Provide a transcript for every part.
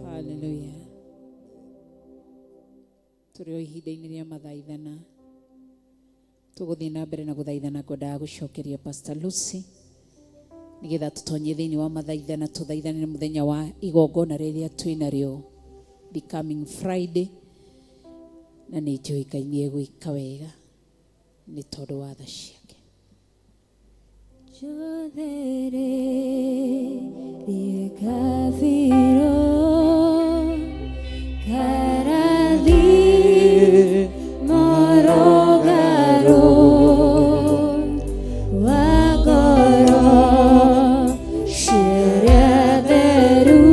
Hallelujah. Tũrĩ o ihinda-inĩ rĩa mathaithana, tũgũthiĩ na mbere na gũthaithana. Ngwendaga gũcokeria Pastor Lucy. Nĩgetha tũtonye thĩinĩ wa mathaithana, tũthaithanĩre mũthenya wa igongona rĩrĩa twĩ narĩo the coming Friday, na nĩ njũĩ Ngai nĩ egwĩka wega nĩ tondũ wa tha ciake. Njothererie kabiro karathi morogaro wa ngoro ciĩrĩa theru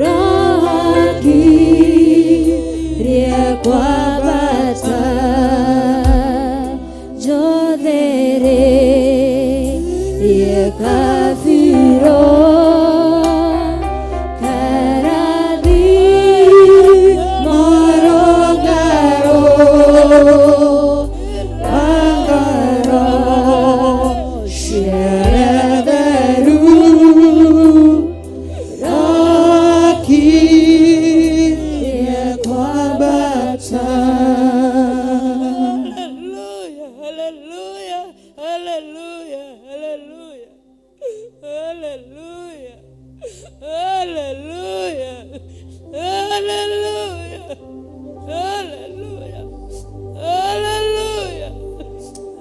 roho ngirie kwambata njothererie kabiro karathi morogaro wa ngoro ciĩrĩa theru rokirie kwambata. Hallelujah, hallelujah, hallelujah, hallelujah, hallelujah, hallelujah, hallelujah, hallelujah, hallelujah,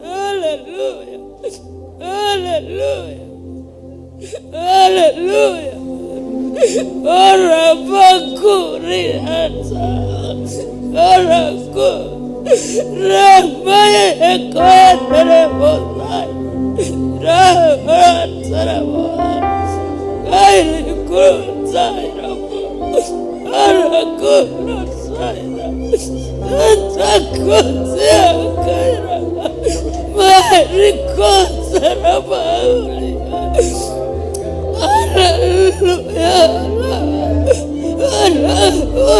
hallelujah, hallelujah, hallelujah. Orabakuri ata, oraku, ramaye ekoenere bozai, ramatara bozai, kairi kuruzai rabu, oraku rasai, takutia kaira, marikosa rabauli. Hallelujah. Hallelujah.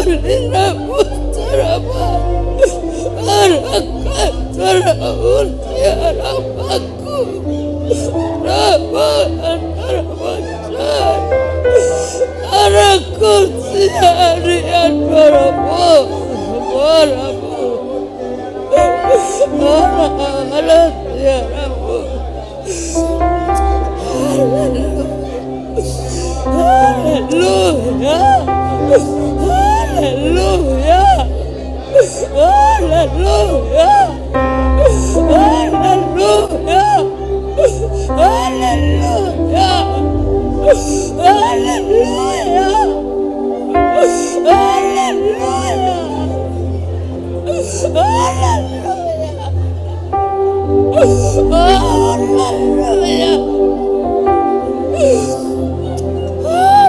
Hallelujah. Hallelujah. Hallelujah. Hallelujah. Hallelujah. Hallelujah. Hallelujah. Hallelujah.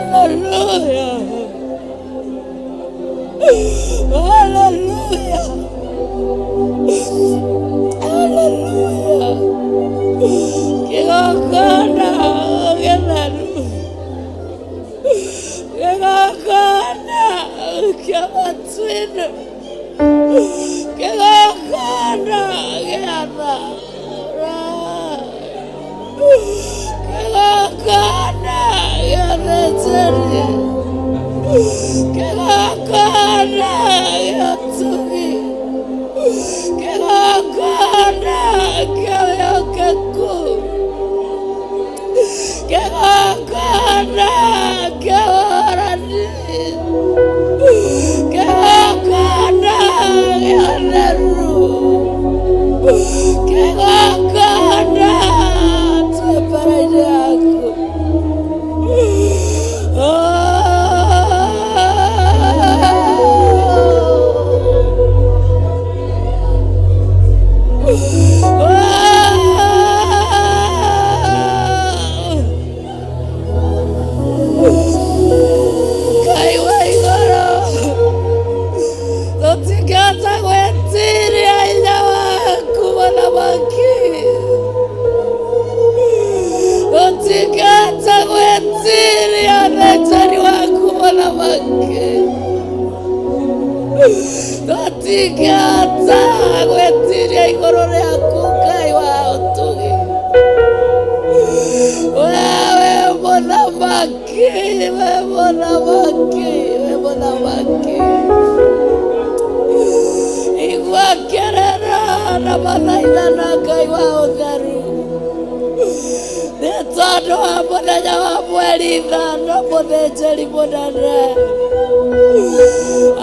Hallelujah. Hallelujah. Hallelujah. Kĩgongona gĩtheru. Kĩgongona kĩa matu-inĩ. Kĩgongona gĩa tha. Kĩgongona gĩa thĩnjĩri. Kĩgongona gĩa ũtugi. Kĩgongona kĩa wĩhokeku. Kĩgongona kĩa ũhorani. Kĩgongona gĩa ũtheru. Kĩgongona twĩ mbere-inĩ yaku. Oh. Ngai wa igũrũ, tũtingĩhota gwĩtiria hinya waku mũthamaki, tũtingĩhota gwĩtiria ũthĩnjani waku mũthamaki, tũtingĩhota gwĩtiria igũrũ rĩaku Ngai wa ũtugi. Wewe mũthamaki, we mũthamaki, we mũthamaki, igua kĩrĩro na mathaithana Ngai wa ũtheru. Nĩ tondũ wa mũthenya wa mweri ithano mũthĩnjĩri mũnene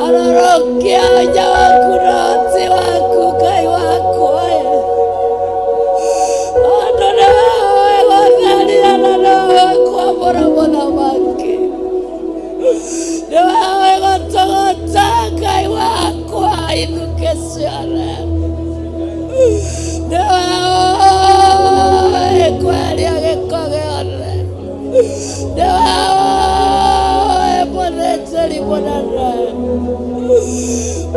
arorokia hinya waku na ũhoti waku Ngai wakwa. Tondũ nĩwe ũĩ gũtheria na nĩwe ũĩ kwamũra mũthamaki. Nĩwe ũĩ gũtũgũta Ngai wakwa ithukĩ ciothe. Nĩwe ũĩ kweheria gĩko gĩothe. Nĩwe ũĩ mũthĩnjĩri mũnene.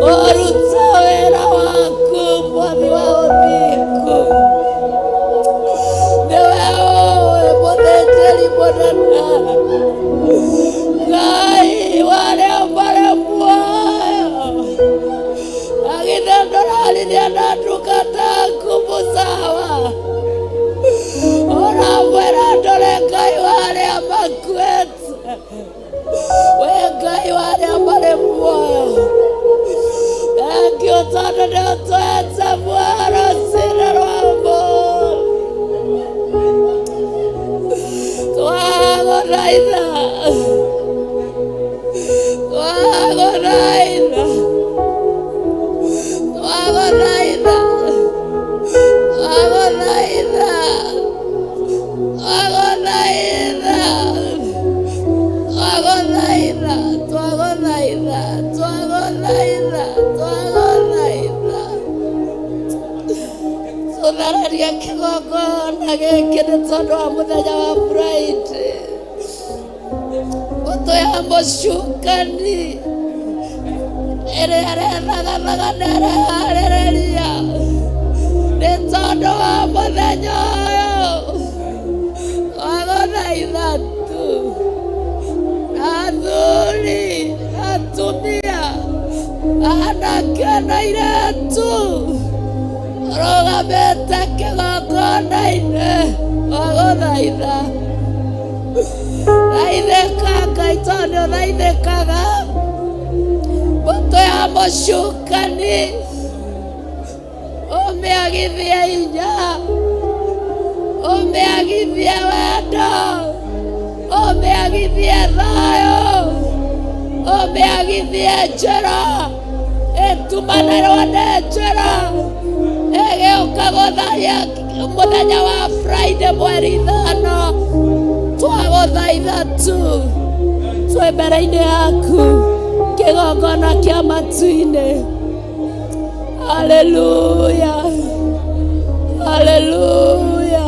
Ũruta wĩra waku mwathi wa ũthingu. Nĩwe ũĩ mũthĩnjĩri mũnene. Ngai wa arĩa marĩ muoyo. Agithe ndũraririe na ndungata yaku Musawa. Ũramwĩra ndũrĩ Ngai wa arĩa makuĩte. Wĩ Ngai wa arĩa marĩ muoyo. Thengiũ tondũ nĩ ũtũhete muoyo rũcinĩ rwa ũmũthĩ. Twagũthaitha. Twagũthaitha. Twagũthaitha. Twagũthaitha. Twagũthaitha. Twagũthaitha. Twagũthaitha. Twagũthaitha. Twagũthaitha. Tũthararia kĩgongona gĩkĩ nĩ tondũ wa mũthenya wa Friday. Mbũtũ ya mũcukani ĩrĩa ĩrethagathaga na ĩreharĩrĩria nĩ tondũ wa mũthenya ũyũ. Twagũthaitha tu athuri, atumia, anake na airĩtu rũgamĩte kĩgongona-inĩ twagũthaitha. Thaithĩka Ngai tondũ nĩ ũthaithĩkaga. Mbũtũ ya mũcukani ũmĩagithie hinya, ũmĩagithie wendo, ũmĩagithie thayũ, ũmĩagithie njĩra ĩtumanĩrwo nĩ njĩra ĩgĩũka gũtharia mũthenya wa Friday mweri ithano. Twagũthaitha tu twĩ mbere-inĩ yaku kĩgongona kĩa matu-inĩ. Haleluya, haleluya.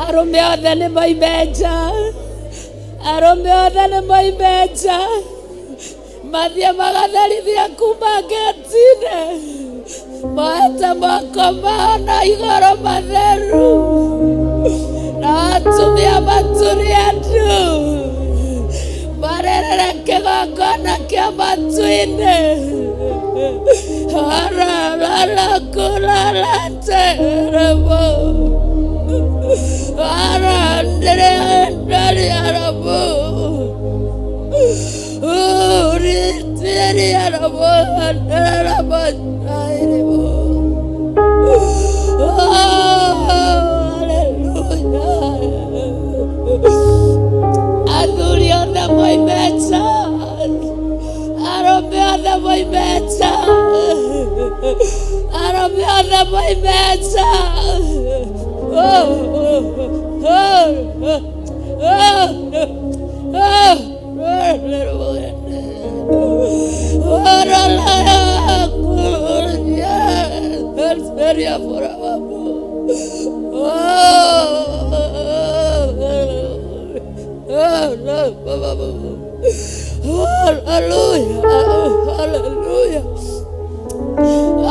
Arũme othe nĩ moime nja, arũme othe nĩ moime nja, mathiĩ magatherithie kuma ngĩti-inĩ, moete moko mao na igũrũ matheru, na atumia maturie ndu, marerere kĩgongona kĩa matu-inĩ. Arararakuraraterebo. Arandere-ndari-arabo. Uri-tiri-arabo, andarabo-tairebo. Oh, hallelujah. Athuri othe moime nja, arũme othe moime nja, arũme othe moime nja. Oh, oh, oh, oh, oh, Hallelujah, hallelujah.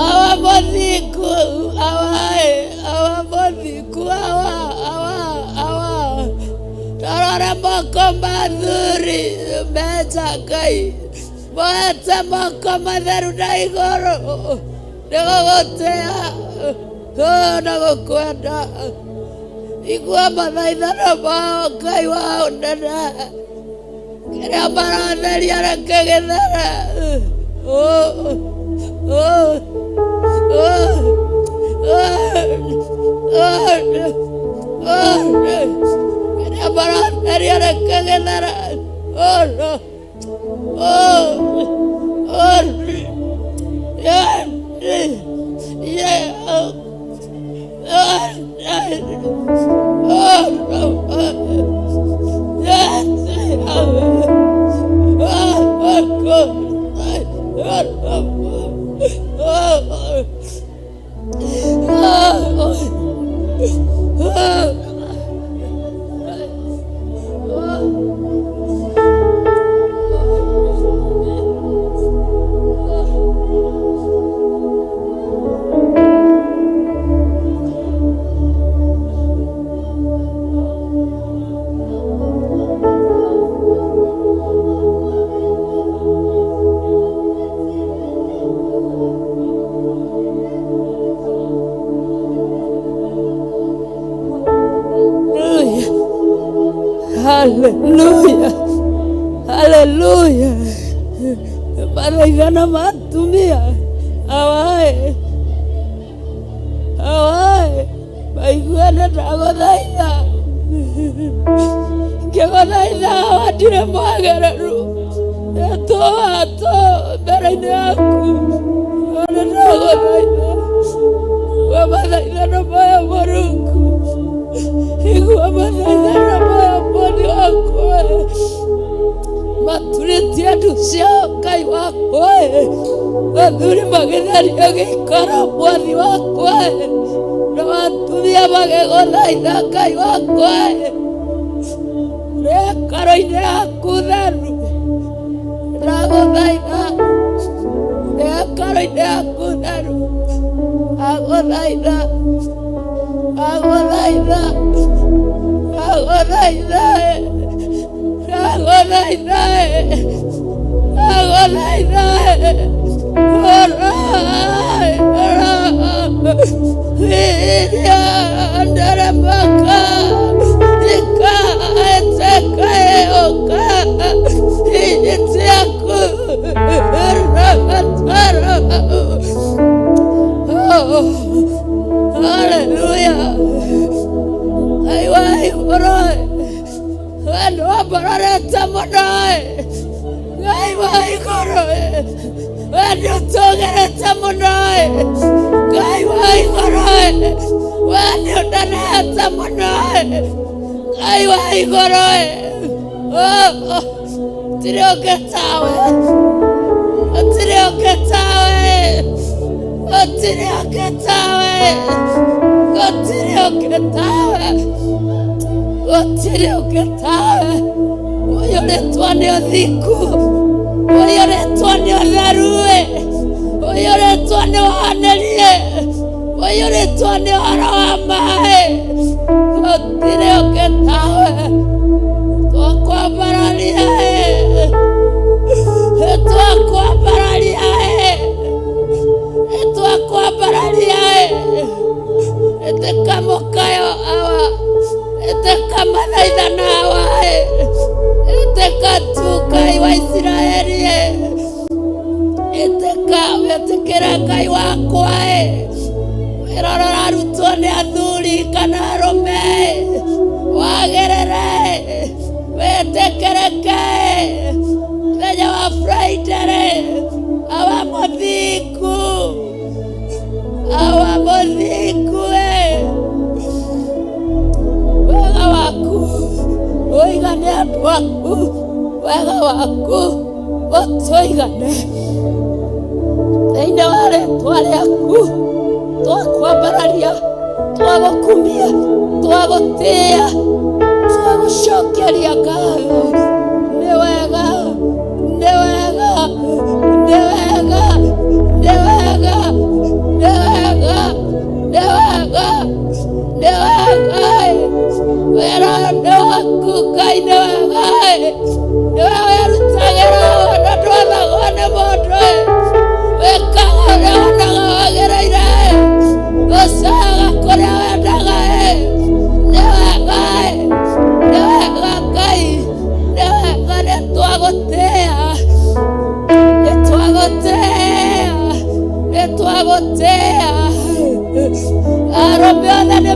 Awa mũthingu, awa, awa mũthingu, awa, awa, awa. Tarora moko ma athuri menja Ngai. Moete moko matheru na igũrũ. Nĩgũgũtĩa na gũkwenda. Igua mathaithano mao Ngai wa ũnene. Kĩrĩa maratheria reke gĩthere. Oh, oh, oh, oh. Kĩrĩa maratheria reke gĩthere. Hallelujah. Hallelujah. Mathaithana ma atumia awae awae maiguane ndagũthaitha ngĩgũthaitha awa ndirĩ mwagĩrĩru nĩtũhatũ mbere-inĩ yaku no nĩ ndagũthaitha igua mathaithano maya Mũrungu igua mathaithano maya mwathi wakwa maturĩtie ndu ciao Ngai wakwa athuri magĩtheria gĩikaro mwathi wakwa na atumia magĩgũthaitha Ngai wakwa rĩkaro-inĩ yaku theru ndagũthaitha rĩkaro-inĩ yaku theru agũthaitha agũthaitha agũthaitha agũthaitha agũthaitha nderemaka ika etekaeoka itiaku ramatara. Oh, hallelujah. Ngai wa igũrũ we nĩ wambararĩte mũno Ngai wa igũrũ we nĩ ũtũgĩrĩte mũno Ngai wa igũrũ we nĩ ũnenehete mũno Ngai wa igũrũ gũtirĩ ũngĩ tawe gũtirĩ ũngĩ tawe gũtirĩ ũngĩ tawe gũtirĩ ũngĩ tawe gũtirĩ ũngĩ tawe ũiyũrĩtwo nĩ ũthingu ũiyũrĩtwo nĩ ũtheru ũiyũrĩtwo nĩ wohanĩrie ũiyũrĩtwo nĩ ũhoro wa maĩ gũtirĩ ũngĩ tawe twakwambararia twakwambararia twakwambararia ĩtĩka mũkayo awa ĩtĩka mathaithana awa ĩtĩka tu Ngai wa Isiraeli ĩtĩka wĩtĩkĩre Ngai wakwa wĩra ũrĩa ũrarutwo nĩ athuri kana arũme wagĩrĩre wĩtĩkĩrĩke mũthenya wa Friday awa mũthingu awa mũthingu wega waku ũigane andũ aku wega waku ũtũigane thĩinĩ wa rĩtwa rĩaku twakwambararia twagũkumia twagũtĩĩa twagũcokeria ngatho nĩ wega nĩ wega nĩ wega nĩ wega nĩ wega nĩ wega nĩ wega wĩra nĩ waku Ngai nĩ wega nĩwe wĩrutagĩra na ndwathagwo nĩ mũndũ wĩkaga ũrĩa wonaga wagĩrĩire ũcaga kũrĩa wendaga nĩ wega nĩ wega Ngai nĩ wega nĩ twagũtĩĩa nĩ twagũtĩĩa nĩ twagũtĩĩa arũme othe nĩ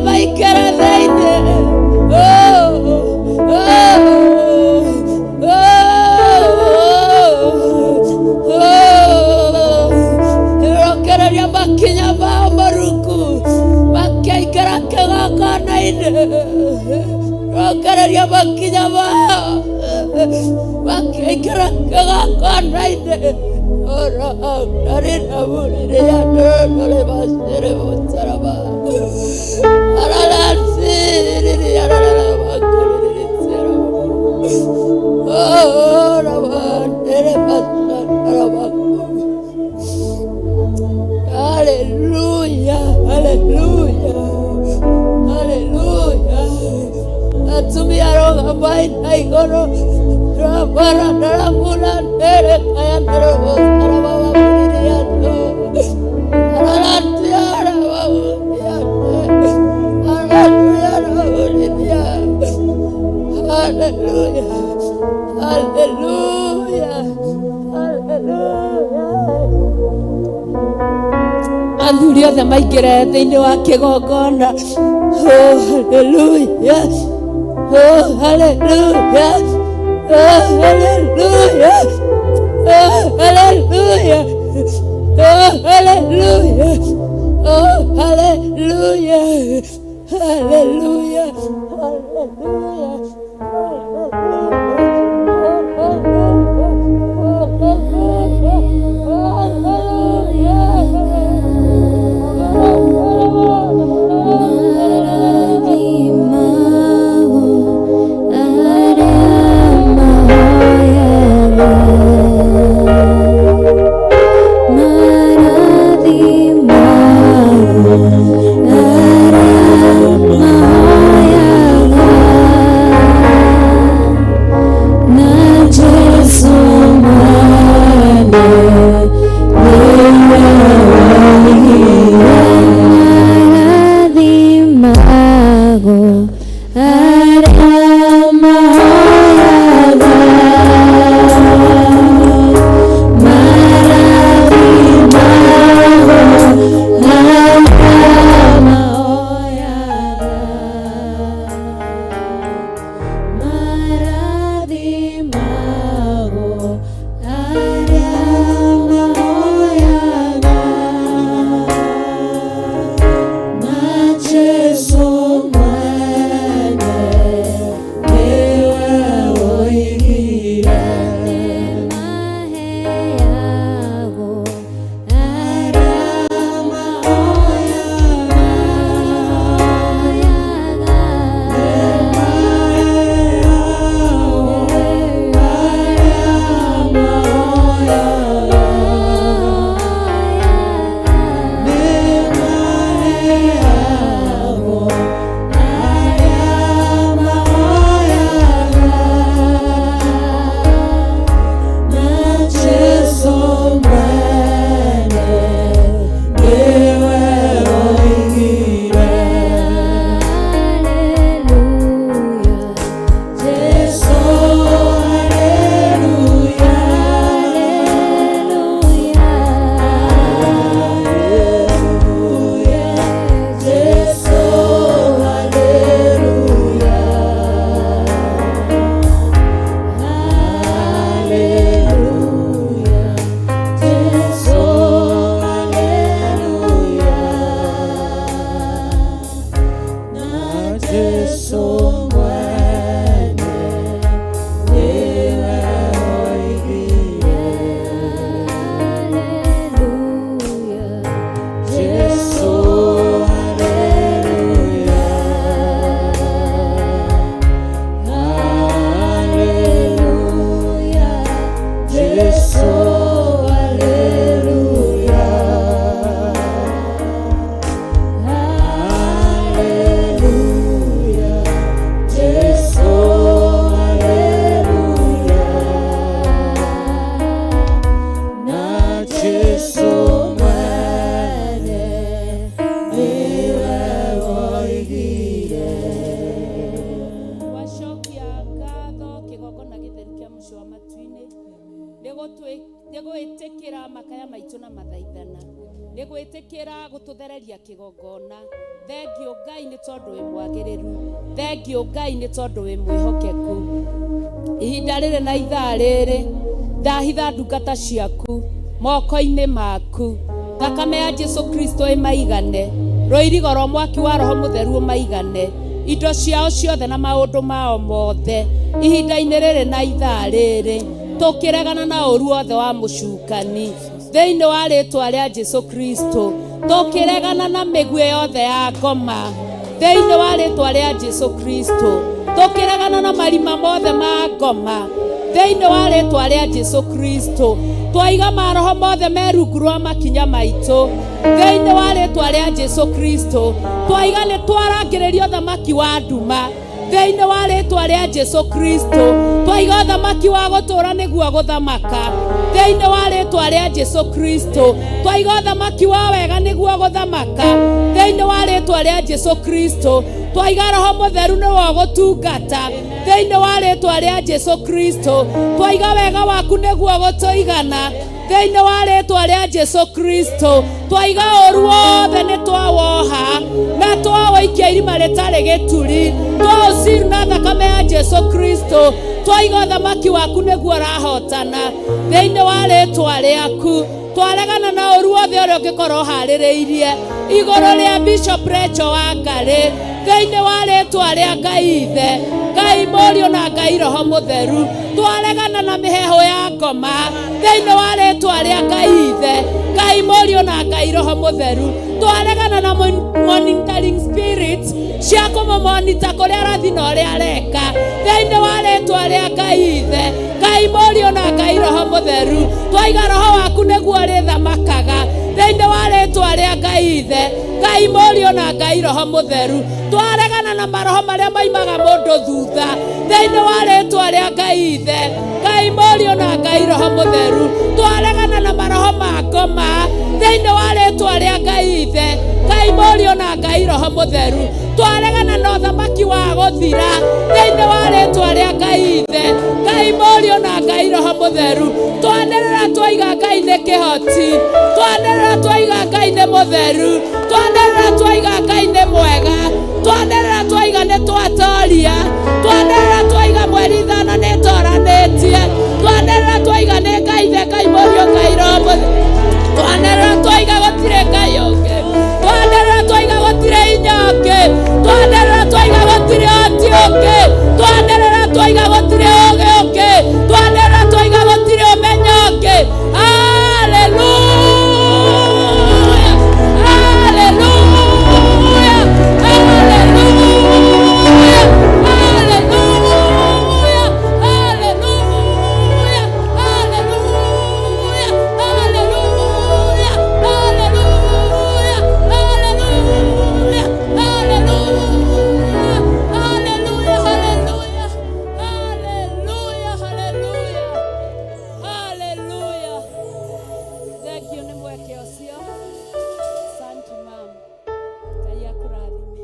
Kĩgongona-inĩ rongereria makinya mao makĩingĩra kĩgongona-inĩ Haleluya, haleluya, haleluya. Atumia rũgamai na igũrũ ramara ndaramuna ndere kaya nderobosarabababuriato araratiarababuriate araratiaraburiria. Haleluya, haleluya, haleluya. Athuri othe maingĩre thĩinĩ wa kĩgongona. Oh, haleluya. Oh, haleluya. Oh, haleluya. Oh, haleluya. Oh, haleluya. Oh, haleluya. Haleluya. Gwacokia ngatho kĩgongona gĩtheru kĩa mũciĩ wa matu-inĩ nĩ gwĩtĩkĩra makaya maitũ na mathaithana nĩ gwĩtĩkĩra gũtũthereria kĩgongona. Thengiũ Ngai nĩ tondũ wĩ mwagĩrĩru, thengiũ Ngai nĩ tondũ wĩ mwĩhokeku. Ihinda rĩrĩ na ithaa rĩrĩ ndahitha ndungata ciaku moko-inĩ maku, thakame ya Jesu Kristo ĩmaigane. Rũirigo rwa mwaki wa roho mũtheru ũmaigane indo ciao ciothe na maũndũ mao mothe ihinda-inĩ rĩrĩ na ithaa rĩrĩ tũkĩregana na ũru wothe wa mũcukani thĩinĩ wa rĩtwa rĩa Jesu Kristo tũkĩregana na mĩguĩ yothe ya ngoma thĩinĩ wa rĩtwa rĩa Jesu Kristo tũkĩregana na marima mothe ma ngoma thĩinĩ wa rĩtwa rĩa Jesu Kristo twaiga maroho mothe me rungu rwa makinya maitũ thĩinĩ wa rĩtwa rĩa Jesu Kristo twaiga nĩ twarangĩrĩria ũthamaki wa nduma thĩinĩ wa rĩtwa rĩa Jesu Kristo twaiga ũthamaki wa gũtũũra nĩguo gũthamaka thĩinĩ wa rĩtwa rĩa Jesu Kristo twaiga ũthamaki wa wega nĩguo gũthamaka thĩinĩ wa rĩtwa rĩa Jesu Kristo twaiga roho mũtheru nĩwe ũgũtungata thĩinĩ wa rĩtwa rĩa Jesu Kristo twaiga wega waku nĩguo gũtũigana thĩinĩ wa rĩtwa rĩa Jesu Kristo twaiga ũru wothe nĩ twawoha na twaũikia irima rĩtarĩ gĩturi twaũciru na thakame ya Jesu Kristo twaiga ũthamaki waku nĩguo ũrahotana thĩinĩ wa rĩtwa rĩaku twaregana na ũru wothe ũrĩa ũngĩkorwo ũharĩrĩirie igũrũ rĩa Bishop Rachel Wangari thĩinĩ wa rĩtwa rĩa Ngai Ithe Ngai Mũriũ na Ngai Roho Mũtheru twaregana na mĩheehũ ya ngoma thĩinĩ wa rĩtwa rĩa Ngai Ithe Ngai Mũriũ na Ngai Roho Mũtheru twaregana na monitoring spirits cia kũmũmonita kũrĩa arathiĩ na ũrĩa areka thĩinĩ wa rĩtwa rĩa Ngai Ithe Ngai Mũriũ na Ngai Roho Mũtheru twaiga roho waku nĩguo ũrĩthamakaga thĩinĩ wa rĩtwa rĩa Ngai Ithe Ngai Mũriũ na Ngai Roho Mũtheru twaregana na maroho marĩa maimaga mũndũ thutha thĩinĩ wa rĩtwa rĩa Ngai Ithe Ngai Mũriũ na Ngai Roho Mũtheru twaregana na maroho ma ngoma thĩinĩ wa rĩtwa rĩa Ngai Ithe Ngai Mũriũ na Ngai Roho Mũtheru twaregana na ũthamaki wa gũthira thĩinĩ wa rĩtwa rĩa Ngai Ithe Ngai Mũriũ na Ngai Roho Mũtheru twanĩrĩra twaiga Ngai nĩ kĩhoti twanĩrĩra twaiga Ngai nĩ mũtheru twanĩrĩra twaiga Ngai nĩ mwega twanĩrĩra twaiga nĩ twatoria twanĩrĩra twaiga mweri ithano nĩ toranĩtie twanĩrĩra twaiga nĩ Ngai Ithe Ngai Mũriũ Ngai Roho Mũtheru twanĩrĩra twaiga gũtirĩ Ngai ũngĩ twanĩrĩra twaiga gũtirĩ hinya ũngĩ twanĩrĩra twaiga gũtirĩ ũhoti ũngĩ twanĩrĩra twaiga gũtirĩ ũũgĩ ũngĩ twanĩrĩra twaiga gũtirĩ ũmenyo ũngĩ. Hallelujah, hallelujah, hallelujah, hallelujah, hallelujah, hallelujah, hallelujah, hallelujah, hallelujah, hallelujah, hallelujah, hallelujah, hallelujah, hallelujah, hallelujah. Thank you nĩ mweke ũcio. Asante ma'am. Ngai akũrathime.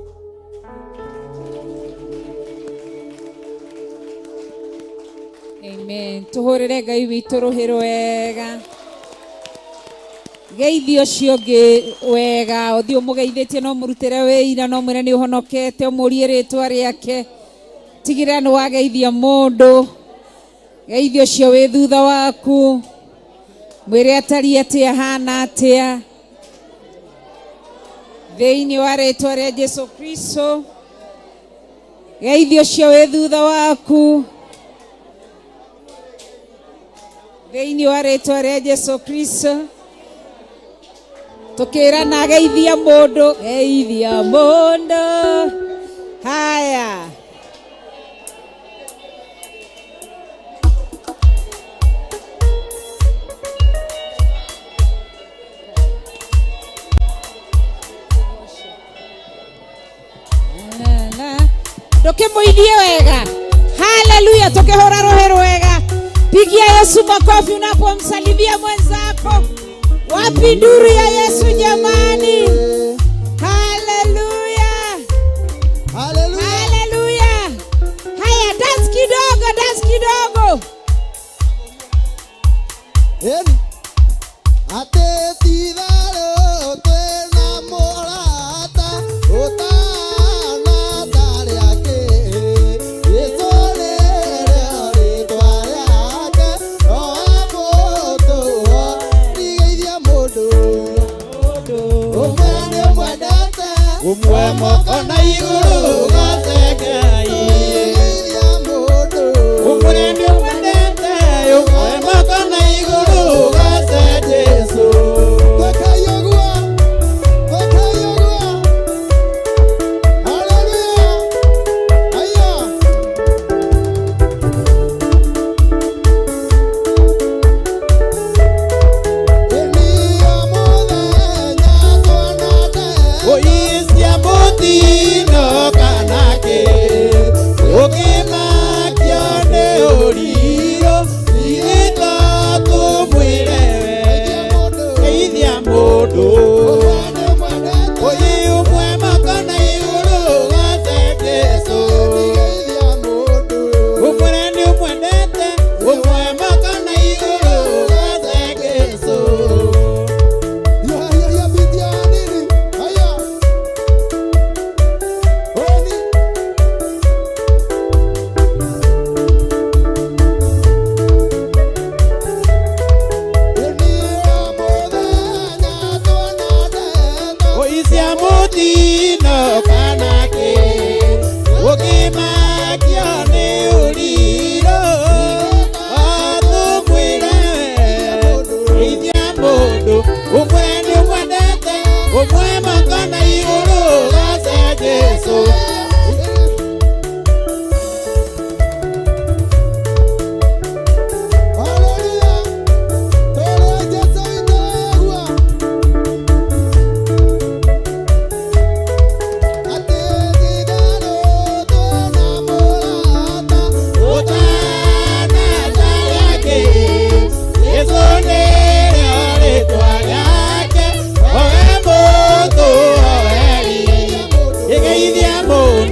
Amen. Tuhũrĩre Ngai witũ rũhĩ rwega. Geithia ũcio ũngĩ wega, ũthiĩ ũmũgeithĩtie no mũrutĩre wĩira, no mwĩre nĩ ũhonokete, ũmũrie rĩtwa rĩake. Tigĩrĩra nĩ wageithia mũndũ. Geithia ũcio wĩ thutha waku. Mwĩre atariĩ atĩa, ahana atĩa. Thĩinĩ wa rĩtwa rĩa Jesu Kristo. Geithia ũcio wĩ thutha waku. Thĩinĩ wa rĩtwa rĩa Jesu Kristo. Tukĩrana geithia mũndũ, geithia mũndũ. Haya. Ndũkĩmũithie wega. Haleluya, tukĩhũra rũhĩ rwega. Pigia Yesu makofi unapomsalimia mwenzako. Wapi nduru ya Yesu jamani? Haleluya. Haleluya. Haleluya. Haya, dance kidogo, dance kidogo. Eni. Atĩ ti-itherũ twĩna mũrata ũtahana ta arĩa angĩ. Jesũ nĩrĩo rĩĩtwa rĩake, no amũtũũra. Geithia mũndũ ũmwe nĩũmwendete.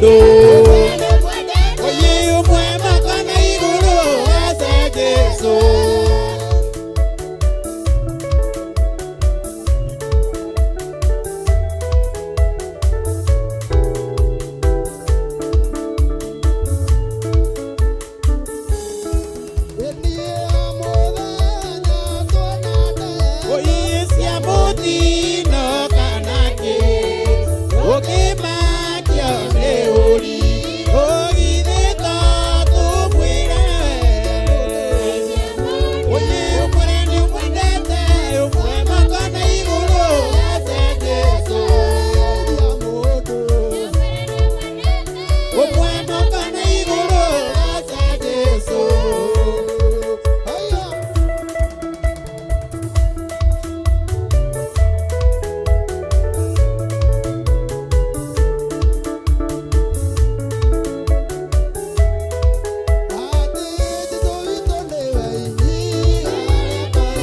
mũndũ Oye ũmwe makana igũrũ ase Jesu. Oye cia mũtino kana kĩ ũkĩmakio nĩ ũri ũgithĩto tũmwĩre. Oye ũmwe nĩ ũmwendete ũmwe makana igũrũ ase Jesu. Ũmwe makana igũrũ ase Jesu.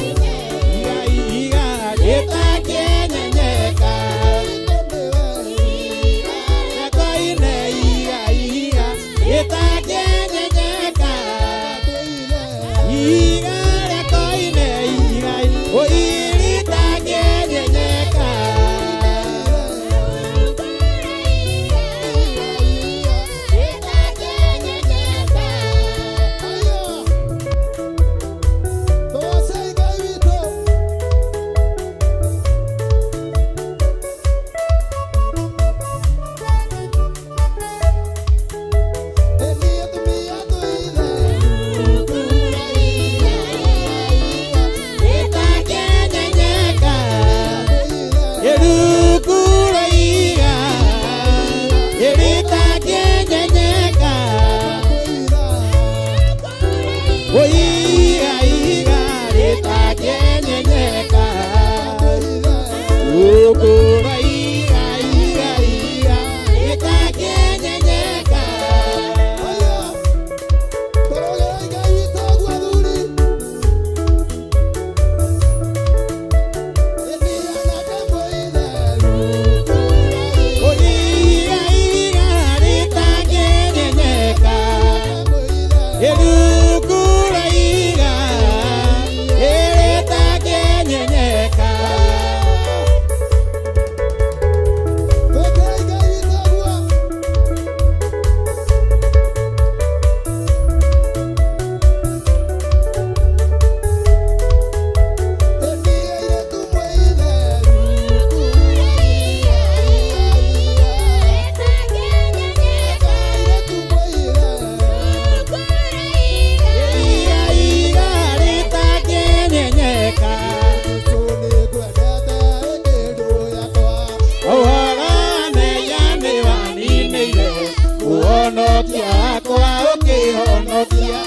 Iga iga gĩtakĩenyenyeka Koine iga iga gĩtakĩenyenyeka Iga rĩa koine iga ĩritakĩenyenyeka. Gĩtakĩenyenyeka Ĩrukura iga ĩritakĩenyenyeka. Oiga iga rĩtakĩenyenyeka. Rukura iga iga iga rĩtakĩenyenyeka. Oiga iga rĩtakĩenyenyeka. Ĩrukura iga rĩtakĩenyenyeka. Iga iga rĩtakĩenyenyeka. Ũhoro wa nĩ waninĩire ũhonokia wakwa ũkĩhonokia.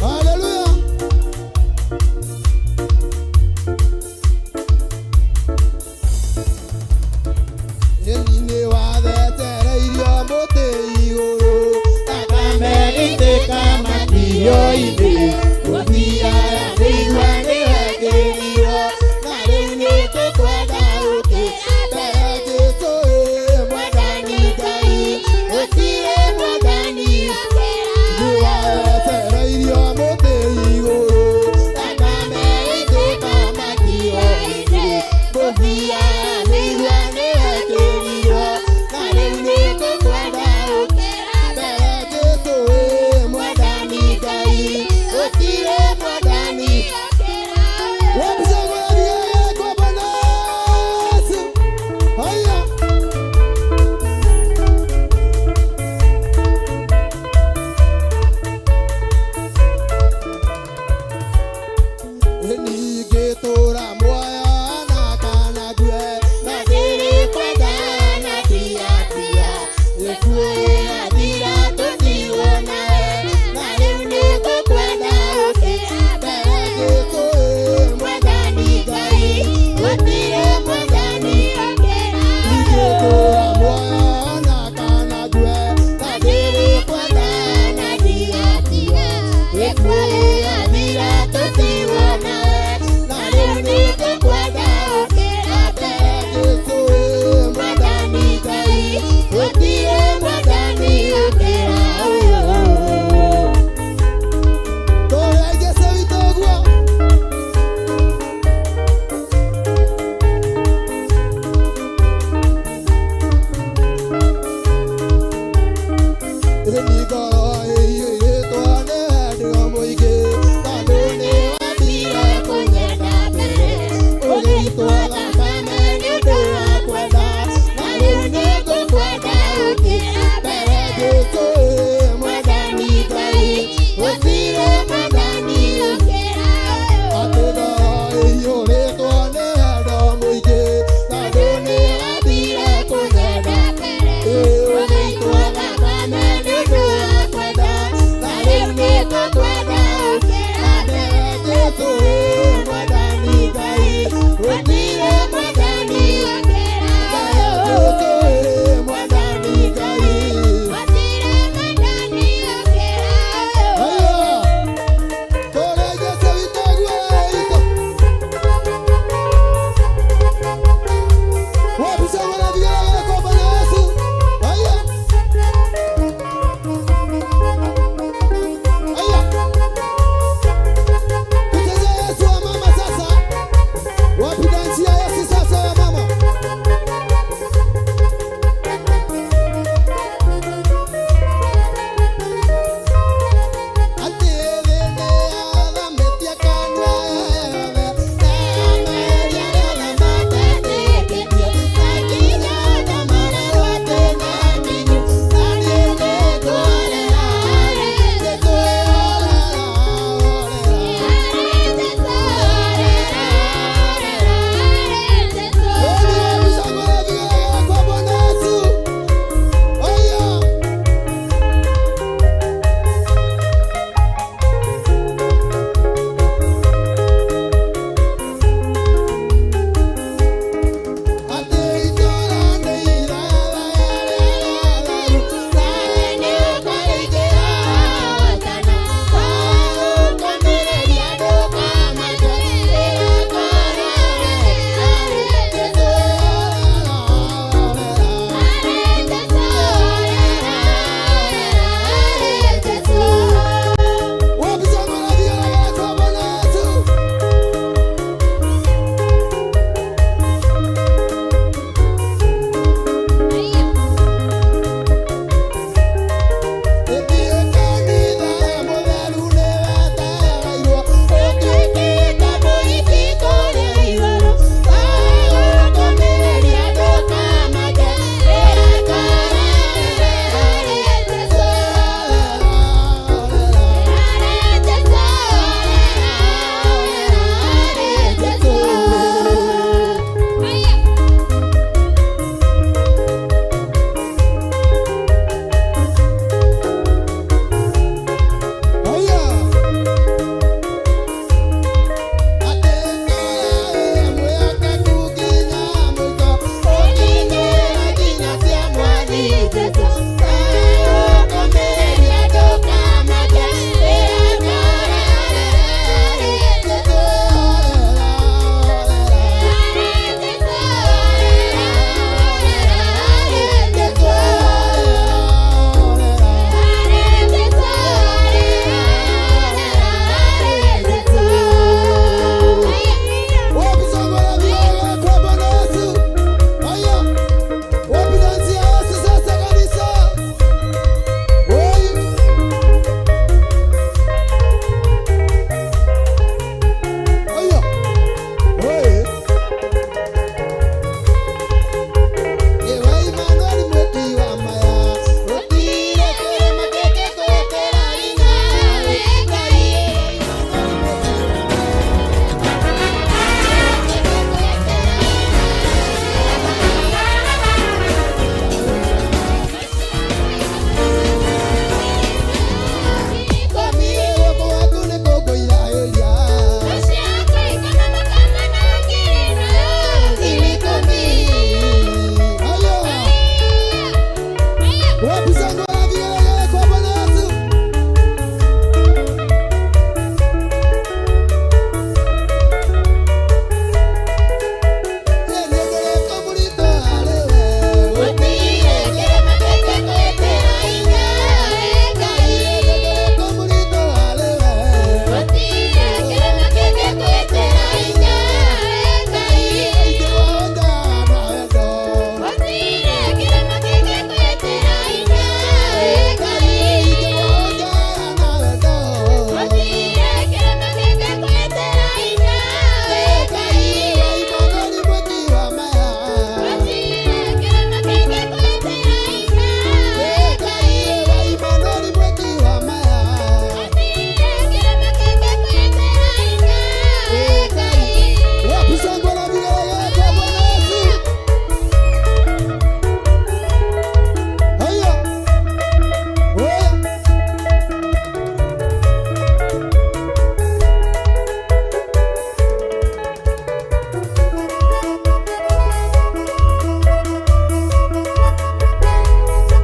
Hallelujah. Ĩni wathetereirio mũtĩ igũrũ Thakame ĩitĩka matihio-inĩ gũthiaga nĩigua nĩwekĩrirwo na rĩu nĩtũkwenda ũkĩ mbere Jesũ ĩ mwathani Ngai gũtirĩ mwathani nĩwathetereirio mũtĩ igũrũ Thakame ĩitĩka matihio-inĩ gũthiaga nĩigua nĩwekĩrirwo na rĩu nĩtũkwenda ũkĩ mbere Jesũ ĩ mwathani Ngai.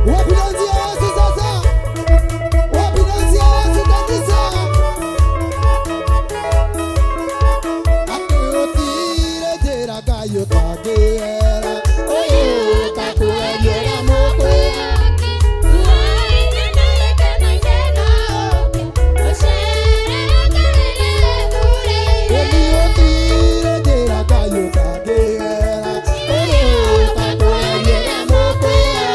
Wapi dansi ya Yesu sasa? Wapi dansi ya Yesu kanisa? Atĩ gũtirĩ njĩra Ngai ũtangĩera. Ũyũ ũtakũgeria ũrĩa mũkwĩra. Ĩni gũtirĩ njĩra Ngai ũtangĩera. Ũyũ ũtakũgeria ũrĩa mũkwĩra.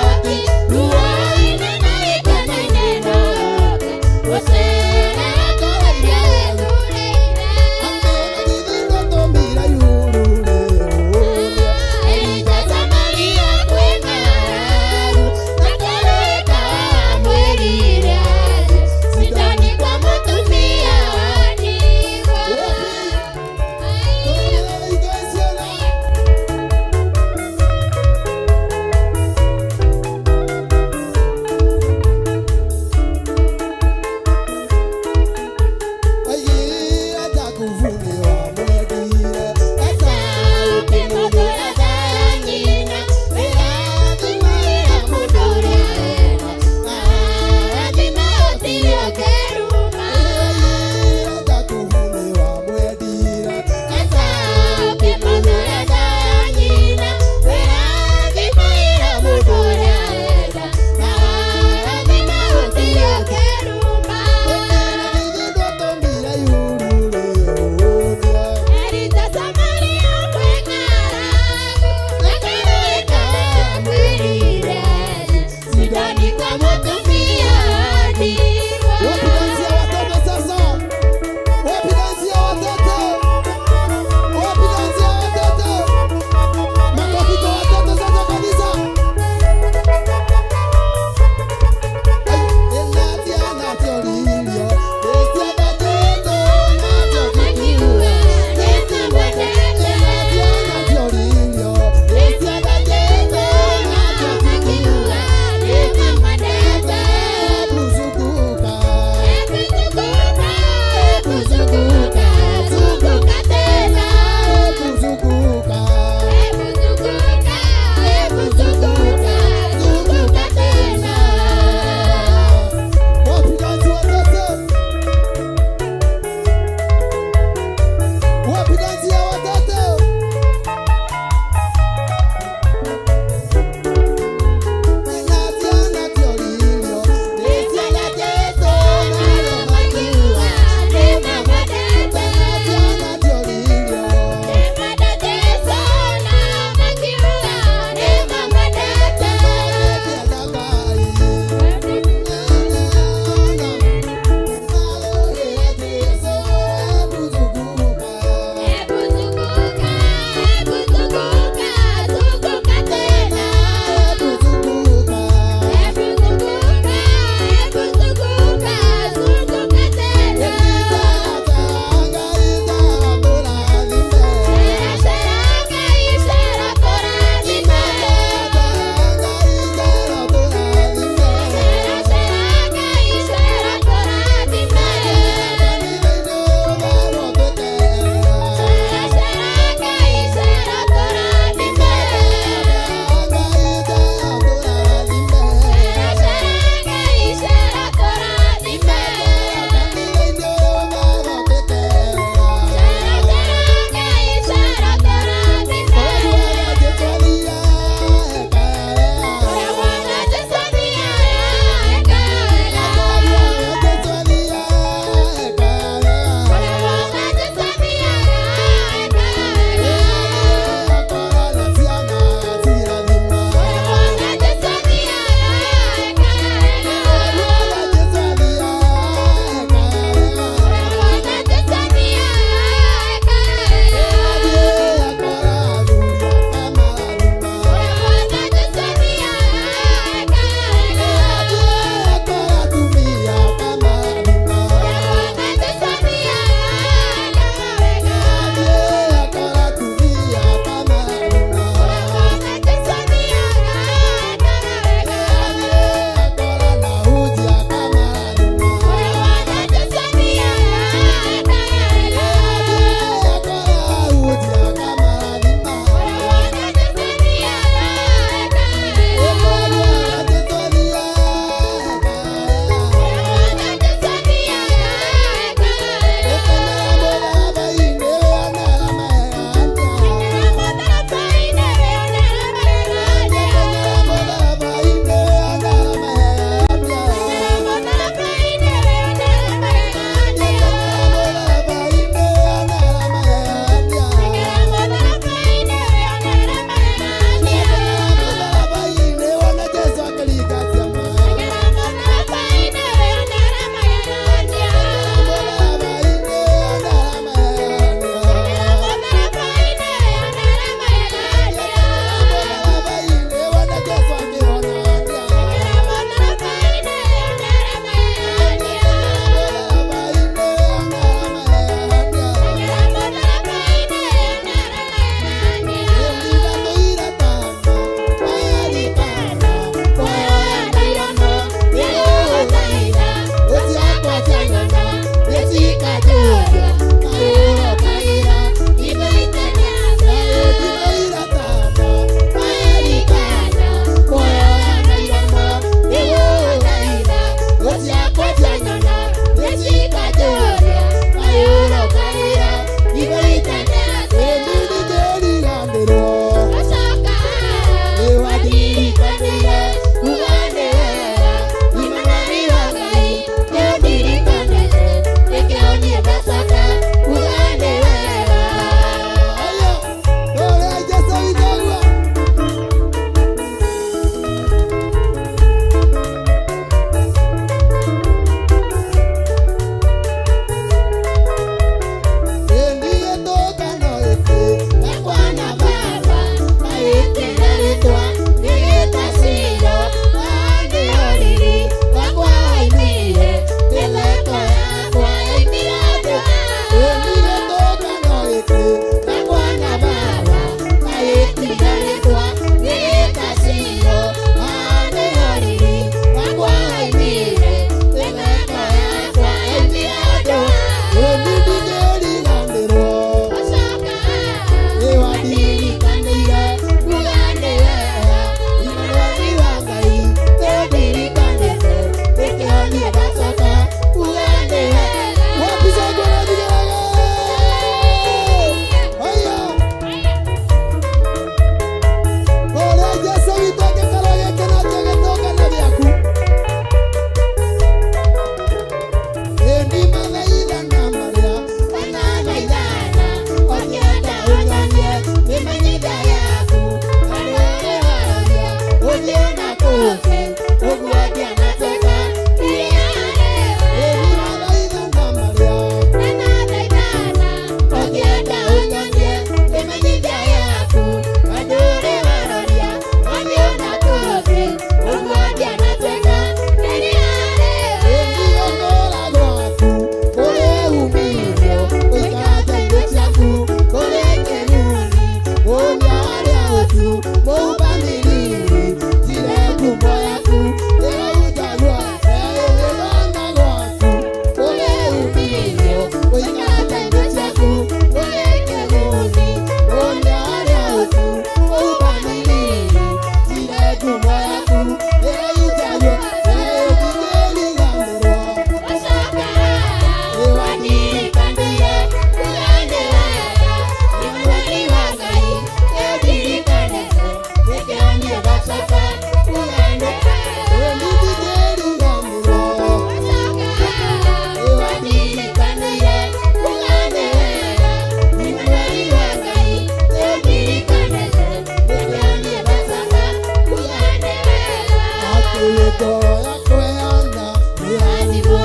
Ngoro ya kweana ĩrathimwo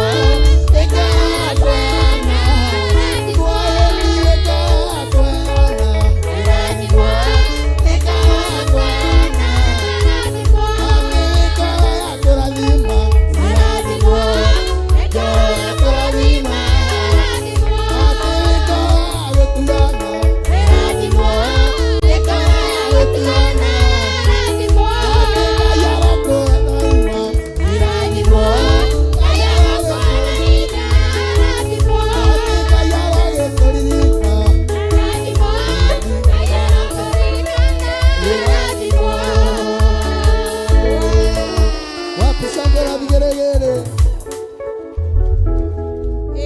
ĩngoro ya kweana Mwaeni ĩngoro ya kweana ĩrathimwo ĩngoro ya kweana Ami ĩngoro ya kũrathima ĩrathimwo ĩngoro ya kũrathima Ami ĩngoro ya gũtuana ĩrathimwo ĩngoro ya gũtuana Ami Ngai arokũrathima ĩrathimwo Ngai arokũrathima Ami Ngai arogĩkũririka Wapi shangwe na vigelegele?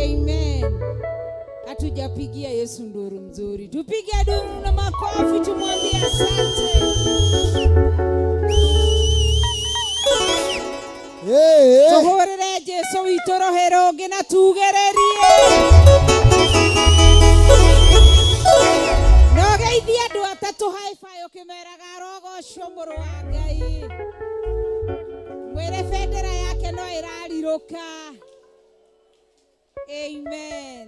Amen. Hatujapigia Yesu nduru mzuri, tupige duru na makofi, tumwambie asante. Hey, hey. Tuhurire Jesu witũ rũhĩ rũngĩ na tugĩrĩrie. Na ũgeithie andũ atatũ high five ũkĩmeraga arogocwo mũrũ wa Ngai. Mwĩre bendera yake no ĩrarirũka. Amen.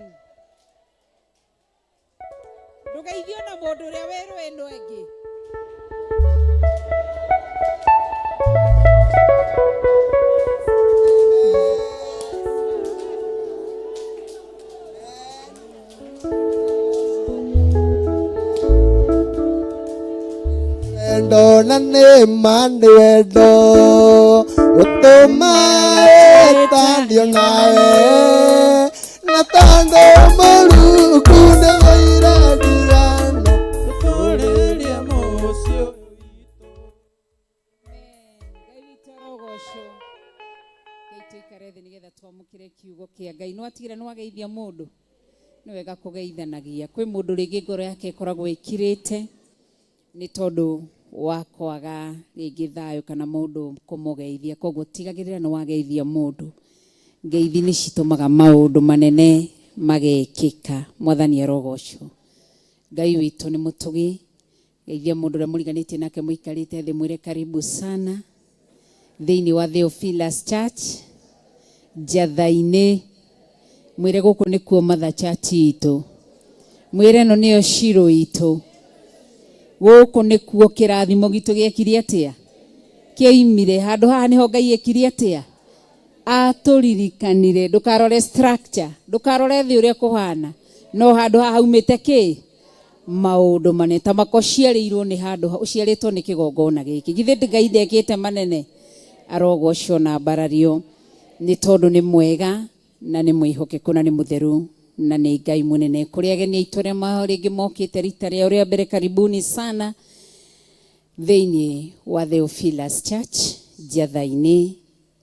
Ndũgeithio na mũndũ ũrĩa wĩ rwĩno ĩngĩ. Wendo na nĩ ma nĩ wendo ũtũma ĩtanio nawe na tondũ Mũrungu nĩ thũire ndigano Tũtũrĩrie mũciĩ ũyũ Ngai witũ arogocwo. Ngai tũikare thĩ nĩgetha twamũkĩre kiugo kĩa Ngai. Nĩ watigĩra nĩ wageithia mũndũ? Nĩ wega kũgeithanagia. Kwĩ mũndũ rĩngĩ ngoro yake ĩkoragwo ĩkirĩte nĩ tondũ wa kwaga rĩngĩ thayũ kana mũndũ kũmũgeithia. Koguo tigagĩrĩra nĩ wageithia mũndũ. Ngeithi nĩ citũmaga maũndũ manene magekĩka. Mwathani arogocwo. Ngai witũ nĩ mũtugi. Geithia mũndũ ũrĩa mũriganĩtie nake mũikarĩte thĩ mwĩre karibu sana thĩinĩ wa Theophilus Church Njatha-inĩ. Mwĩre gũkũ nĩkuo Mother Church itũ. Mwĩre ĩno nĩyo Shiro itũ. Gũkũ nĩkuo kĩrathimo gitũ gĩekire atĩa? Kĩoimire. Handũ haha nĩho Ngai ekire atĩa? Atũririkanire. Ndũkarore structure, ndũkarore thĩ ũrĩa kũhana, no handũ haha haumĩte kĩ? Maũndũ manene. Ta mako ũciarĩirwo nĩ handũ, ũciarĩtwo nĩ kĩgongona gĩkĩ. Githĩ Ngai ndekĩte manene? Arogocwo na ambarario nĩ tondũ nĩ mwega na nĩ mwĩhokeku na nĩ mũtheru na nĩ Ngai mũnene. Kũrĩ ageni aitũ arĩa rĩngĩ mokĩte rita rĩao rĩa mbere, karibuni sana thĩinĩ wa Theophilus Church Njatha-inĩ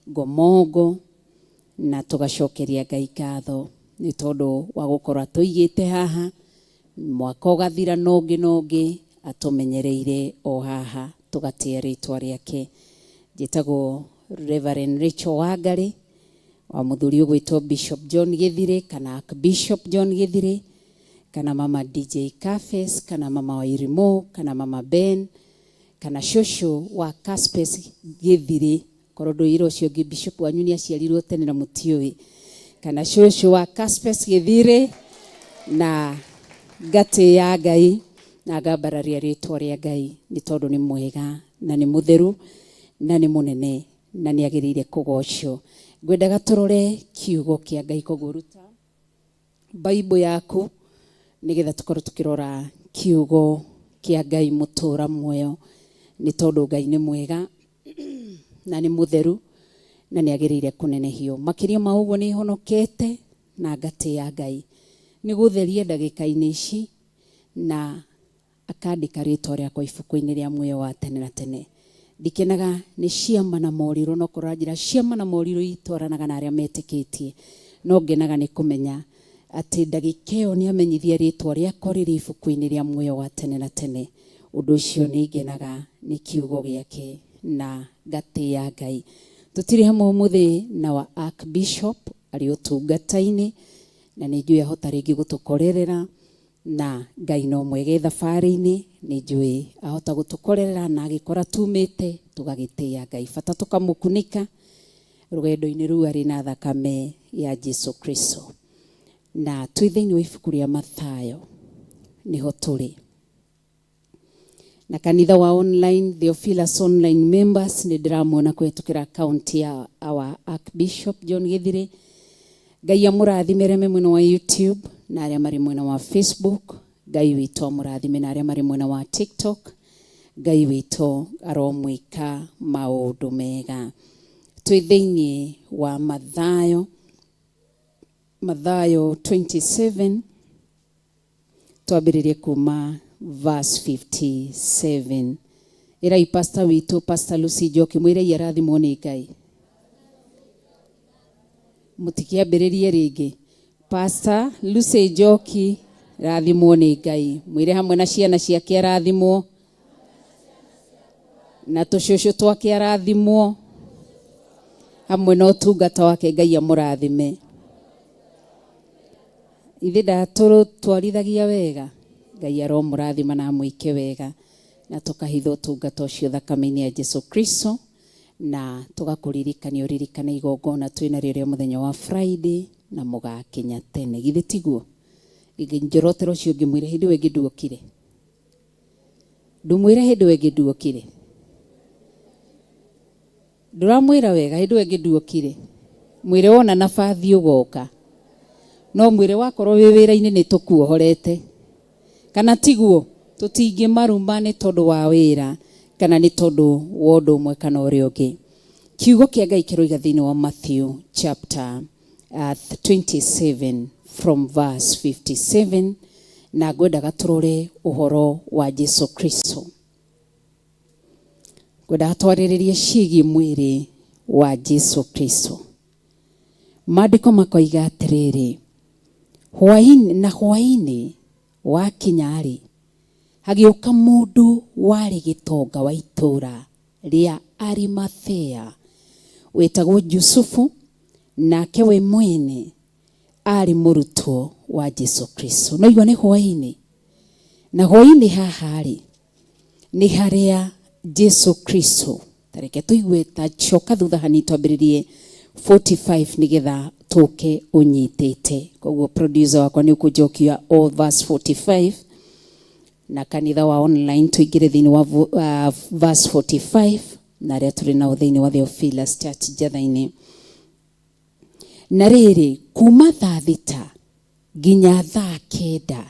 Ngomongo, na tũgacokeria Ngai ngatho nĩ tondũ wa gũkorwo atũigĩte haha mwaka ũgathira na ũngĩ na ũngĩ atũmenyereire o haha tũgatĩĩa rĩtwa rĩake. Njĩtagwo Reverend Rachel Wangari wa mũthuri ũgwĩtwo Bishop John Gĩthirĩ kana Archbishop John Gĩthirĩ kana Mama DJ Cafes kana Mama Wairimu kana Mama Ben kana cũcũ wa Caspes Gĩthirĩ. Korwo ndũire ũcio ũngĩ bishop wanyu nĩ aciarirwo tene na mũtiũĩ. Kana cũcũ wa Caspes Gĩthirĩ na ngatĩĩa Ngai na ngambararia rĩtwa rĩa Ngai nĩ tondũ nĩ mwega na nĩ mũtheru na nĩ mũnene na nĩ agĩrĩire kũgocwo. Ngwendaga tũrore kiugo kĩa Ngai, koguo ruta Bible yaku nĩgetha tũkorwo tũkĩrora kiugo kĩa Ngai mũtũra muoyo nĩ tondũ Ngai nĩ mwega na nĩ mũtheru na nĩ agĩrĩire kũnenehio. Makĩria ma ũguo nĩ honokete na ngatĩĩa Ngai nĩ gũtheria ndagĩka-inĩ ici na akandĩka rĩtwa rĩakwa ibuku-inĩ rĩa muoyo wa tene na tene. Ndikenaga nĩ ciama na morirũ, no korwo njĩra ciama na morirũ itwaranaga na arĩa metĩkĩtie, no ngenaga nĩ kũmenya atĩ ndagĩka ĩyo nĩ amenyithia rĩtwa rĩakwa rĩrĩ ibuku-inĩ rĩa muoyo wa tene na tene. Ũndũ ũcio nĩ ngenaga nĩ kiugo gĩake na ngatĩĩa Ngai. Tũtirĩ hamwe ũmũthĩ na wa Archbishop arĩ ũtungata-inĩ na nĩ njũĩ ahota rĩngĩ gũtũkorerera na Ngai no mwege thabarĩ-inĩ, nĩ njũĩ ahota gũtũkorerera na agĩkora tumĩte tũgagĩtĩĩa Ngai. Bata tũkamũkunĩka Rũgendo-inĩ rũu arĩ na thakame ya Jesu Kristo. Na twĩ thĩinĩ wa ibuku rĩa Mathayo nĩho tũrĩ. Na kanitha wa online, Theophilus online members, nĩ ndĩramuona kũhetũkĩra account ya our Archbishop John Githire. Ngai amũrathime arĩa me mwena wa YouTube na arĩa marĩ mwena wa Facebook. Ngai witũ amũrathime na arĩa marĩ mwena wa TikTok. Ngai witũ aromwĩka maũndũ mega. Twĩ thĩinĩ wa Mathayo, Mathayo 27, twambĩrĩrie kuma verse 57. Ĩrai pastor witũ, Pastor Lucy Njoki, mwĩrei arathimwo nĩ Ngai. Mũtikĩambĩrĩrie rĩngĩ. Pastor Lucy Njoki, rathimwo nĩ Ngai. Mwĩre hamwe na ciana ciake arathimwo, na tũcũcũ twake arathimwo, hamwe na ũtungata wake Ngai amũrathime. Ithe ndatũtwarithagia wega, Ngai aromũrathima na amwĩke wega, na tũkahitha ũtungata ũcio thakame-inĩ ya Jesu Kristo, na tũgakũririkania ũririkane igongona twĩnarĩo rĩa mũthenya wa Friday na mũgakinya tene. Githĩ tiguo? Njorotero ũcio ũngĩ mwĩre hĩndĩ ĩyo ĩngĩ nduokire. Ndũmwĩre hĩndĩ ĩyo ĩngĩ nduokire. Ndũramwĩra wega hĩndĩ ĩyo ĩngĩ nduokire. Mwĩre wona nabathi ũgoka. No mwĩre wakorwo wĩ wĩra-inĩ nĩ tũkuohorete. Kana tiguo? Tũtingĩmaruma nĩ tondũ wa wĩra kana nĩ tondũ wa ũndũ ũmwe kana ũrĩa ũngĩ. Kiugo kĩa Ngai kĩroiga thĩinĩ wa Matthew chapter 27 from verse 57, na ngwendaga tũrore ũhoro wa Jesu Kristo. Ngwendaga twarĩrĩrie ciĩgiĩ mwĩrĩ wa Jesu Kristo. Maandĩko makoiga atĩrĩrĩ, hwaĩ-inĩ na hwaĩ-inĩ wakinya-rĩ, hagĩũka mũndũ warĩ gĩtonga wa itũũra rĩa Arimathea wĩtagwo Jusufu, nake we mwene arĩ mũrutwo wa Jesu Kristo. No igua nĩ hwaĩ-inĩ, na hwaĩ-inĩ haha-rĩ nĩ harĩa Jesu Kristo, tareke tũigue, ta coka thutha hanini twambĩrĩrie 45 nĩgetha tũke ũnyitĩte. Koguo producer wakwa nĩ ũkũnjokia o verse 45, na kanitha wa online tũingĩre thĩinĩ wa verse 45, na arĩa tũrĩ nao thĩinĩ wa Theophilus Church Njatha-inĩ. Na rĩrĩ, kuma thaa 6 nginya thaa 9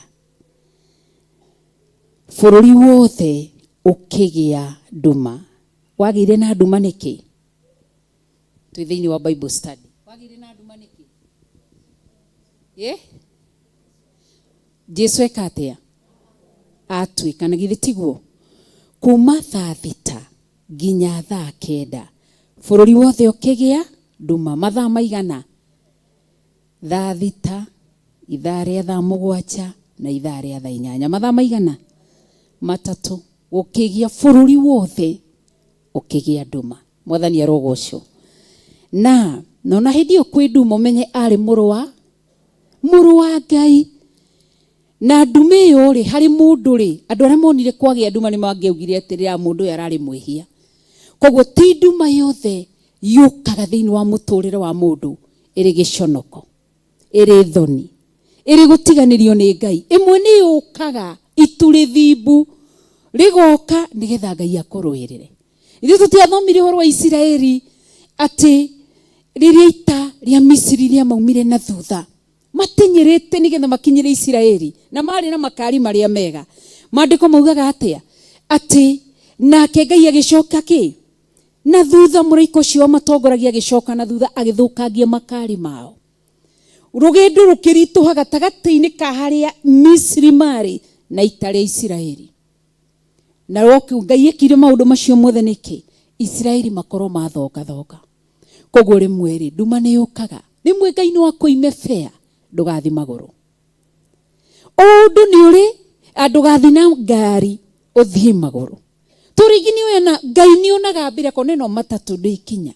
bũrũri wothe ũkĩgĩa nduma. Wagĩire na nduma nĩkĩ? Twĩ thĩinĩ wa Bible study. Wagĩire na nduma nĩkĩ? Jesu eka atĩa? Atuĩka, na githĩ tiguo? Kuma thaa 6 nginya thaa 9 bũrũri wothe ũkĩgĩa nduma. Mathaa maigana? Thaa 6, ithaa rĩa thaa 7 na ithaa rĩa thaa 8. Mathaa maigana? 3. Gũkĩgĩa bũrũri wothe ũkĩgĩa nduma. Mwathani arogocwo. Na nona hĩndĩ ĩyo kwĩ nduma, ũmenye arĩ mũrũ wa Ngai. Na nduma ĩyo rĩ, harĩ mũndũ rĩ, andũ arĩa monire kwagĩa nduma nĩ mangĩaugire atĩrĩrĩ, mũndũ ũyũ ararĩ mwĩhia. Koguo ti nduma yothe yũkaga thĩinĩ wa mũtũrĩre wa mũndũ ĩrĩ gĩconoko, ĩrĩ thoni, ĩrĩ gũtiganĩrio nĩ Ngai. Ĩmwe nĩ yũkaga itu rĩthimbu rĩgoka nĩgetha Ngai akũrũĩrĩre. Ithuĩ tũtiathomire ũhoro wa Isiraeli atĩ rĩrĩa ita rĩa Misiri rĩamaumire na thutha matinyĩrĩte nĩgetha makinyĩre Isiraeli, na marĩ na makari marĩa mega. Maandĩko maugaga atĩa? Atĩ nake Ngai agĩcoka kĩ na thutha, mũraika ũcio wamatongoragia agĩcoka na thutha agĩthũkangia makari mao. Rũgendo rũkĩritũha gatagatĩ-inĩ ka harĩa Misiri marĩ na ita rĩa Isiraeli. Na Ngai ekire maũndũ macio mothe nĩkĩ? Isiraeli makorwo mathongathonga. Koguo rĩmwe rĩ, nduma nĩ yũkaga. Rĩmwe Ngai no akũime fare, ndũgathi magũrũ. Ũndũ nĩ ũrĩ, ndũgathi na ngari, ũthiĩ magũrũ. Tũrĩngĩ nĩ ũyũ na Ngai nĩ onaga mbere akona ĩno matatũ ndĩkinya.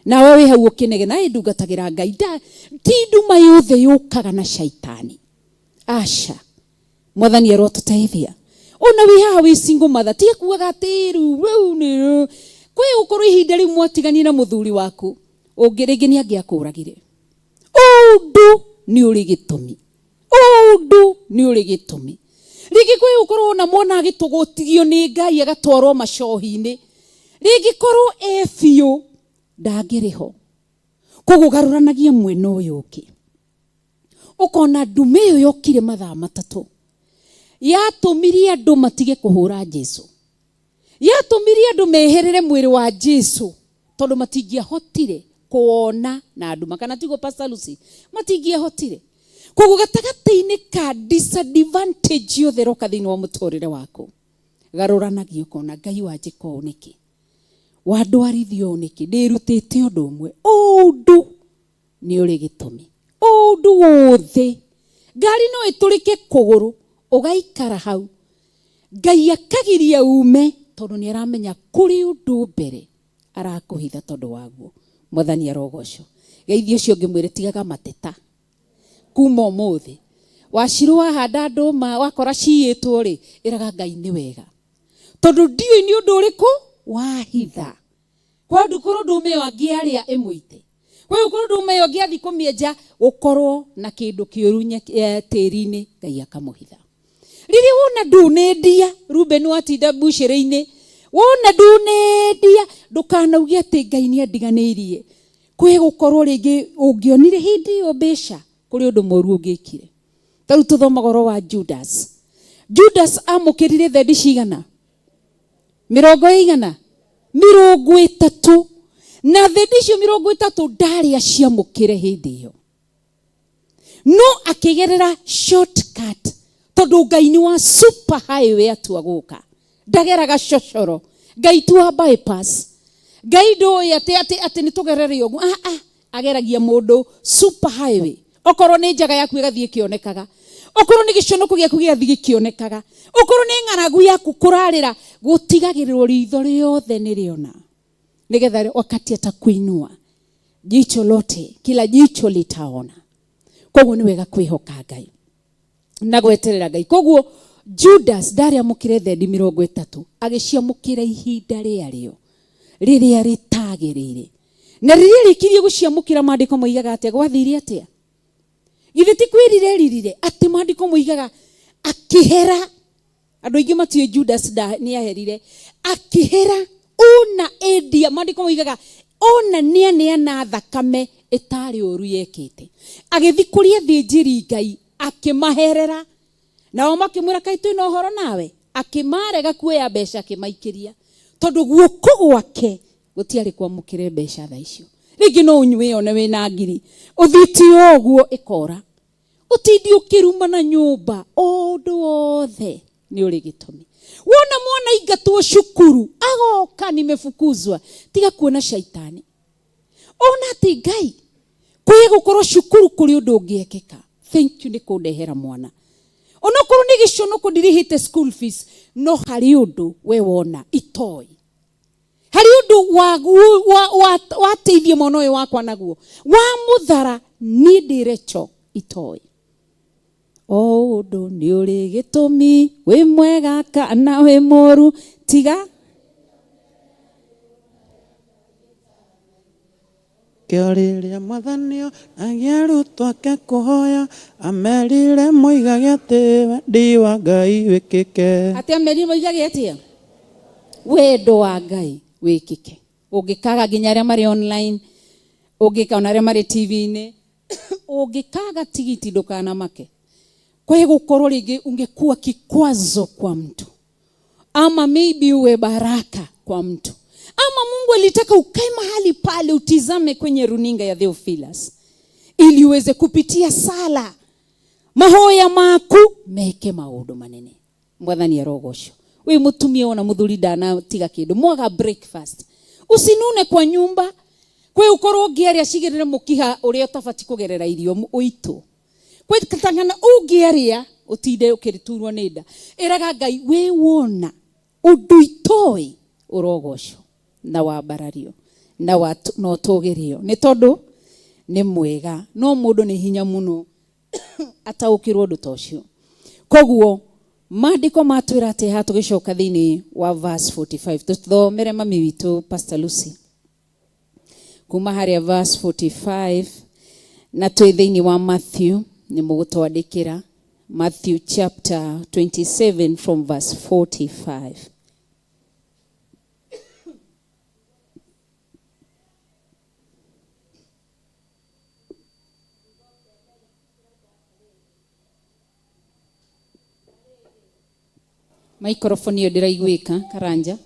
Nawe wĩ hau ũkĩnegena, ĩ ndungatagĩra Ngai. Ti nduma yothe yũkaga na caitani. Aca. Mwathani arotũteithia. Ona wĩ haha wĩ single mother, tiga kugaga atĩ rĩu, rĩu nĩ rĩu. Kwĩ gũkorwo ihinda rĩu mwatiganie na mũthuri waku. Ũngĩ rĩngĩ nĩ angĩakũragire. Ũndũ nĩ ũrĩ gĩtũmi. Ũndũ nĩ ũrĩ gĩtũmi. Rĩngĩ kwĩ gũkorwo na mwana agĩtũgũtigio nĩ Ngai agatwarwo macohi-inĩ. Rĩngĩ korwo e biũ ndangĩrĩ ho. Koguo garũranagia mwena ũyũ ũngĩ. Ũkona ndume ĩyo yokire mathaa 3. Yatũmire andũ matige kũhũra Jesu. Yatũmire andũ meherere mwĩrĩ wa Jesu tondũ matingĩahotire kuona na nduma. Kana tiguo Pastor Lucy? Matingĩahotire. Koguo gatagatĩ-inĩ ka disadvantage yothe ĩroka thĩinĩ wa mũtũrĩre waku, garũranagia ũkona Ngai wanjĩka ũũ nĩkĩ? Wandwarithia ũũ nĩkĩ? Ndĩrutĩte ũndũ ũmwe. Ũndũ nĩ ũrĩ gĩtũmi. Ũndũ wothe. Ngari no ĩtũrĩke kũgũrũ, ũgaikara hau. Ngai akagiria ume tondũ nĩ aramenya kũrĩ ũndũ mbere arakũhitha tondũ waguo. Mwathani arogocwo. Geithio ũcio ũngĩ mwĩre tigaga mateta. Kuma ũmũthĩ. Wacirũ wahanda ndũma wakora ciyĩtwo rĩ, ĩraga Ngai nĩ wega. Tondũ ndiũĩ nĩ ũndũ ũrĩkũ wahitha. Kwa ndũkorwo ndũma ĩyo angĩarĩa ĩmũite. Kwa ũkorwo ndũma ĩyo angĩathiĩ kũmĩenja gũkorwo na kĩndũ kĩũru tĩri-inĩ, Ngai akamũhitha. Rĩrĩa wona ndũnendia, Ruben watinda mbucĩrĩ-inĩ, wona ndũnendia, ndũkanauge atĩ Ngai nĩ andiganĩirie. Kwĩ gũkorwo rĩngĩ ũngĩonire hĩndĩ ĩyo mbeca, kũrĩ ũndũ mũru ũngĩkire. Ta rĩu tũthomaga ũhoro wa Judas. Judas amũkĩrire thendi cigana? Mĩrongo ĩigana? 30. Na thendi icio 30 ndarĩ aciamũkĩre hĩndĩ ĩyo. No akĩgerera shortcut tondũ Ngai nĩ wa super highway atua gũka. Ndageraga cocoro. Ngai tu wa bypass. Ngai ndũĩ atĩ atĩ atĩ nĩ tũgerere ũguo. Ah, ah. Ageragia mũndũ super highway. Okorwo nĩ njaga yaku ĩgathiĩ ĩkĩonekaga. Okorwo nĩ gĩconoko gĩaku gĩgathiĩ gĩkĩonekaga. Okorwo nĩ ng'aragu yaku kũrarĩra, gũtigagĩrĩrwo ritho rĩothe nĩ rĩona. Nĩgetha wakati atakuinua, jicho lote, kila jicho litaona. Koguo nĩ wega kwĩhoka Ngai na gweterera Ngai. Koguo Judas ndarĩ amũkĩre thendi 30, agĩciamũkĩra ihinda rĩarĩo rĩrĩa rĩtagĩrĩire. Na rĩrĩa rĩkirie gũciamũkĩra, maandĩko moigaga atĩa? Gwathire atĩa? Githĩ ti kwĩrira eririre? Atĩ maandĩko moigaga akĩhera. Andũ aingĩ matiũĩ Judas nĩ aherire. Akĩhera ona endia, maandĩko moigaga ona nĩ aneana thakame ĩtarĩ ũru yekĩte. Agĩthiĩ kũrĩ athĩnjĩri Ngai akĩmaherera. Nao makĩmwĩra kaĩ twĩna ũhoro nawe? Akĩmarega kuoya mbeca akĩmaikĩria. Tondũ guoko gwake gũtiarĩ kwamũkĩre mbeca thaa icio. Rĩngĩ no ũnyue one wĩna ngiri, ũthiĩte o ũguo ĩkora. Ũtindi ũkĩruma na nyũmba, o ũndũ wothe nĩ ũrĩ gĩtũmi. Wona mwana aingatwo cukuru, agoka nimefukuzwa, tiga kuona shaitani. Ona atĩ Ngai, kwĩ gũkorwo cukuru kũrĩ ũndũ ũngĩekĩka. Thank you nĩ kũndehera mwana. Onokorwo nĩ gĩconoko ndirĩhĩte school fees, no harĩ ũndũ we wona itoi. Harĩ ũndũ wateithie mwana ũyũ wakwa naguo. Wa mũthara niĩ ndĩrecho itoi. O ũndũ nĩ ũrĩ gĩtũmi, wĩ mwega kana wĩ mũũru, tiga Kĩo rĩrĩa Mwathani onagia arutwo ake kũhoya, amerire moigage atĩ wendi wa Ngai wĩkĩke. Atĩ amerire moigage atĩa? Wendo wa Ngai wĩkĩke. Ũngĩkaga nginya arĩa marĩ online, ũngĩka ona arĩa marĩ TV-inĩ, ũngĩkaga tigiti ndũkanamake. Kwĩ gũkorwo rĩngĩ ungekuwa kikwazo kwa mtu, ama maybe uwe baraka kwa mtu, ama Mungu alitaka ukae mahali pale utizame kwenye runinga ya Theophilus ili uweze kupitia sala mahoya maku meke maundu manene. Mwathani arogocwo. Wi mutumia ona muthuri ndana tiga kindu, mwaga breakfast, usinune kwa nyumba. Kwi ukorwo ungiaria cigirire mukiha uria utabati kugerera irio uitu. Kwi tangana ungiaria utinde ukiriturwo ni nda. Iraga Ngai wi wona undu itoi urogocwo na wambarario na na utugirio ni tondu ni mwega. No mundu ni hinya muno ataukirwo undu ta ucio. Koguo maandiko matwira ati ha tugicoka thiini wa verse 45 tuthomere mami witu Pastor Lucy. Kuma harĩa verse 45 na twĩ thĩinĩ wa Matthew nĩ mũgũtwandĩkĩra Matthew chapter 27 from verse 45. Microphone ĩyo ndĩraiguĩka Karanja.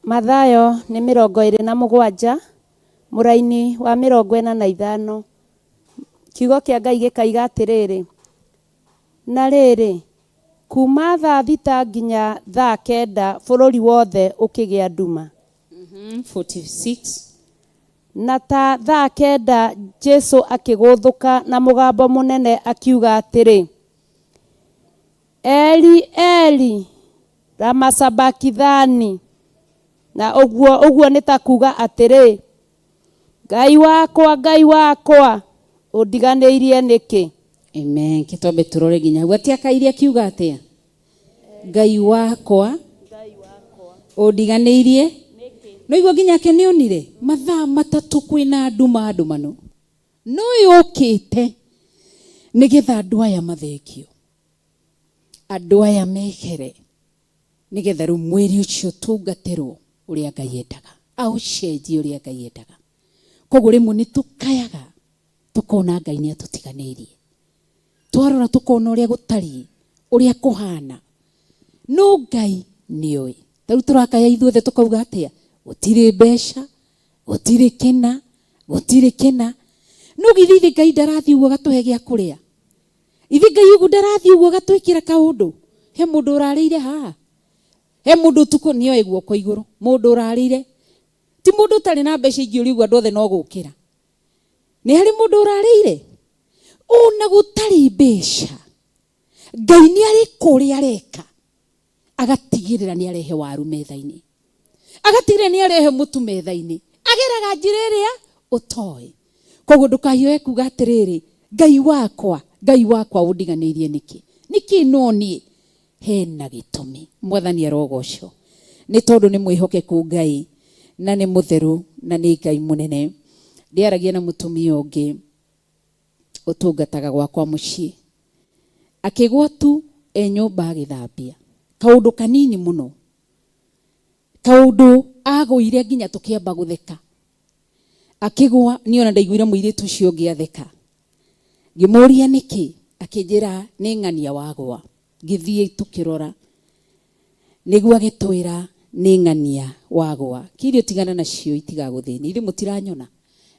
Mathayo nĩ 27 mũraini wa 45. Kiugo kĩa Ngai gĩkaiga atĩrĩrĩ, na rĩrĩ, kuma thaa 6 nginya thaa 9 bũrũri wothe ũkĩgĩa nduma. 46. Na ta thaa 9 Jesu akĩgũthũka na mũgambo mũnene akiuga atĩrĩ, Eli, Eli, lama sabakithani, na ũguo ũguo nĩ ta kuuga atĩrĩ, Ngai wakwa, Ngai wakwa, ũndiganĩirie nĩkĩ? Amen. Kĩtwambe tũrore nginya hau. Atĩ akaire akiuga atĩa? Ngai wakwa ũndiganĩirie no iguo nginya ake nĩ onire mathaa 3 kwĩna nduma ndumano no yũkĩte nĩgetha andũ aya mathengio, andũ aya mehere, nĩgetha rĩu mwĩrĩ ũcio ũtungatĩrwo ũrĩa Ngai endaga, aũcenjie ũrĩa Ngai endaga. Koguo rĩmwe nĩ tũkayaga tũkona Ngai nĩ atũtiganĩirie, twarora tũkona ũrĩa gũtariĩ, ũrĩa kũhana, no Ngai nĩoĩ. Ta rĩu tũrakaya ithuothe tũkauga atĩa? Gũtirĩ mbeca, gũtirĩ kĩna, gũtirĩ kĩna. No githĩ ithe Ngai ndarathiĩ ũguo agatũhe gĩa kũrĩa? Ithe Ngai ũguo ndarathiĩ ũguo agatwĩkĩra kaũndũ? He mũndũ ũrarĩire haha? He mũndũ ũtukũ nĩoe guoko igũrũ? Mũndũ ũrarĩire? Ti mũndũ ũtarĩ na mbeca ingĩũria ũguo andũ othe no gũkĩra. Nĩ harĩ mũndũ ũrarĩire? Ona gũtarĩ mbeca, Ngai nĩ arĩka ũrĩa areka, agatigĩrĩra nĩ arehe waru metha-inĩ, agatigĩrĩra nĩ arehe mũtu metha-inĩ, ageraga njĩra ĩrĩa ũtoĩ. Koguo ndũkahiũhe kuga atĩrĩrĩ, Ngai wakwa, Ngai wakwa ũndiganĩirie nĩkĩ? Nĩkĩ no niĩ? Hena gĩtũmi. Mwathani arogocwo nĩ tondũ nĩ mwĩhokeku Ngai na nĩ mũtheru na nĩ Ngai mũnene. Ndĩaragia na mũtumia ũngĩ ũtungataga gwakwa mũciĩ, akĩgwa tu e nyũmba agĩthambia kaũndũ kanini mũno, kaũndũ agũire nginya tũkĩamba gũtheka. Akĩgwa niĩ ona ndaiguire mũirĩtu ũcio ũngĩ atheka, ngĩmũria nĩkĩ, akĩnjĩra nĩ ng'ania wagwa. Ngĩthiĩ tũkĩrora, nĩguo agĩtwĩra nĩ ng'ania wagwa. Kĩirio tigana nacio itigagũthĩnia, ithuĩ mũtiranyona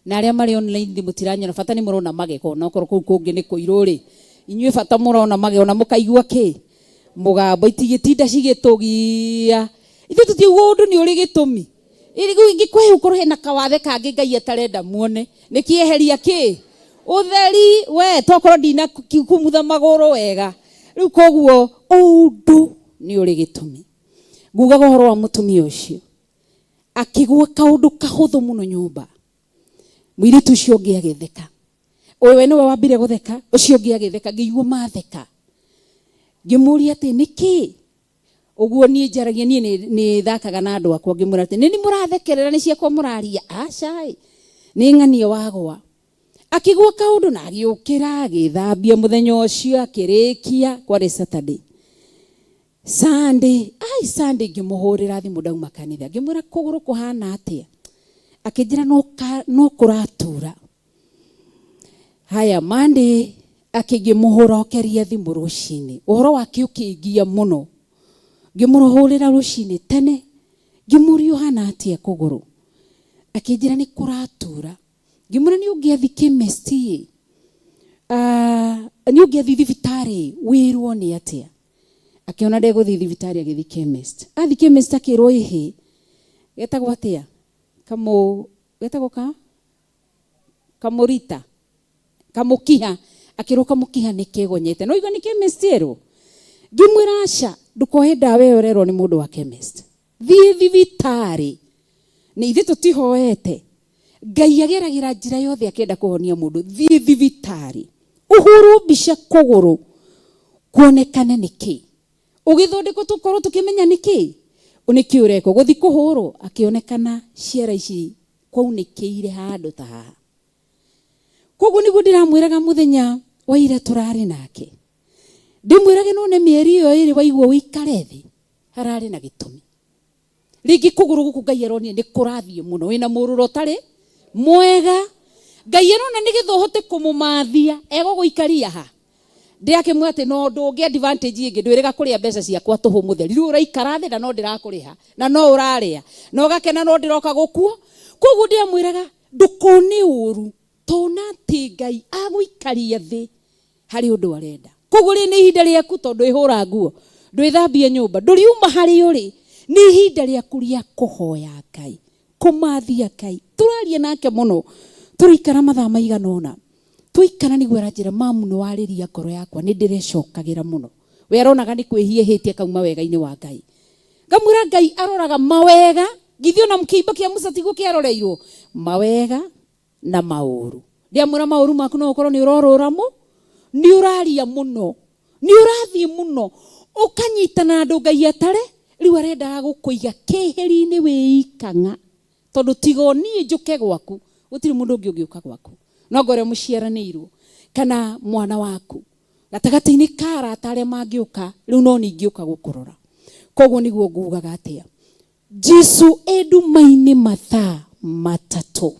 na arĩa marĩ online ithuĩ mũtiranyona, bata nĩ mũrona magego, na okorwo kũu kũngĩ nĩ kũirũ rĩ, inyuĩ bata mũrona magego na mũkaigua kĩ mũgambo, itigĩtinda cigĩtũgia. Ithuĩ tũtiaigua ũndũ nĩ ũrĩ gĩtũmi. Ingĩkũhe ũkorwo hena kawathe kangĩ Ngai atarenda muone, nĩkĩeheria kĩ ũtheri we tokorwo ndina kumutha magũrũ wega. Rĩu koguo ũndũ nĩ ũrĩ gĩtũmi. Ngugaga ũhoro wa mũtumia ũcio akĩgwa kaũndũ kahũthũ mũno nyũmba, mũirĩtu ũcio ũngĩ agĩtheka, ũyũ we nĩwe wambire gũtheka, ũcio ũngĩ agĩtheka, ngĩigua matheka, ngĩmũria atĩ nĩkĩ ũguo niĩ njaragia, niĩ nĩ thakaga na andũ akwa, ngĩmwĩra atĩ nĩ nĩ mũrathekerera, nĩ ciakwa mũraria, aca ĩ, nĩ ng'ania wagwa. Akĩgwa kaũndũ na agĩũkĩra agĩthambia mũthenya ũcio akĩrĩkia, kwarĩ Saturday. Sunday, ai Sunday ngĩmũhũrĩra thimũ ndauma kanitha, ngĩmwĩra kũgũrũ kũhana atĩa, akĩnjĩra no kũratura. Haya Monday akĩngĩmũhũrokeria thimũ rũcinĩ, ũhoro wake ũkĩngia mũno, ngĩmũhũrĩra rũcinĩ tene, ngĩmũria ũhana atĩa kũgũrũ, akĩnjĩra nĩ kũratura. Ngĩmwĩra nĩ ũngĩathi chemist ĩ, nĩ ũngĩathi thibitarĩ wĩrwo nĩ atĩa. Akĩona ndegũthiĩ thibitarĩ agĩthiĩ chemist. Athiĩ chemist akĩrwo ĩhĩ, getagwo atĩa? Kamũ, getagwo ka? Kamũrita. Kamũkiha. Akĩrwo kamũkiha nĩ kegonyete. No igua nĩ chemist erwo. Ngĩmwĩra aca, ndũkohe ndawa ĩyo ũrerwo nĩ mũndũ wa chemist. Thiĩ thibitarĩ. Nĩ ithuĩ tũtihoete. Ngai ageragĩra njĩra yothe akĩenda kũhonia mũndũ. Thiĩ thibitarĩ. Ũhũrwo mbica kũgũrũ kuonekane nĩ kĩ. Ũgĩthondekwo tũkorwo tũkĩmenya nĩkĩ nĩkĩ ũrekwo gũthi kũhũrwo akĩonekana ciara ici kwaunĩkĩire handũ ta haha. Koguo nĩguo ndĩramwĩraga mũthenya wa ira tũrarĩ nake, ndĩmwĩrage none mĩeri ĩyo ĩrĩ waigua ũikare thĩ hararĩ na gĩtũmi. Rĩngĩ kũgũrũ gũkũ Ngai aronire nĩ kũrathiĩ mũno, wĩna mũrũro ũtarĩ mwega. Ngai arona nĩgetha ũhote kũmũmathia egũgũikaria ha. Ndĩrakĩmwĩra atĩ no ũndũ ũngĩ advantage ĩngĩ ndwĩrĩga kũrĩa mbeca ciakwa tũhũ mũtheri. Rĩu ũraikara thĩ na no ndĩrakũrĩha na no ũrarĩa na ũgakena no ndĩroka gũkuo. Koguo ndĩramwĩraga ndũkone ũru tona atĩ Ngai agũikaria thĩ harĩ ũndũ arenda. Koguo rĩrĩ nĩ ihinda rĩaku tondũ ndwĩhũra nguo, ndwĩthambia nyũmba, ndũriuma harĩa ũrĩ. Nĩ ihinda rĩaku rĩa kũhoya Ngai, kũmathia Ngai. Tũraria nake mũno, tũraikara mathaa maigana ũna. Twaikara nĩguo aranjĩra, mamu nĩ warĩria ngoro yakwa, nĩ ndĩrecokagĩra mũno. We aronaga nĩ kwĩhia ehĩtie akauma wega-inĩ wa Ngai. Ngamwĩra Ngai aroraga mawega, githĩ ona kĩimba kĩa Musa tiguo kĩaroreirwo? Mawega na maũru. Ndĩamwĩra maũru maku no ũkorwo nĩ ũrorũra mũ, nĩ ũraria mũno, nĩ ũrathiĩ mũno, ũkanyitana andũ Ngai atare, rĩu arendaga gũkũiga kĩhĩri-inĩ wĩikang'a. Tondũ tiga o niĩ njũke gwaku, gũtirĩ mũndũ ũngĩ ũngĩũka gwaku. No anga ũrĩa mũciaranĩirwo, kana mwana waku. Gatagatĩ-inĩ ka arata arĩa mangĩũka, rĩu no niĩ ingĩũka gũkũrora. Koguo nĩguo ngugaga atĩa, Jesu e nduma-inĩ mathaa matatũ,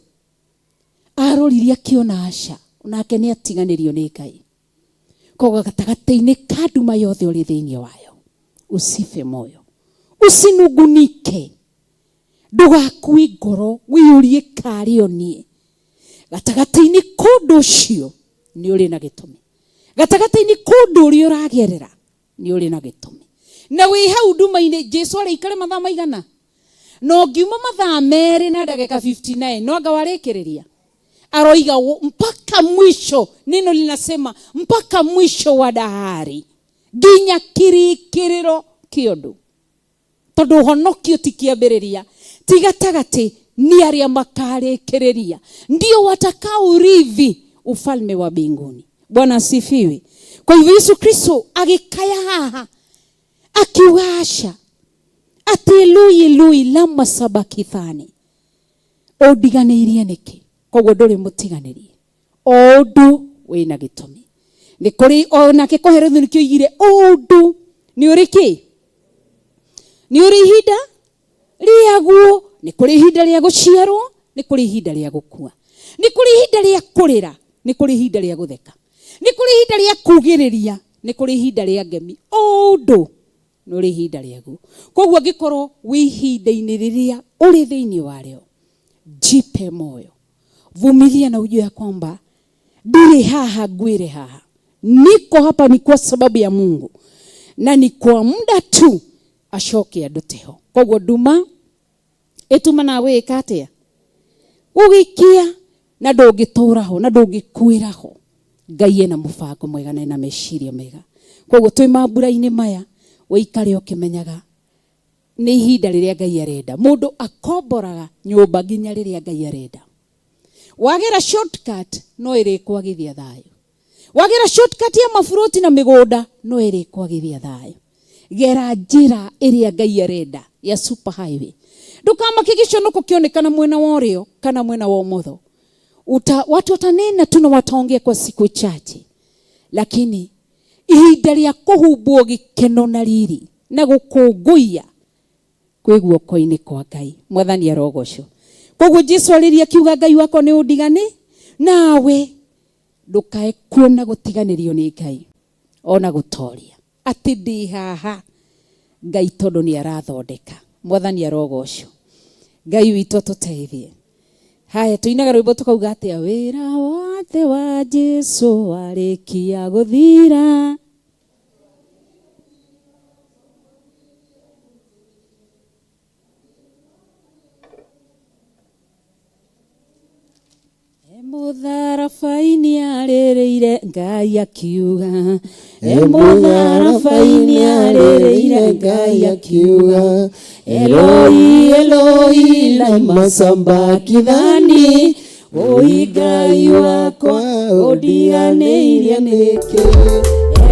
aroririe akĩona aca, onake nĩ atiganĩrio nĩ Ngai. Koguo gatagatĩ-inĩ ka nduma yothe ũrĩ thĩinĩ wayo, usife moyo, usinungunike, ndũgakue ngoro, wĩyũrie karĩ o niĩ. Gatagatĩ-inĩ ka ũndũ ũcio nĩ ũrĩ na gĩtũmi. Gatagatĩ-inĩ ka ũndũ ũrĩa ũragerera nĩ ũrĩ na gĩtũmi. Na wĩ hau nduma-inĩ, Jesu arĩ aikare mathaa maigana? Na ũngiuma mathaa merĩ na ndagĩka 59, no anga warĩkĩrĩria? Aroiga mpaka mwisho, neno linasema mpaka mwisho wa dahari, nginya kĩrĩkĩrĩro kĩa ũndũ. Tondũ ũhonokio ti kĩambĩrĩria, ti gatagatĩ, nĩ arĩa makarĩkĩrĩria ndio watakaurithi ufalme wa mbinguni. Bwana asifiwe. Kwa hivyo Yesu Kristo agĩkaya haha akiuga aca, atĩ Eloi Eloi lama sabakithani, ũndiganĩirie nĩkĩ? Koguo ndũrĩ mũtiganĩrie, o ũndũ wĩna gĩtũmi. Nĩ kũrĩ onake Kohelethu nĩkĩo oigire ũndũ nĩ ũrĩ kĩ? Nĩ ũrĩ ihinda rĩaguo. Nĩ kũrĩ ihinda rĩa gũciarwo, nĩ kũrĩ ihinda rĩa gũkua, nĩ kũrĩ ihinda rĩa kũrĩra, nĩ kũrĩ ihinda rĩa gũtheka, nĩ kũrĩ ihinda rĩa kugĩrĩria, nĩ kũrĩ ihinda rĩa ngemi. Ũndũ nĩ ũrĩ ihinda rĩaguo. Koguo angĩkorwo wĩ ihinda-inĩ rĩrĩa ũrĩ thĩinĩ warĩo, jipe moyo, vumilia na ujue ya kwamba ndirĩ haha ngwĩre haha, niko hapa ni kwa sababu ya Mungu na ni kwa muda tu acoke andute ho. Koguo nduma ĩtumanaga gwĩka atĩa? Gũgĩkia, na ndũngĩtũra ho na ndũngĩkuĩra ho. Ngai ena mũbango mwega na ena meciria mega. Koguo twĩ mambura-inĩ maya, ũikare ũkĩmenyaga nĩ ihinda rĩrĩa Ngai arenda. Mũndũ akomboraga nyũmba nginya rĩrĩa Ngai arenda. Wagera shortcut no ĩrĩkwagithia thayũ. Wagera shortcut ya maburoti na mĩgũnda no ĩrĩkwagithia thayũ. Gera njĩra ĩrĩa Ngai arenda ya super highway. Ndũkamake gĩconoko kĩonekana mwena wa ũrĩo kana mwena wa ũmotho. Watu watanena tu na wataongea kwa siku chache, lakini ihinda rĩa kũhumbwo gĩkeno na riri na gũkũngũiya kwĩ guoko-inĩ kwa Ngai. Mwathani arogocwo. Koguo Jesu arĩria akiuga Ngai wakwa nĩ ũndigane nawe, ndũkae kuona gũtiganĩrio nĩ Ngai ona gũtoria atĩ ndĩ haha Ngai tondũ nĩ arathondeka. Mwathani arogocwo. Ngai witũ atũteithie. Haya, tũinaga rwĩmbo tũkauga atĩa? Wĩra wothe wa Jesu warĩkia gũthira, mũtharaba-inĩ arĩrĩire Ngai akiuga, mũtharaba-inĩ arĩrĩire Ngai akiuga, Eloi Eloi lama sabakithani, oi Ngai wakwa ũndiganĩirie nĩkĩ?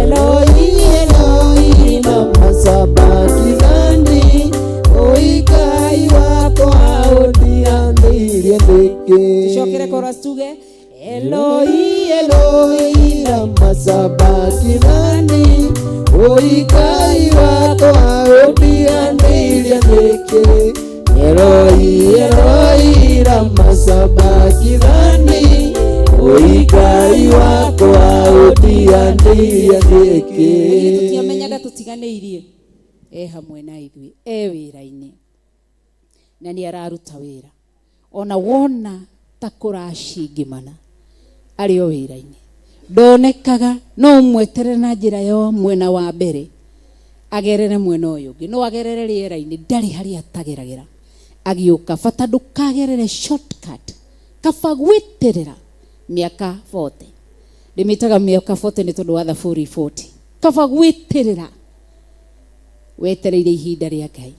Eloi Eloi lama sabakithani Oi Ngai wakwa ũndiganĩirie nĩkĩ? Tucokere chorus tuge Eloi, Eloi, lama sabakithani Oi Ngai wakwa ũndiganĩirie nĩkĩ? Eloi, Eloi, lama sabakithani Oi Ngai wakwa ũndiganĩirie nĩkĩ? Tũtiamenyaga tũtiganĩirie e hamwe na ithuĩ e wĩra-inĩ na nĩ araruta wĩra ona wona ta kũracingimana arĩ o wĩra-inĩ ndonekaga no ũmweterere na njĩra ya mwena wa mbere agerere mwena ũyũ ũngĩ no agerere rĩera-inĩ ndarĩ harĩa atageragĩra agĩũka bata ndũkagerere shortcut kaba gwĩterera mĩaka 40 ndĩmĩtaga mĩaka 40 nĩ tondũ wa thaburi 40 kaba gwĩterera wetereire ihinda rĩa Ngai.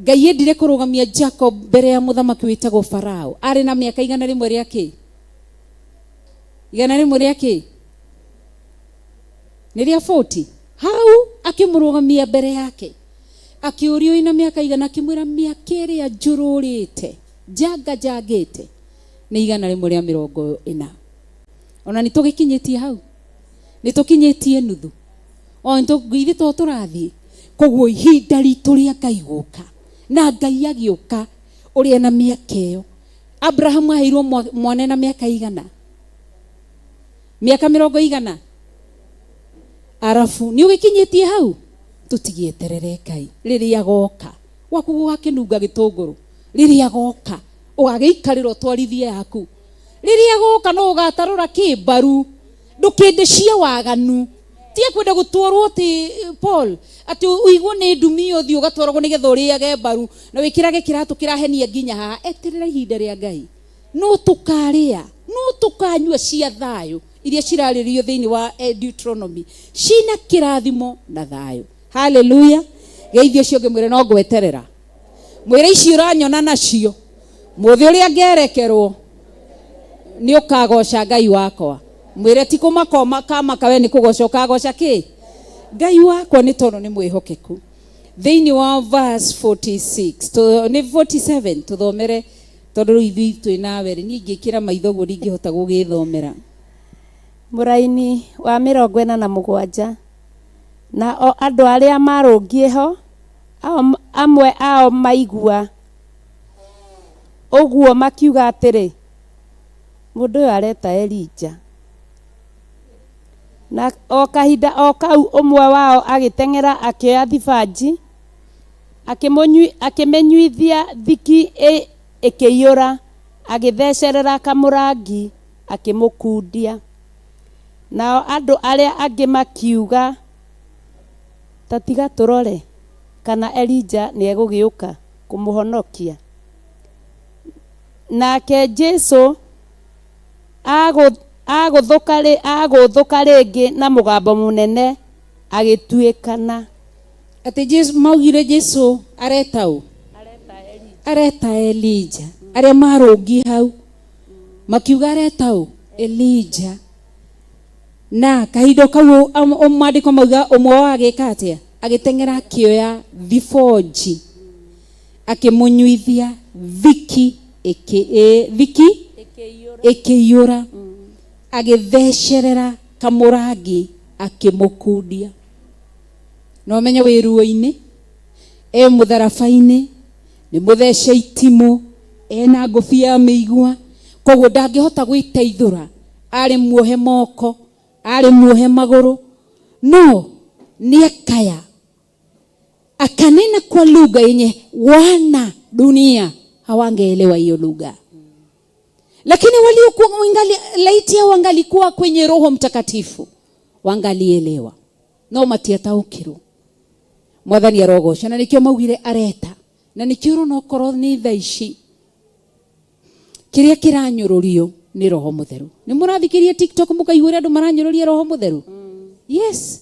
Ngai endire kũrũgamia Jacob mbere ya mũthamaki wĩtagwo Farao arĩ na mĩaka 100 rĩa kĩ 100 rĩa kĩ nĩ rĩa 40 hau akĩmũrũgamia mbere yake akĩũrio ina mĩaka igana akĩmwĩra mĩaka ĩrĩa njũrũrĩte njanga njangĩte nĩ 140 ona nĩ tũgĩkinyĩtie hau nĩ tũkinyĩtie nuthu o ithuĩ to tũrathiĩ koguo ihinda ritũ rĩa Ngai gũka na Ngai agĩũka ũrĩa na mĩaka ĩyo Abrahamu aheirwo mwana na mĩaka igana mĩaka mĩrongo igana arabu nĩ ũgĩkinyĩtie hau tũtigĩeterere Ngai rĩrĩa agoka gwaku gũgakĩnunga gĩtũngũrũ rĩrĩa agoka ũgagĩikarĩra ũtwarithie yaku rĩrĩa agoka no ũgatarũra kĩ mbaru ndũkĩnde cia waganu tiga kwenda gũtwarwo atĩ Paul atĩ ũigwo nĩ ndumi ũthiĩ ũgatwaragwo nĩgetha ũrĩage mbaru na wĩkĩrage kĩratũ kĩrahenia nginya haha eterera ihinda rĩa Ngai no tũkarĩa no tũkanyua cia thayũ iria cirarĩrĩrio thĩinĩ wa Deuteronomy cina kĩrathimo na thayũ haleluya geithio ũcio ũngĩ mwĩre no ngweterera mwĩre ici ũranyona nacio mũthĩ ũrĩa ngerekerwo nĩ ũkagoca Ngai wakwa mwĩre ti kũmakoma kamaka we nĩ kũgoca ũkagoca kĩ Ngai wakwa nĩ tondũ nĩ mwĩhokeku thĩinĩ wa verse 46 nĩ 47 tũthomere tondũ rĩu ithuĩ twĩ nawe rĩ niĩ ingĩkĩra maitho ũguo ndingĩhota gũgĩthomera Mũraini wa 47 na o andũ arĩa marũngiĩ ho amwe ao maigua ũguo makiuga atĩrĩ mũndũ ũyũ areta Elija na o kahinda o kau ũmwe wao agĩteng'era akĩoya thibanji akĩmĩnyuithia thiki ĩkĩiyũra agĩthecerera kamũrangi akĩmũkundia nao andũ arĩa angĩ makiuga ta tiga tũrore kana Elija nĩegũgĩũka kũmũhonokia nake Jesũ agũthũka rĩngĩ na mũgambo mũnene agĩtuĩkana atĩ Jesũ maugire Jesũ areta ũ areta Elija arĩa marũngi hau makiuga areta ũ Elija na kahinda kau maandĩko mauga ũmwe wao agĩka atĩa agĩteng'era akĩoya thibonji akĩmũnyuithia thiki thiki ĩkĩiyũra agĩthecerera kamũrangi akĩmũkundia no menye wĩ ruo-inĩ e mũtharaba-inĩ nĩ mũthece itimũ ena ngũbia ya mĩigua koguo ndangĩhota gwĩteithũra arĩ muohe moko arĩ muohe magũrũ no nĩakaya akanena kwa lugha yenye wana dunia hawangeelewa hiyo lugha lakini waliokuwa laiti hao wangalikuwa kwenye Roho Mtakatifu wangalielewa no matiataũkĩrwo mwathani arogoca na nikio maugire areta na nikio ũrona okorwo nĩ thaa ici kĩrĩa kĩranyũrũrio nĩ Roho Mũtheru nĩ mũrathikĩria TikTok mũkaigua ũrĩa andũ maranyũrũria Roho Mũtheru yes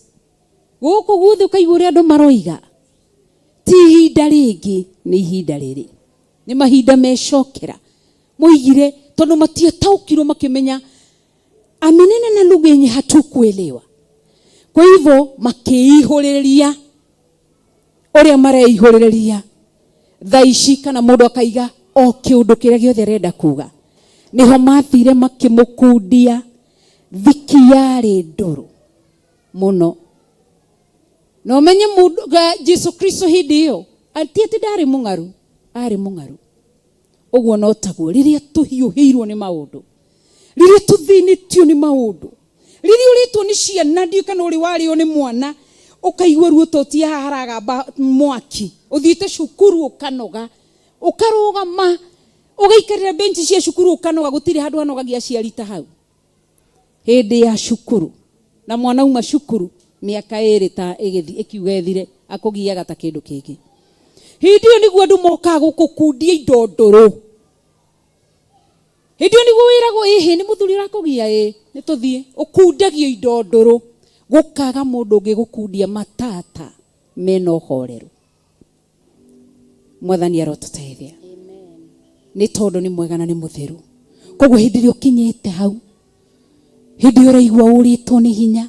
gũkũ guothe ũkaigua ũrĩa andũ maroiga ti ihinda rĩngĩ nĩ ihinda rĩrĩ nĩ mahinda mecokera moigire tondũ matiataũkirwo makĩmenya amenena na lugha yenye hatukuelewa kwa hivyo makĩihũrĩrĩria Ũrĩa mareihũrĩrĩria thaa ici, kana mũndũ akaiga o kĩũndũ kĩrĩa gĩothe arenda kuga. Nĩho mathire makĩmũkundia thiki yarĩ ndũrũ mũno. Na ũmenye mũndũ Jesu Kristo hĩndĩ ĩyo ti atĩ ndarĩ mũng'aru, arĩ mũng'aru. Ũguo no taguo rĩrĩa tũhiũhĩirwo nĩ maũndũ, rĩrĩa tũthĩnĩtio nĩ maũndũ, rĩrĩa ũrĩtwo nĩ ciana, ndiũĩ kana ũrĩ warĩo nĩ mwana, ũkaigua ruo tũtia haha haragamba mwaki, ũthiĩte cukuru ũkanoga, ũkarũgama, ũgaikarĩra benchi cia cukuru ũkanoga, gũtirĩ handũ hanogagia aciari ta hau. Hĩndĩ ya cukuru, na mwana uma cukuru mĩaka ĩrĩ ta ĩgĩthi ĩkiuga ĩthire, akũgiaga ta kĩndũ kĩngĩ. Hĩndĩ ĩyo nĩguo andũ mokaga gũkũkundia indo ndũrũ. Hĩndĩ ĩyo nĩguo wĩragwo ĩhĩ nĩ mũthuri ũrakũgia ĩ nĩ tũthiĩ, ũkundagio indo ndũrũ, gũkaga mũndũ ũngĩ gũkundia matata mena ũhoreru. Mwathani arotũteithia nĩ tondũ nĩ mwega na nĩ mũtheru. Koguo hĩndĩ ĩrĩa ũkinyĩte hau, hĩndĩ ĩrĩa ũraigua ũrĩtwo nĩ hinya,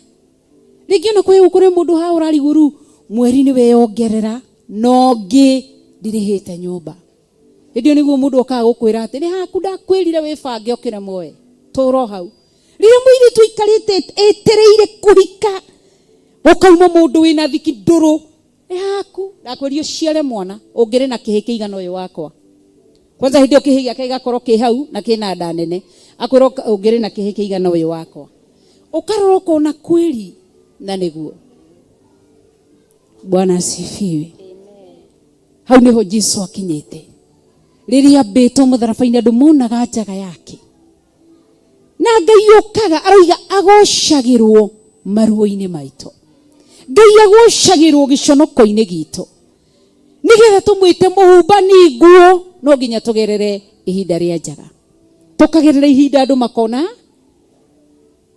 rĩngĩ ona kwĩ kũrĩ mũndũ haha ũrarigwo rĩu mweri nĩ weyongerera na ũngĩ ndirĩhĩte nyũmba. Hĩndĩ ĩyo nĩguo mũndũ okaga gũkwĩra atĩ nĩ haku ndakwĩrire wĩbange ũkĩremwo we tũra hau. Rĩrĩa mũirĩtu aikarĩte etereire kũhika, gũkauma mũndũ wĩna thiki ndũrũ, nĩ haku ndakwĩrire ũciare mwana ũngĩrĩ na kĩhĩ kĩigana ũyũ wakwa. Kwanza hĩndĩ ĩyo kĩhĩ gĩake gĩgakorwo kĩ hau na kĩna nda nene, akwĩra ũngĩrĩ na kĩhĩ kĩigana ũyũ wakwa, ũkarora ũkona kwĩri na nĩguo. Bwana asifiwe. Hau nĩho Jesu akinyĩte rĩrĩa ambĩtwo mũtharaba-inĩ, andũ monaga njaga yake na Ngai ũkaga aroiga agocagĩrwo maruo-inĩ maitũ, Ngai agocagĩrwo gĩconoko-inĩ gitũ, nĩgetha tũmwĩte mũhumbani nguo. No nginya tũgerere ihinda rĩa njaga, tũkagerera ihinda andũ makona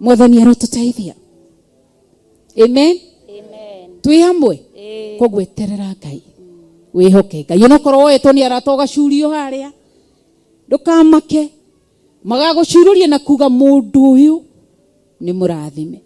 Mwathani arotũteithia. Amen. Twĩ hamwe. Koguo eterera Ngai, wĩhoke Ngai, onokorwo woetwo nĩ arata ũgacurio harĩa, ndũkamake, magagũcurũria na kuga mũndũ ũyũ nĩ mũrathime.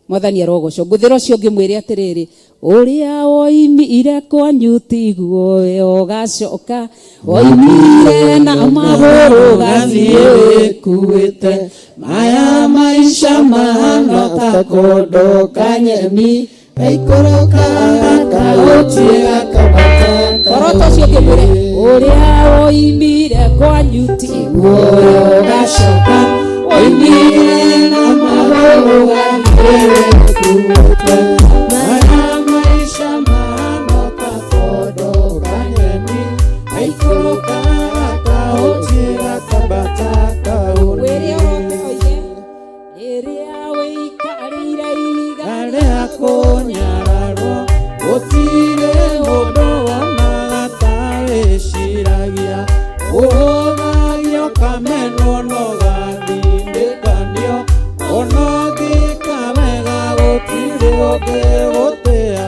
Mwathani arogocwo. Ngũthĩra ũcio ũngĩ mwĩre atĩrĩrĩ, ũrĩa woimire kwanyu tiguo we ũgacoka, woimire na magũrũ gathiĩ wĩkuĩte, maya maisha mahana ta kondo kanyeni gaikũrũkaga kahutie gakambata. Korota ũcio ũngĩ mwĩre, ũrĩa woimire kwanyu tiguo we ũgacoka, woimire na magũrũ gathiĩ wĩkuĩte, maya maisha mahana ta kondo kanyeni gaikũrũkaga kahutie gakambata wĩre kahunie. oroke oige rĩrĩa wĩikarĩire ihiga Arĩa kũnyararwo gũtirĩ mũndũ wonaga ta wĩciragia, ũhũthagio kamenwo no gathindĩkanio, ona ũngĩka wega gũtirĩ ũngĩgũtĩa,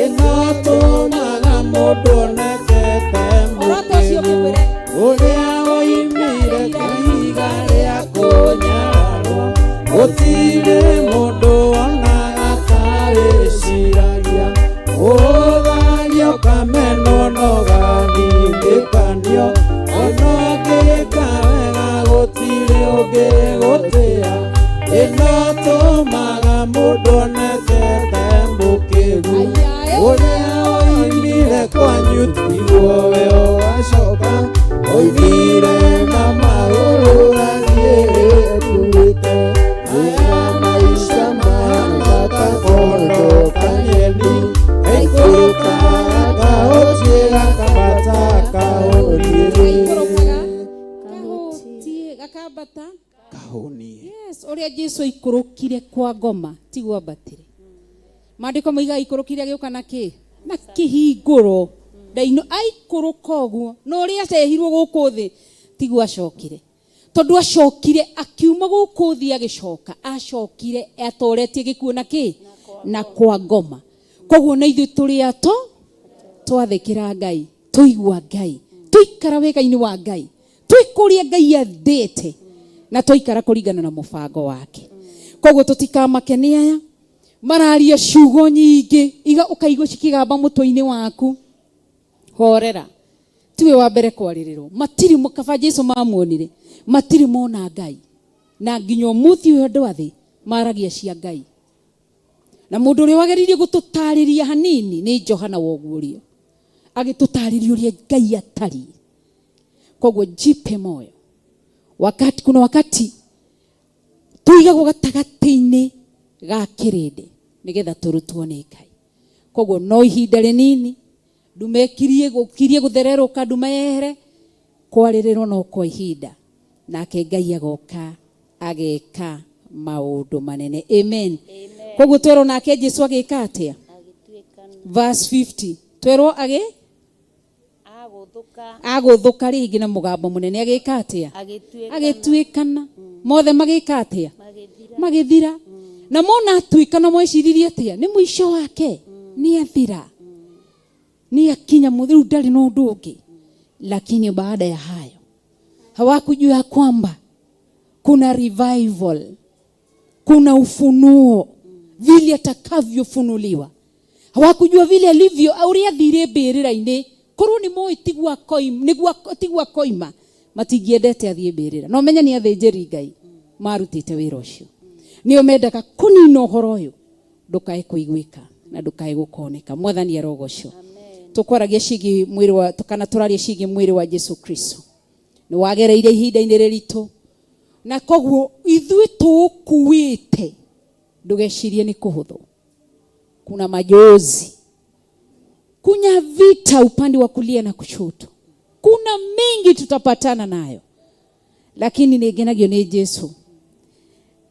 ĩno tũmaga mũndũ onekete Orota ũcio ũngĩ mũkĩgu. mwĩre Ũrĩa woimire ihiga rĩa kũnyararwo gũtirĩ mũndũ wonaga ta wĩciragia, ũthagio kamenwo no gathindĩkanio, ona ũngĩka wega gũtirĩ ũngĩgũtĩa, ĩno tũmaga mũndũ onekete mũkĩgu. Ũrĩa woimire kwanyu tiguo we ũgacoka, woimire na magũrũ gathiĩ wĩkuĩte, maya maisha mahana ta kondo kanyeni gaikũrũkaga kahutie gakambata kahũnie. Gaikũrũkaga kahutie gakambata kahũnie. Yes, ũrĩa Jesu aikũrũkire kwa ngoma tiguo ambatire. Maandĩko moigaga aikũrũkire agĩũka na kĩ na kĩhingũro ndaino, aikũrũka ũguo na ũrĩa acehirwo gũkũ thĩ tiguo acokire, tondũ acokire akiuma gũkũ thĩ agĩcoka acokire atoretie gĩkuũ na kĩ na kwa ngoma. Koguo na ithuĩ tũrĩ ato twathĩkĩra Ngai, tũigua Ngai, tũikara wega-inĩ wa Ngai, twĩkũria Ngai endete na twaikara kũringana na mũbango wake. Koguo tũtikamake nĩ aya. Mararia ciugo nyingĩ iga ũkaigua cikĩgamba mũtwe-inĩ waku. Horera, tiwe wa mbere kwarĩrĩrwo. Matirĩ kaba Jesu mamuonire, matirĩ mona Ngai, na nginya ũmũthĩ ũyũ andũ a thĩ maragia cia Ngai. Na mũndũ ũrĩa wageririe gũtũtarĩria hanini nĩ Johana wa Ũguũrio, agĩtũtarĩria ũrĩa Ngai atariĩ. Koguo jipe moyo, wakati kuna wakati tuigagwo gatagatĩ-inĩ ga kĩrĩndĩ nĩgetha tũrutwo nĩ Ngai. Koguo no ihinda rĩnini ndume ĩkirie gũkirie gũthererũka, ndume yehere, kwarĩrĩrwo no kwa ihinda, nake Ngai agoka ageka maũndũ manene. Amen. Koguo twerwo nake Jesu agĩka atĩa? Verse 50 twerwo agĩ agũthũka rĩngĩ na mũgambo mũnene agĩka atĩa? Agĩtuĩkana. Mothe magĩka atĩa? Magĩthira. Na mona atuĩkana mweciririe atĩa? Nĩ mũico wake, nĩ athira, nĩ akinya rĩu ndarĩ na ũndũ ũngĩ. Lakini baada ya hayo hawakujua kwamba kuna revival, kuna ufunuo vile atakavyofunuliwa. Hawakujua vile alivyo ũrĩa athire mbĩrĩra-inĩ. Korwo nĩ moĩ tiguo akoima, matingĩendete athiĩ mbĩrĩra. No menye nĩ athĩnjĩri Ngai marutĩte wĩra ũcio, nĩo mendaga kũnina ũhoro ũyũ ndũkae kũiguĩka na ndũkae gũkoneka. Mwathani arogocwo. Tũkwaragia ciĩgiĩ mwĩrĩ wa, kana tũraria ciĩgiĩ mwĩrĩ wa Jesu Kristo. Nĩ wagereire ihinda-inĩ rĩritũ, na koguo ithuĩ tũũkuĩte, ndũgecirie nĩ kũhũthũ. Kuna majozi, kuna vita upande wa kulia na kushoto, kuna mengi tutapatana nayo, lakini nĩ ngenagio nĩ Jesu.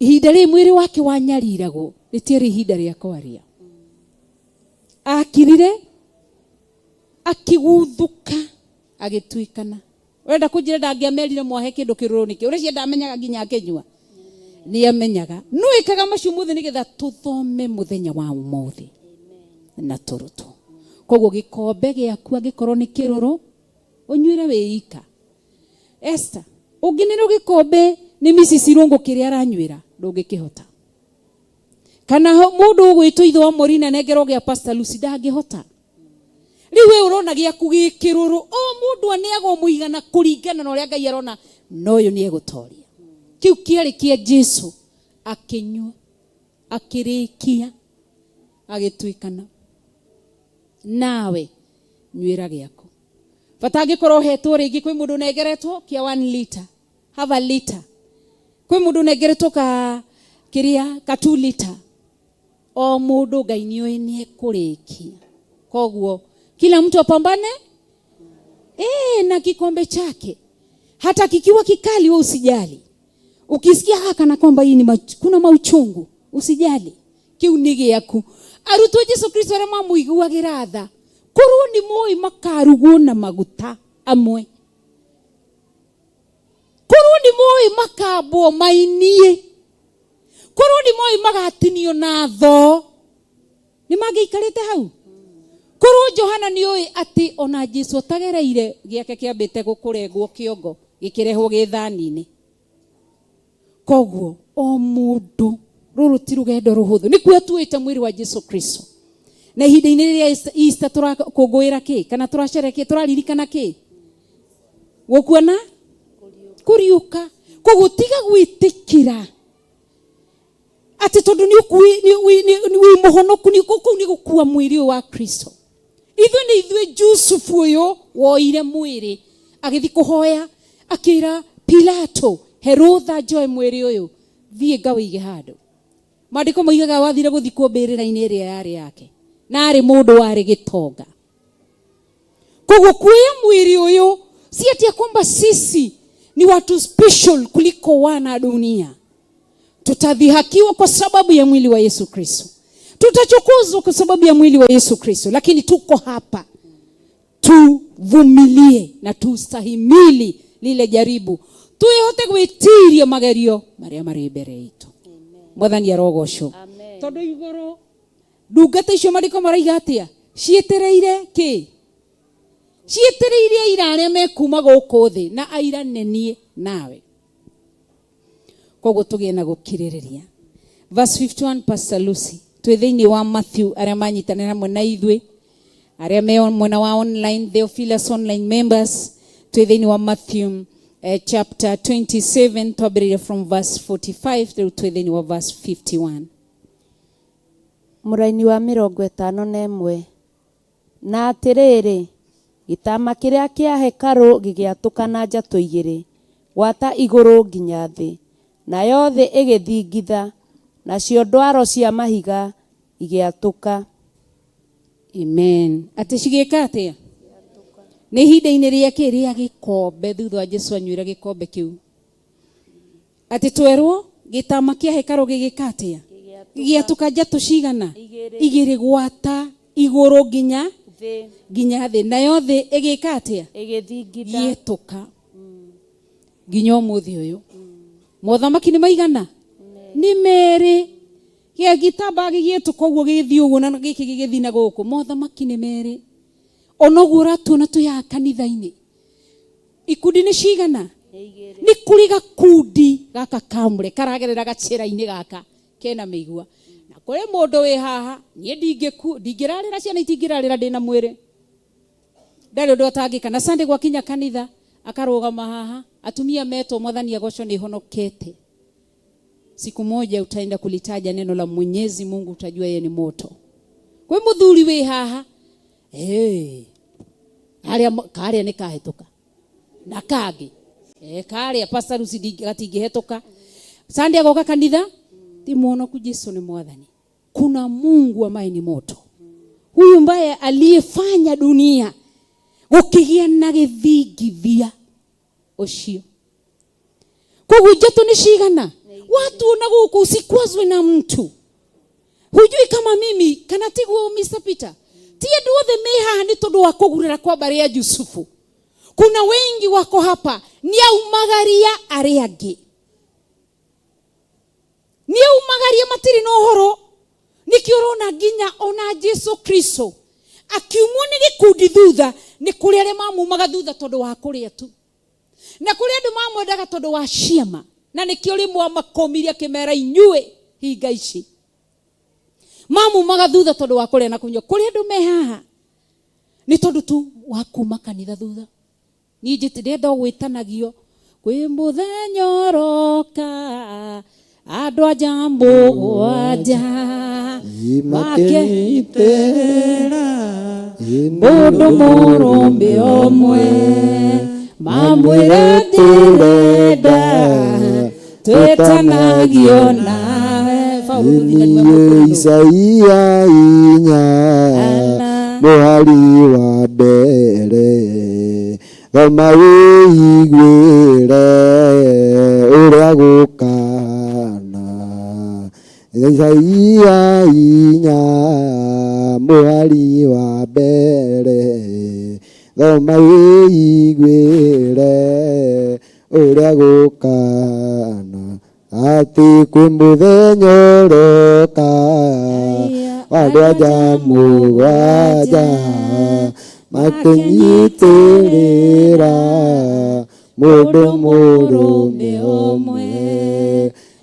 Ihinda rĩrĩ mwĩrĩ wake wanyariragwo rĩtiarĩ ihinda rĩa kwaria. Akirire, akĩguthũka, agĩtuĩkana. Ũrenda kũnjĩra ndangĩamerire mwahe kĩndũ kĩrũrũ nĩkĩ? Ũreciria ndamenyaga nginya akĩnyua? Nĩ amenyaga. No ĩkaga macio mothe nĩgetha tũthome mũthenya wa ũmũthĩ na tũrutwo. Koguo gĩkombe gĩaku angĩkorwo nĩ kĩrũrũ, ũnyuĩre wĩ ika. Esther, ũngĩnĩrwo gĩkombe nĩ Mrs. Irũngũ kĩrĩa aranyuĩra, ndũngĩkĩhota. Kana mũndũ ũgwĩtwo ithe wa Morina nengerwo gĩa Pastor Lucy, ndangĩhota. Rĩu we ũrona gĩaku gĩ kĩrũrũ, o mũndũ aneagwo mũigana kũringana na ũrĩa Ngai arona, na ũyũ nĩ egũtoria. Kĩu kĩarĩ kĩa Jesu, akĩnyua, akĩrĩkia, agĩtuĩkana. Nawe nyuĩra gĩaku. Bata angĩkorwo ũhetwo rĩngĩ, kwĩ mũndũ ũnengeretwo kĩa 1 liter, have a liter. Kwĩ mũndũ ũnengeretwo ka kĩrĩa ka 2 liter. O mũndũ Ngai nĩoĩ nĩ ekũrĩkia. Koguo kila mtu apambane na kikombe chake, hata kikiwa kikali wewe usijali. Ukisikia haka na kwamba hii ni kuna mauchungu, usijali, kiu nĩ gĩaku. Arutwo Jesu Kristo arĩa mamũiguagĩra tha, korwo nĩ moĩ makarugwo na maguta amwe, korwo nĩ moĩ makambwo mainie, korwo nĩ moĩ magatinio na thoo, nĩ mangĩikarĩte hau? Korwo Johana nĩ oĩ atĩ ona Jesu atagereire gĩake kĩambĩte gũkũrengwo kĩongo gĩkĩrehwo gĩthani-inĩ. Koguo o mũndũ, rũrũ ti rũgendo rũhũthũ, nĩkuo atuĩte mwĩrĩ wa Jesu Kristo. Na ihinda-inĩ rĩrĩa Easter tũrakũngũĩra kĩ, kana tũracerekea, tũraririkana kĩ? Gũkua na kũriũka. Koguo tiga gwĩtĩkĩra atĩ tondũ nĩ wĩ mũhonoku, nĩ kũu nĩ gũkua mwĩrĩ ũyũ wa Kristo. Ithuĩ nĩ ithuĩ Jusufu ũyũ woire mwĩrĩ agĩthiĩ kũhoya, akĩra Pilato, Herotha njoe mwĩrĩ ũyũ thiĩ ngawĩige handũ. Maandĩko moigaga wathire gũthikwo mbĩrĩra-inĩ ĩrĩa yarĩ yake, na arĩ mũndũ warĩ gĩtonga. Koguo kuoya mwĩrĩ ũyũ si ati ya kwamba sisi ni watu special kuliko wana dunia. Tutadhihakiwa kwa sababu ya mwili wa Yesu Kristo, tutachukuzwa kwa sababu ya mwili wa Yesu Kristo, lakini tuko hapa tuvumilie na tustahimili lile jaribu, twihote gwitiria magerio maria mari mbere itu. Mwathani arogocwo. Tondu iguru ndungata icio mariko maraiga atia? Cietereire ki? Cietereire aira aria mekuma guku thi, na aira nĩ niĩ nawe. Koguo tugie na gukiririria. Verse 51, Pastor Lucy. Twĩ thĩinĩ wa Matthew, arĩa manyitanĩra hamwe na ithuĩ, arĩa me mwena wa online, Theophilus online members, twĩ thĩinĩ wa Matthew chapter 27, twambĩrĩire from verse 45, rĩu twĩ thĩinĩ wa verse 51. Mũraini wa 51. Na atĩrĩrĩ, gĩtama kĩrĩa kĩa hekarũ gĩgĩatũkana njatũ igĩrĩ, gwata igũrũ nginya thĩ, nayo thĩ ĩgĩthingitha, nacio ndwaro cia mahiga igĩatũka. Amen. Atĩ cigĩka atĩa? Nĩ ihinda-inĩ rĩa kĩ? Rĩa gĩkombe, thutha wa Jesu anyuĩra gĩkombe kĩu. Atĩ twerwo gĩtama kĩa hekarũ gĩgĩka atĩa? Gĩatũka njatũ cigana? Igĩrĩ, gwata igũrũ nginya thĩ, nginya thĩ, nayo thĩ ĩgĩka atĩa? Ĩgĩthingitha. Gĩetũka nginya ũmũthĩ ũyũ. Mothamaki nĩ maigana? Nĩ merĩ. Gĩa gĩtambaya gĩgĩetũka ũguo, gĩgĩthiĩ ũguo, na gĩkĩ gĩgĩthiĩ na gũkũ. Mothamaki nĩ merĩ. Ona ũguo ũratuona twĩ haha kanitha-inĩ, ikundi nĩ cigana? Nĩ kũrĩ gakundi gaka kamũre karagerera gacĩra-inĩ gaka kena mĩigua, na kũrĩ mũndũ wĩ haha, niĩ ndingĩrarĩra, ciana itingĩrarĩra, ndĩna mwĩrĩ, ndarĩ ũndũ atangĩka. Na Sunday gwakinya kanitha akarũgama haha, atumia metwo, Mwathani agocwo, nĩ honokete. Siku moja utaenda kulitaja neno la Mwenyezi Mungu, utajua yeye ni moto. Kwĩ mũthuri wĩ haha, hey, karĩa karĩa nĩ kahĩtũka na kangĩ, karĩa Pastor Lucy gatingĩhetũka. Sunday agoka kanitha ti mwonoku. Jesu ni Mwathani. Kuna Mungu ambaye ni moto, huyu ambaye aliyefanya dunia gũkĩgĩa na gĩthingithia ũcio. Koguo njatũ nĩ cigana? Watuona gũkũ, usikwazwe na mtu. Hujui kama mimi kana tiguo, Mr. Peter, ti andũ othe me haha nĩ tondũ wa kũgurara kwa mbarĩ ya Jusufu. Kuna wengi wako hapa nĩ aumagaria arĩa angĩ, nĩ aumagaria, matirĩ na ũhoro. Nĩkĩo ũrona nginya ona Jesu Kristo akiumwo nĩ gĩkundi thutha, nĩ kũrĩ arĩa mamumaga thutha tondũ wa kũrĩa tu, na kũrĩ andũ mamwendaga tondũ wa ciama, na nĩkĩo rĩmwe amakũmirie akĩmera, inyuĩ hinga ici mamumaga thutha tondũ wa kũrĩa na kũnyua. Kũrĩ andũ me haha nĩ tondũ tu wa kuma kanitha thutha. Niĩ njĩti ndĩrenda gwĩtanagio kwĩ mũthenya ũroka, andũ anja 7 makĩnyitĩrĩra mũndũ mũrũme ũmwe, mamwĩre ndĩrenda twĩtanagio nawe. Paũlũ mũthigani wa Niĩ mũkũrũ. Isaia 4 Ana. mũhari wa mbere, thoma wĩiguĩre ũrĩa gũkana. Isaia 4 mũhari wa mbere, thoma wĩiguĩre ũrĩa gũkana, atĩ kwĩ mũthenya ũroka, andũ anja 7 makĩnyitĩrĩra mũndũ mũrũme ũmwe,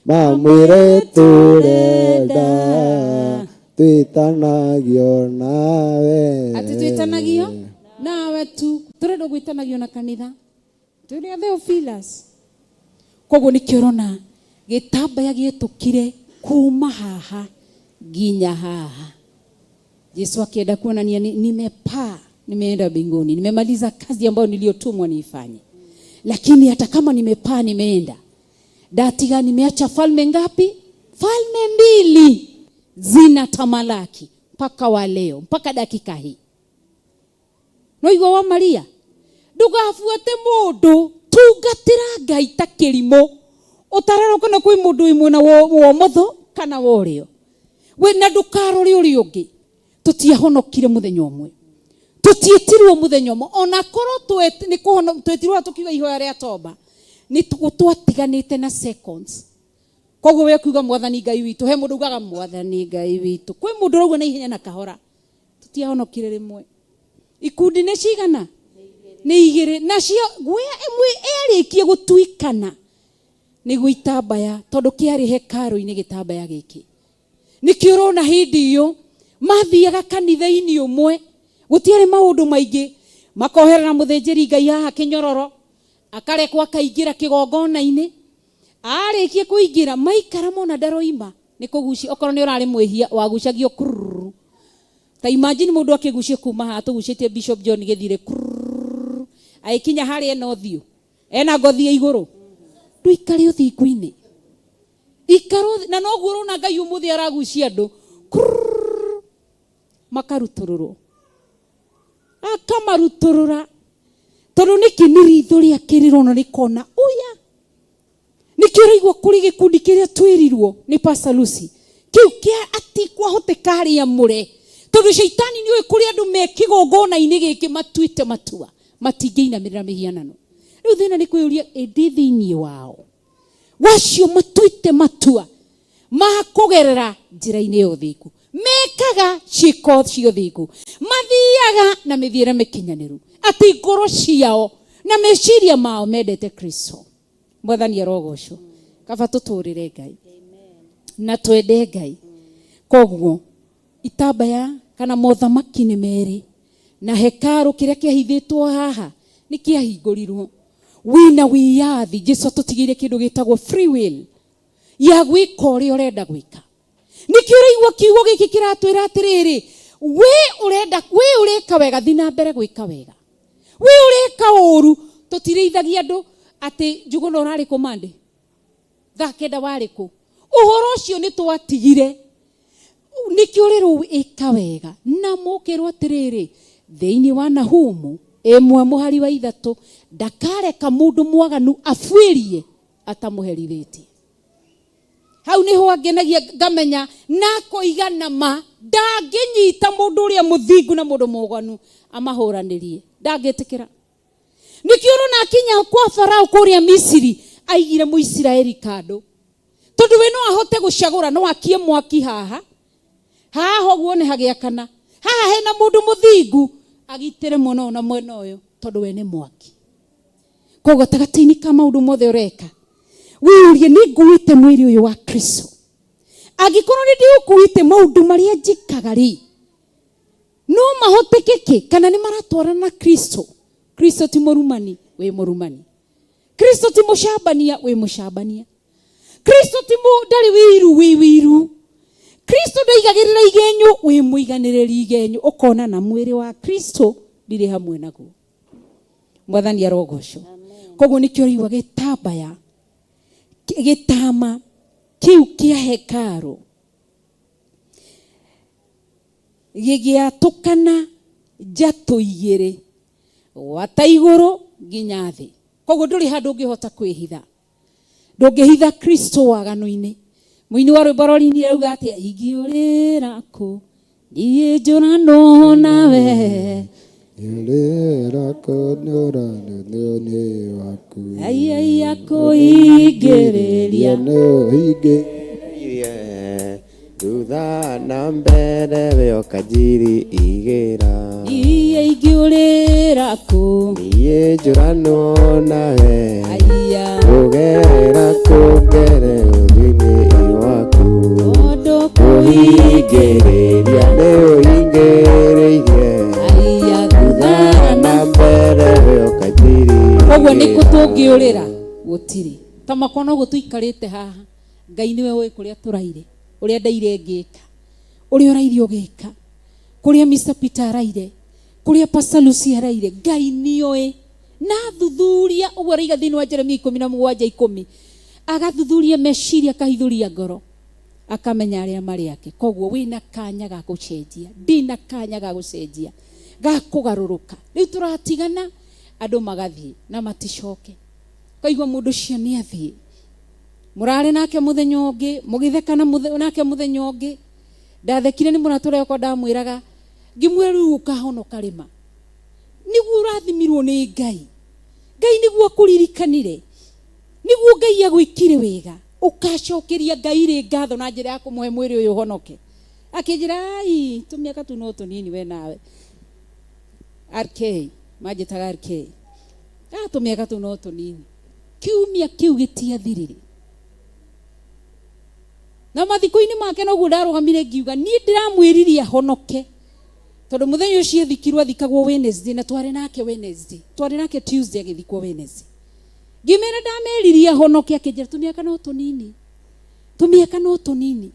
mamwĩre tũrenda twĩtanagio nawe. Atĩ twĩtanagio nawe tu, tũrenda gwĩtanagio na kanitha tũrĩ a Theophilus. Koguo nĩkĩo ũrona gĩtambaya gĩetũkire kuma haha nginya haha. Yesu akienda kuonania nimepaa, nimeenda mbinguni, nimemaliza kazi ambayo niliyotumwa niifanye. Lakini hata kama nimepaa, nimeenda, datiga nimeacha falme ngapi? Falme mbili zina tamalaki mpaka wa leo, mpaka dakika hii. Noigua wa Maria, ndugabuate mundu, tungatira Ngai ta kĩrimũ ũtararora kana kwĩ mũndũ wĩ mwena wa ũmotho kana wa ũrĩo, we na ndũkarore ũrĩa ũngĩ. Tũtiahonokire mũthenya ũmwe, tũtiĩtirwo mũthenya ũmwe, ona korwo nĩ twetirwo tũkiuga ihoya rĩa toba, nĩ twatiganĩte na seconds. Koguo we kuga Mwathani Ngai witũ, he mũndũ ugaga Mwathani Ngai witũ, kwĩ mũndũ ũrauga na ihenya na kahora. Tũtiahonokire rĩmwe. Ikundi nĩ cigana? Nĩ igĩrĩ. Nacio guoya ĩmwe ĩarĩkie gũtuikana nĩguo itambaya, tondũ kĩarĩ hekarũ-inĩ gĩtambaya gĩkĩ. Nĩkĩo ũrona hĩndĩ ĩyo mathiaga kanitha-inĩ ũmwe, gũtiarĩ maũndũ maingĩ, makoherera mũthĩnjĩri Ngai haha kĩnyororo, akarekwo akaingĩra kĩgongona-inĩ. Arĩkia kũingĩra, maikara mona ndaroima, nĩ kũgucia, okorwo nĩ ũrarĩ mwĩhia, wagucagio kururu. Ta imagine mũndũ akĩgucio kuma haha, tũgucĩtie Bishop John Gĩthire kururu, agĩkinya harĩa ena ũthiũ, ena ngothi ya igũrũ. Ndũikare ũthingu-inĩ. Ikara ũthi, na noguo ũrona Ngai ũmũthĩ aragucia andũ kururu, makarutũrũrwo. Akamarutũrũra. Tondũ nĩkĩ? Nĩ ritho rĩake rĩrona rĩkona ũya. Nĩkĩo ũraigua kũrĩ gĩkundi kĩrĩa twĩrirwo nĩ Pastor Lucy, kĩu kĩa atĩ kwahoteka arĩa mũre, tondũ caitani nĩũĩ kũrĩ andũ me kĩgongona-inĩ gĩkĩ matuĩte matua matingĩinamĩrĩra mĩhianano. Rĩu thĩna nĩ kwĩyũria, ĩndĩ thĩinĩ wao wacio matuĩte matua ma kũgerera njĩra-inĩ ya ũthingu, mekaga ciĩko cia ũthingu, mathiaga na mĩthiĩre mĩkinyanĩru, atĩ ngoro ciao na meciria mao mendete Kristo. Mwathani arogocwo. Kaba tũtũrĩre Ngai na twende Ngai. Koguo itambaya kana mothamaki nĩ merĩ, na hekarũ kĩrĩa kĩahithĩtwo haha nĩ kĩahingũrirwo. Wĩna wĩyathi, Jesu atũtigĩire kĩndũ gĩtagwo free will ya gwĩka ũrĩa ũrenda gwĩka. Nĩkĩo ũraigua kiugo gĩkĩ kĩratwĩra atĩrĩrĩ, we ũrenda, we ũreka wega, thiĩ na mbere gwĩka wega. We ũreka ũru, tũtirĩithagia andũ atĩ Njuguna ũrarĩ kũ Monday? Thaa kenda warĩ kũ? Ũhoro ũcio nĩ twatigire. Nĩkĩo ũrerwo ĩka wega. Na mũkĩrwo atĩrĩrĩ, thĩinĩ wa Nahumu ĩmwe mũhari wa ithatũ, ndakareka mũndũ mwaganu abuĩrie atamũherithĩtie. Hau niho angenagia ngamenya na akoiga na ma ndangĩnyita mũndũ ũrĩa mũthingu na mũndũ mwaganu amahũranĩrie, ndangĩtĩkĩra. Nĩkĩo ũrona akinya kwa Farao kũrĩa Misiri aigire Mũisiraeli kando, tondũ we no ahote gũcagũra, no akie mwaki haha haha ũguo nĩ hagĩakana, haha hena mũndũ mũthingu agitĩre mwena ũyũ na mwena ũyũ, tondũ we nĩ mwaki. Koguo gatagatĩ-inĩ ka maũndũ mothe ũreka, wĩyũrie, nĩ nguĩte mwĩrĩ ũyũ wa Kristo? Angĩkorwo nĩ ndĩũkuĩte, maũndũ marĩa njĩkaga rĩ, no mahotekeke kana nĩ maratwarana na Kristo? Kristo ti mũrumani, wĩ mũrumani. Kristo ti mũcambania, wĩ mũcambania. Kristo ti ndarĩ wiru, wĩ wiru. Kristo ndaigagĩrĩra igenyo, wĩ mũiganĩrĩri igenyo. Ũkona na mwĩrĩ wa Kristo ndirĩ hamwe naguo. Mwathani arogocwo. Koguo nĩkĩo ũraigua gĩtambaya, gĩtama kĩu kĩa hekarũ gĩgĩatũkana njatũ igĩrĩ, gwata igũrũ nginya thĩ. Koguo ndũrĩ handũ ũngĩhota kwĩhitha. Ndũngĩhitha Kristo waganu-inĩ. Mũini wa rwĩmbo rũrini auga atĩa? Ingĩũrĩra kũ niĩ njũranwo nawe? Ingĩũrĩra kũ njũranwo nĩ waku? Ai, ai, akũhingĩrĩria. Nĩ ũhingĩrĩirie. Thutha na mbere we ũkanjiri igĩra. Niĩ ingĩũrĩra kũ? Niĩ njũranwo nawe. Aiya. Ngũgerera kũ ngere ũthiũ-inĩ waku? Tondũ kũhingĩrĩria nĩ ũhingĩrĩirie. Aiya, thutha na mbere we ũkanjiri Koguo nĩ kũ tũngĩũrĩra? Gũtirĩ. Ta makwa noguo tũikarĩte haha, Ngai nĩwe ũĩ kũrĩa tũraire, ũrĩa ndaire ngĩka, ũrĩa ũraire ũgĩka, kũrĩa Mr. Peter araire, kũrĩa Pastor Lucy araire, Ngai nĩoĩ. Na athuthuria, ũguo araiga thĩinĩ wa Jeremia ikũmi na mũgwanja ikũmi, agathuthuria meciria, akahithũria ngoro, akamenya arĩa marĩ ake. Koguo wĩna kanya ga gũcenjia, ndina kanya ga gũcenjia, ga kũgarũrũka. Rĩu tũratigana, andũ magathiĩ na maticoke. Ũkaigua mũndũ ũcio nĩ athiĩ. Mũrarĩ nake mũthenya ũngĩ, mũgĩtheka nake mũthenya ũngĩ. Ndathekire nĩ mũrata ũrĩa wakwa ndamwĩraga, ngĩmwĩra rĩu ũkahonoka rĩma. Nĩguo ũrathimirwo nĩ Ngai. Ngai nĩguo akũririkanire. Nĩguo Ngai agwĩkire wega. Ũkacokeria Ngai rĩ ngatho na njĩra ya kũmũhe mwĩrĩ ũyũ ũhonoke. Akĩnjĩra, ai, tũmĩaka tu no tũnini we nawe. RK, manjĩtaga RK. Ah, tũmĩaka tu no tũnini. Kiumia kĩu gĩtiathirire. Na mathiko-inĩ make noguo ndarũgamire ngiuga niĩ ndĩramwĩririe ahonoke, tondũ mũthenya ũcio athikirwo athikagwo Wednesday, na twarĩ nake Wednesday, twarĩ nake Tuesday, agĩthikwo Wednesday. Ngĩmera ndameririe ahonoke, akĩnjĩra tũmĩaka no tũnini, tũmĩaka no tũnini.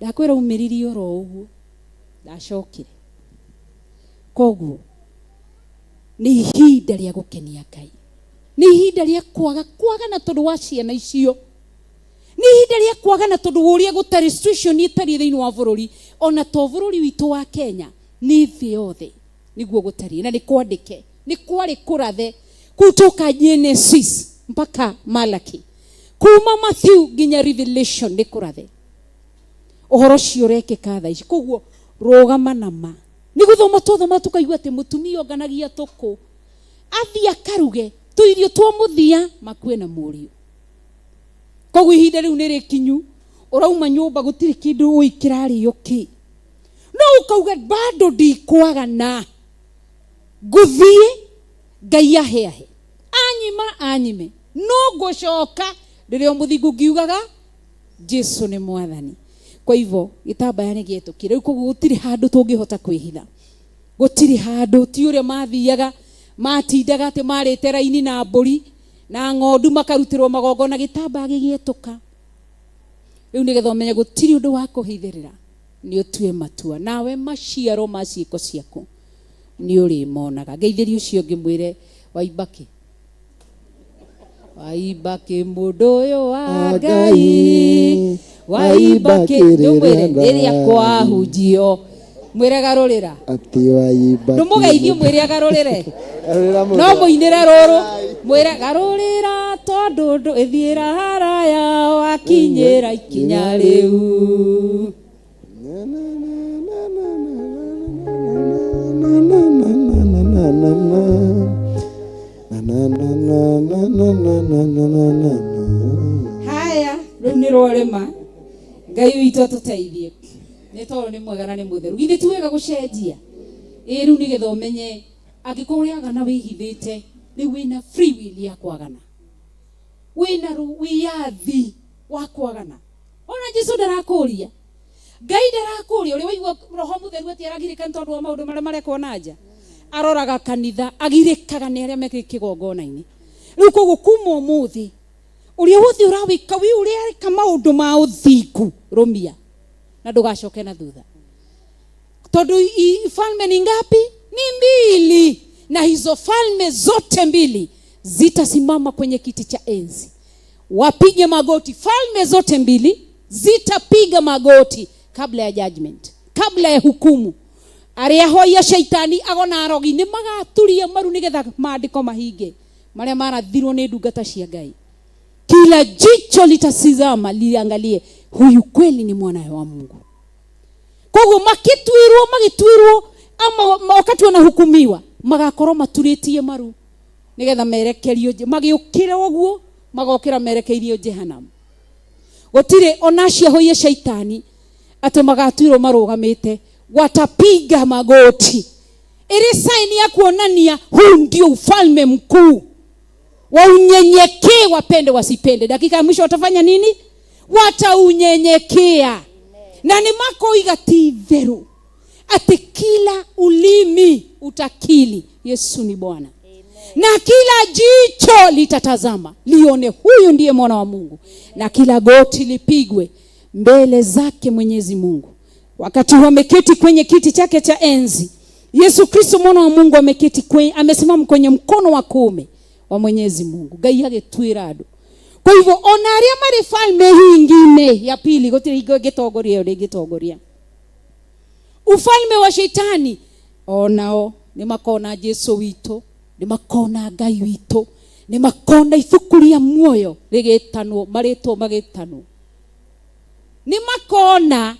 Ndakwĩra umĩririe oro ũguo ndacokire. Koguo nĩ ihinda rĩa gũkenia Ngai, nĩ ihinda rĩa kwaga kwagana tondũ wa ciana icio, nĩ ihinda rĩa kwagana tondũ wa ũrĩa gũtarĩ situation ĩtariĩ thĩinĩ wa bũrũri, ona to bũrũri witũ wa Kenya, nĩ thĩ yothe nĩguo gũtariĩ. Na nĩ kwandĩke, nĩ kwarĩ kũrathe kutoka Genesis mpaka Malaki, kuma Matthew nginya Revelation, nĩ kũrathe ũhoro ũcio ũrekĩka thaa ici. Koguo rũgama na ma. Nĩ gũthoma twathoma tũkaigua atĩ mũtumia onganagia tũkũ athiĩ akaruge tũirio twa mũthia makue na mũriũ. Koguo ihinda rĩu nĩ rĩkinyu, ũrauma nyũmba gũtirĩ kĩndũ ũĩ kĩrarĩo kĩ, no ũkauga bado ndikwagana, ngũthiĩ Ngai ahe ahe, anyima anyime, no ngũcoka rĩrĩa mũthingu ngiugaga Jesu nĩ mwathani. Kwa hivyo gĩtambaya nĩ gĩetũkire rĩu, koguo gũtirĩ handũ tũngĩhota kwĩhitha, gũtirĩ handũ. Ti ũrĩa mathiaga matindaga atĩ marĩte raini na mbũri na ng'ondu makarutĩrwo magongona, gĩtambaya gĩgĩetũka rĩu, nĩgetha ũmenye gũtirĩ ũndũ wa kũhithĩrĩra, nĩ ũtue matua nawe maciaro ma ciĩko ciaku nĩ ũrĩmonaga. Ngeithĩria ũcio ũngĩ, mwĩre waimbakĩ waimbakĩ mũndũ ũyũ wa Ngai waimbakĩ, ndũmwĩre rĩrĩa kwahunjio, mwĩre garũrĩra. Ati waimba. Ndũmũgeithie, mwĩre agarũrĩre. No mũinĩre rũrũ, mwĩre garũrĩra, tondũ ndũĩthiĩra haraya wakinyĩra ikinya rĩu. Haya, rĩu nĩ rwarĩma. Ngai witũ atũteithie, nĩ tondũ nĩ mwega na nĩ mũtheru. Githĩ ti wega gũcenjia? Ĩ rĩu nĩgetha ũmenye angĩkorwo ũrĩagana wĩhithĩte, rĩu wĩna free will ya kwagana, wĩna wĩyathi wa kwagana. Ona Jesu ndarakũria, Ngai ndarakũria. Ũrĩa waigua Roho Mũtheru atĩ aragirĩka nĩ tondũ wa maũndũ marĩa marekwo na nja, aroraga kanitha, agirĩkaga nĩ arĩa me kĩgongona-inĩ rĩu. Koguo kuma ũmũthĩ, ũrĩa wothe ũrawĩka wĩ ũrĩa areka maũndũ ma ũthingu, rũmia na ndũgacoke na thutha, tondũ falme ni ngapi? Ni mbili, na hizo falme zote mbili zitasimama kwenye kiti cha enzi, wapige magoti. Falme zote mbili zitapiga magoti kabla ya judgment, kabla ya hukumu. Arĩa ahoia shaitani agona arogi nĩ magaturia maru nĩgetha maandĩko mahinge marĩa marathirwo nĩ ndungata cia Ngai. Kila jicho litasizama liangalie, huyu kweli ni mwana wa Mungu. Koguo makituirwo, magituirwo ama wakati wanahukumiwa, magakorwo maturĩtie maru nĩgetha merekerio, magĩũkĩra ũguo magokĩra merekeirio jehanamu. Gũtirĩ ona acio ahoie shaitani atĩ magatuirwo marũgamĩte, watapiga magoti ĩrĩ sign ya kuonania huu ndio ufalme mkuu. Waunyenyekee, wapende wasipende, dakika ya mwisho watafanya nini? Wataunyenyekea, na nĩ makoiga ti itherũ atĩ kila ulimi utakili Yesu ni Bwana, na kila jicho litatazama lione huyu ndiye mwana wa Mungu, na kila goti lipigwe mbele zake Mwenyezi Mungu. Wakati huo ameketi kwenye kiti chake cha enzi, Yesu Kristo mwana wa Mungu ameketi kwenye, amesimama kwenye mkono wa kuume wa Mwenyezi Mungu. Ngai agĩtuĩra andũ. Kwa hivyo ona arĩa marĩ falme hii ingine ya pili, gũtirĩ hingo ĩngĩtongoria ĩyo ndĩngĩtongoria ufalme wa shaitani, onao nĩ makona Jesu witũ, nĩ makona Ngai witũ, nĩ makona ibuku rĩa muoyo rĩgĩtanwo, marĩtwo magĩtanwo, nĩ makona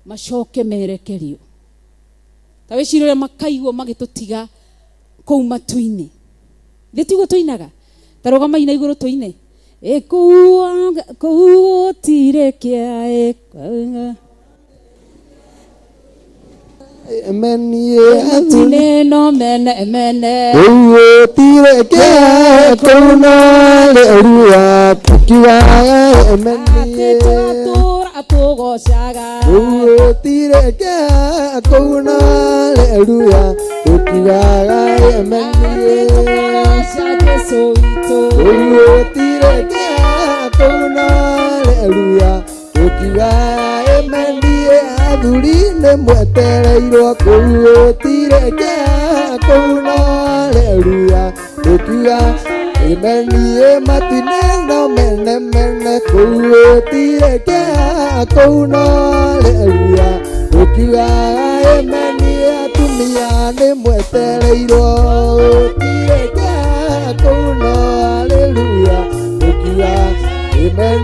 macoke merekerio. Ta wĩcirie ũrĩa makaigua magĩtũtiga kũu matu-inĩ. Thĩ tiguo tũinaga? Ta rũgamai na igũrũ tũine. Ĩ kũu gũtirĩ kĩa ĩ Emenie. Matu-inĩ no mene mene. Gũtirĩ kĩa kũu no rĩrua tũkiugaga atĩ emenie. Tũgatũra. Atũgocaga. Gũtirĩ kĩeha kũu na haleluya tũkiugaga amen. Tũkũgoca Jesũ witũ. Gũtirĩ kĩeha kũu na haleluya tũkiugaga amen. Athuri nĩ mwetereirwo kũu gũtirĩ kĩeha kũu na haleluya tũkiuga amen. Matu-inĩ no mene mene kũu gũtirĩ kĩeha kũu na haleluya tũkiugaga amen. Atumia nĩ mwetereirwo gũtirĩ kĩeha kũu na haleluya tũkiuga amen.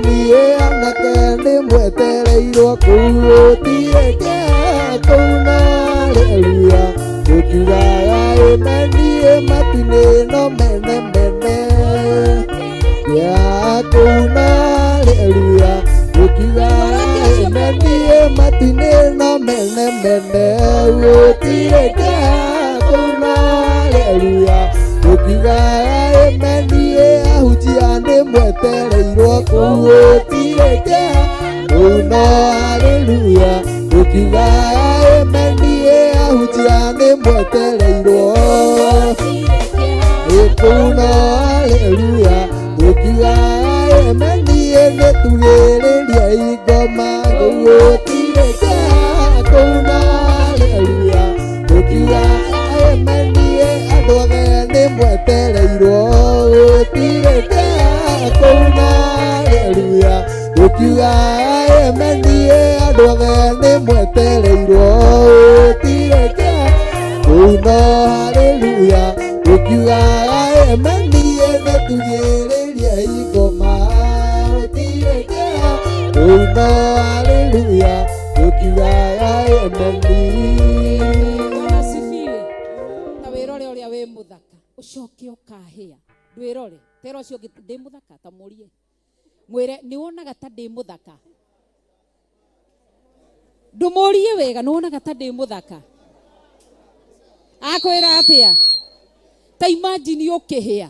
Anake nĩ mwetereirwo kũu gũtirĩ kĩeha kũu na haleluya tũkiugaga amen. Matu-inĩ no mene mene ya kũu na haleluya tũkiugaga amen. Matu-inĩ no mene mene gũtirĩ kĩeha kũu na haleluya tũkiugaga amen. Ahunjia nĩ mwetereirwo kũu gũtirĩ kĩeha kũu na haleluya tũkiugaga amen. Ahunjia nĩ mwetereirwo kũu na haleluya tũkiugaga amen. Nĩ tugĩrĩrie ingoma kũu gũtirĩ kĩeha kũu na haleluya tũkiugaga amen. Andũ othe nĩ mwetereirwo gũtirĩ kĩeha kũu na haleluya tũkiugaga amen. Andũ othe nĩ mwetereirwo gũtirĩ kĩeha kũu na haleluya tũkiugaga amen. Nĩ tugĩrĩrie ingoma gũtirĩ kĩeha kũu na haleluya tũkiugaga amen. Bwana asifiwe. Ta wĩrore ũrĩa wĩ mũthaka ũcoke ũkahĩa ndwĩrore tera ũcio ũngĩ ndĩ mũthaka ta mũrie mwĩre nĩ wonaga ta ndĩ mũthaka ndũmũrie wega nĩ wonaga ta ndĩ mũthaka akwĩra atĩa ta imagine ũkĩhĩa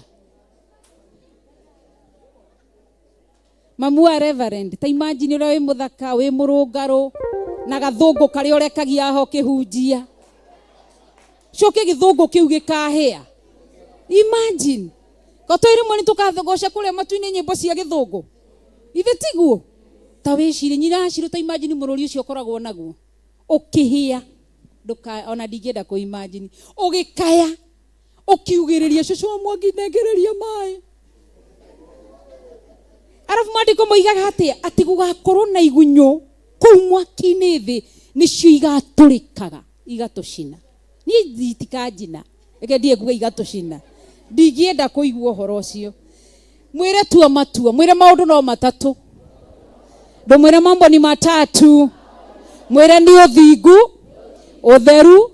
mamu wa reverend ta imagine ũrĩa wĩ mũthaka wĩ mũrũngarũ na gathũngũ karĩa ũrekagia ho ũkĩhunjia coke gĩthũngũ kĩu gĩkahĩa imagine ko twĩ rĩmwe nĩ tũkagoca kũrĩa matu-inĩ nyĩmbo cia gĩthũngũ ithe tiguo ta wĩcirie nyiracirũ ta imagine mũrũri ũcio ũkoragwo naguo ũkĩhĩa ndũka ona ndingĩenda kũ imagine ũgĩkaya ũkiugĩrĩria cũcũ wa mwangi ndengereria maĩ arabu maandĩko moigaga atĩa atĩ gũgakorwo na igunyũ kũu mwaki-inĩ thĩ nĩcio igatũrĩkaga igatũcina niĩ itikanjina reke ndie kuga igatũcina ndingĩenda kũigua ũhoro ũcio mwĩre tua matua mwĩre maũndũ no matatũ ndũmwĩre mambo ni matatu mwĩre nĩ ũthingu ũtheru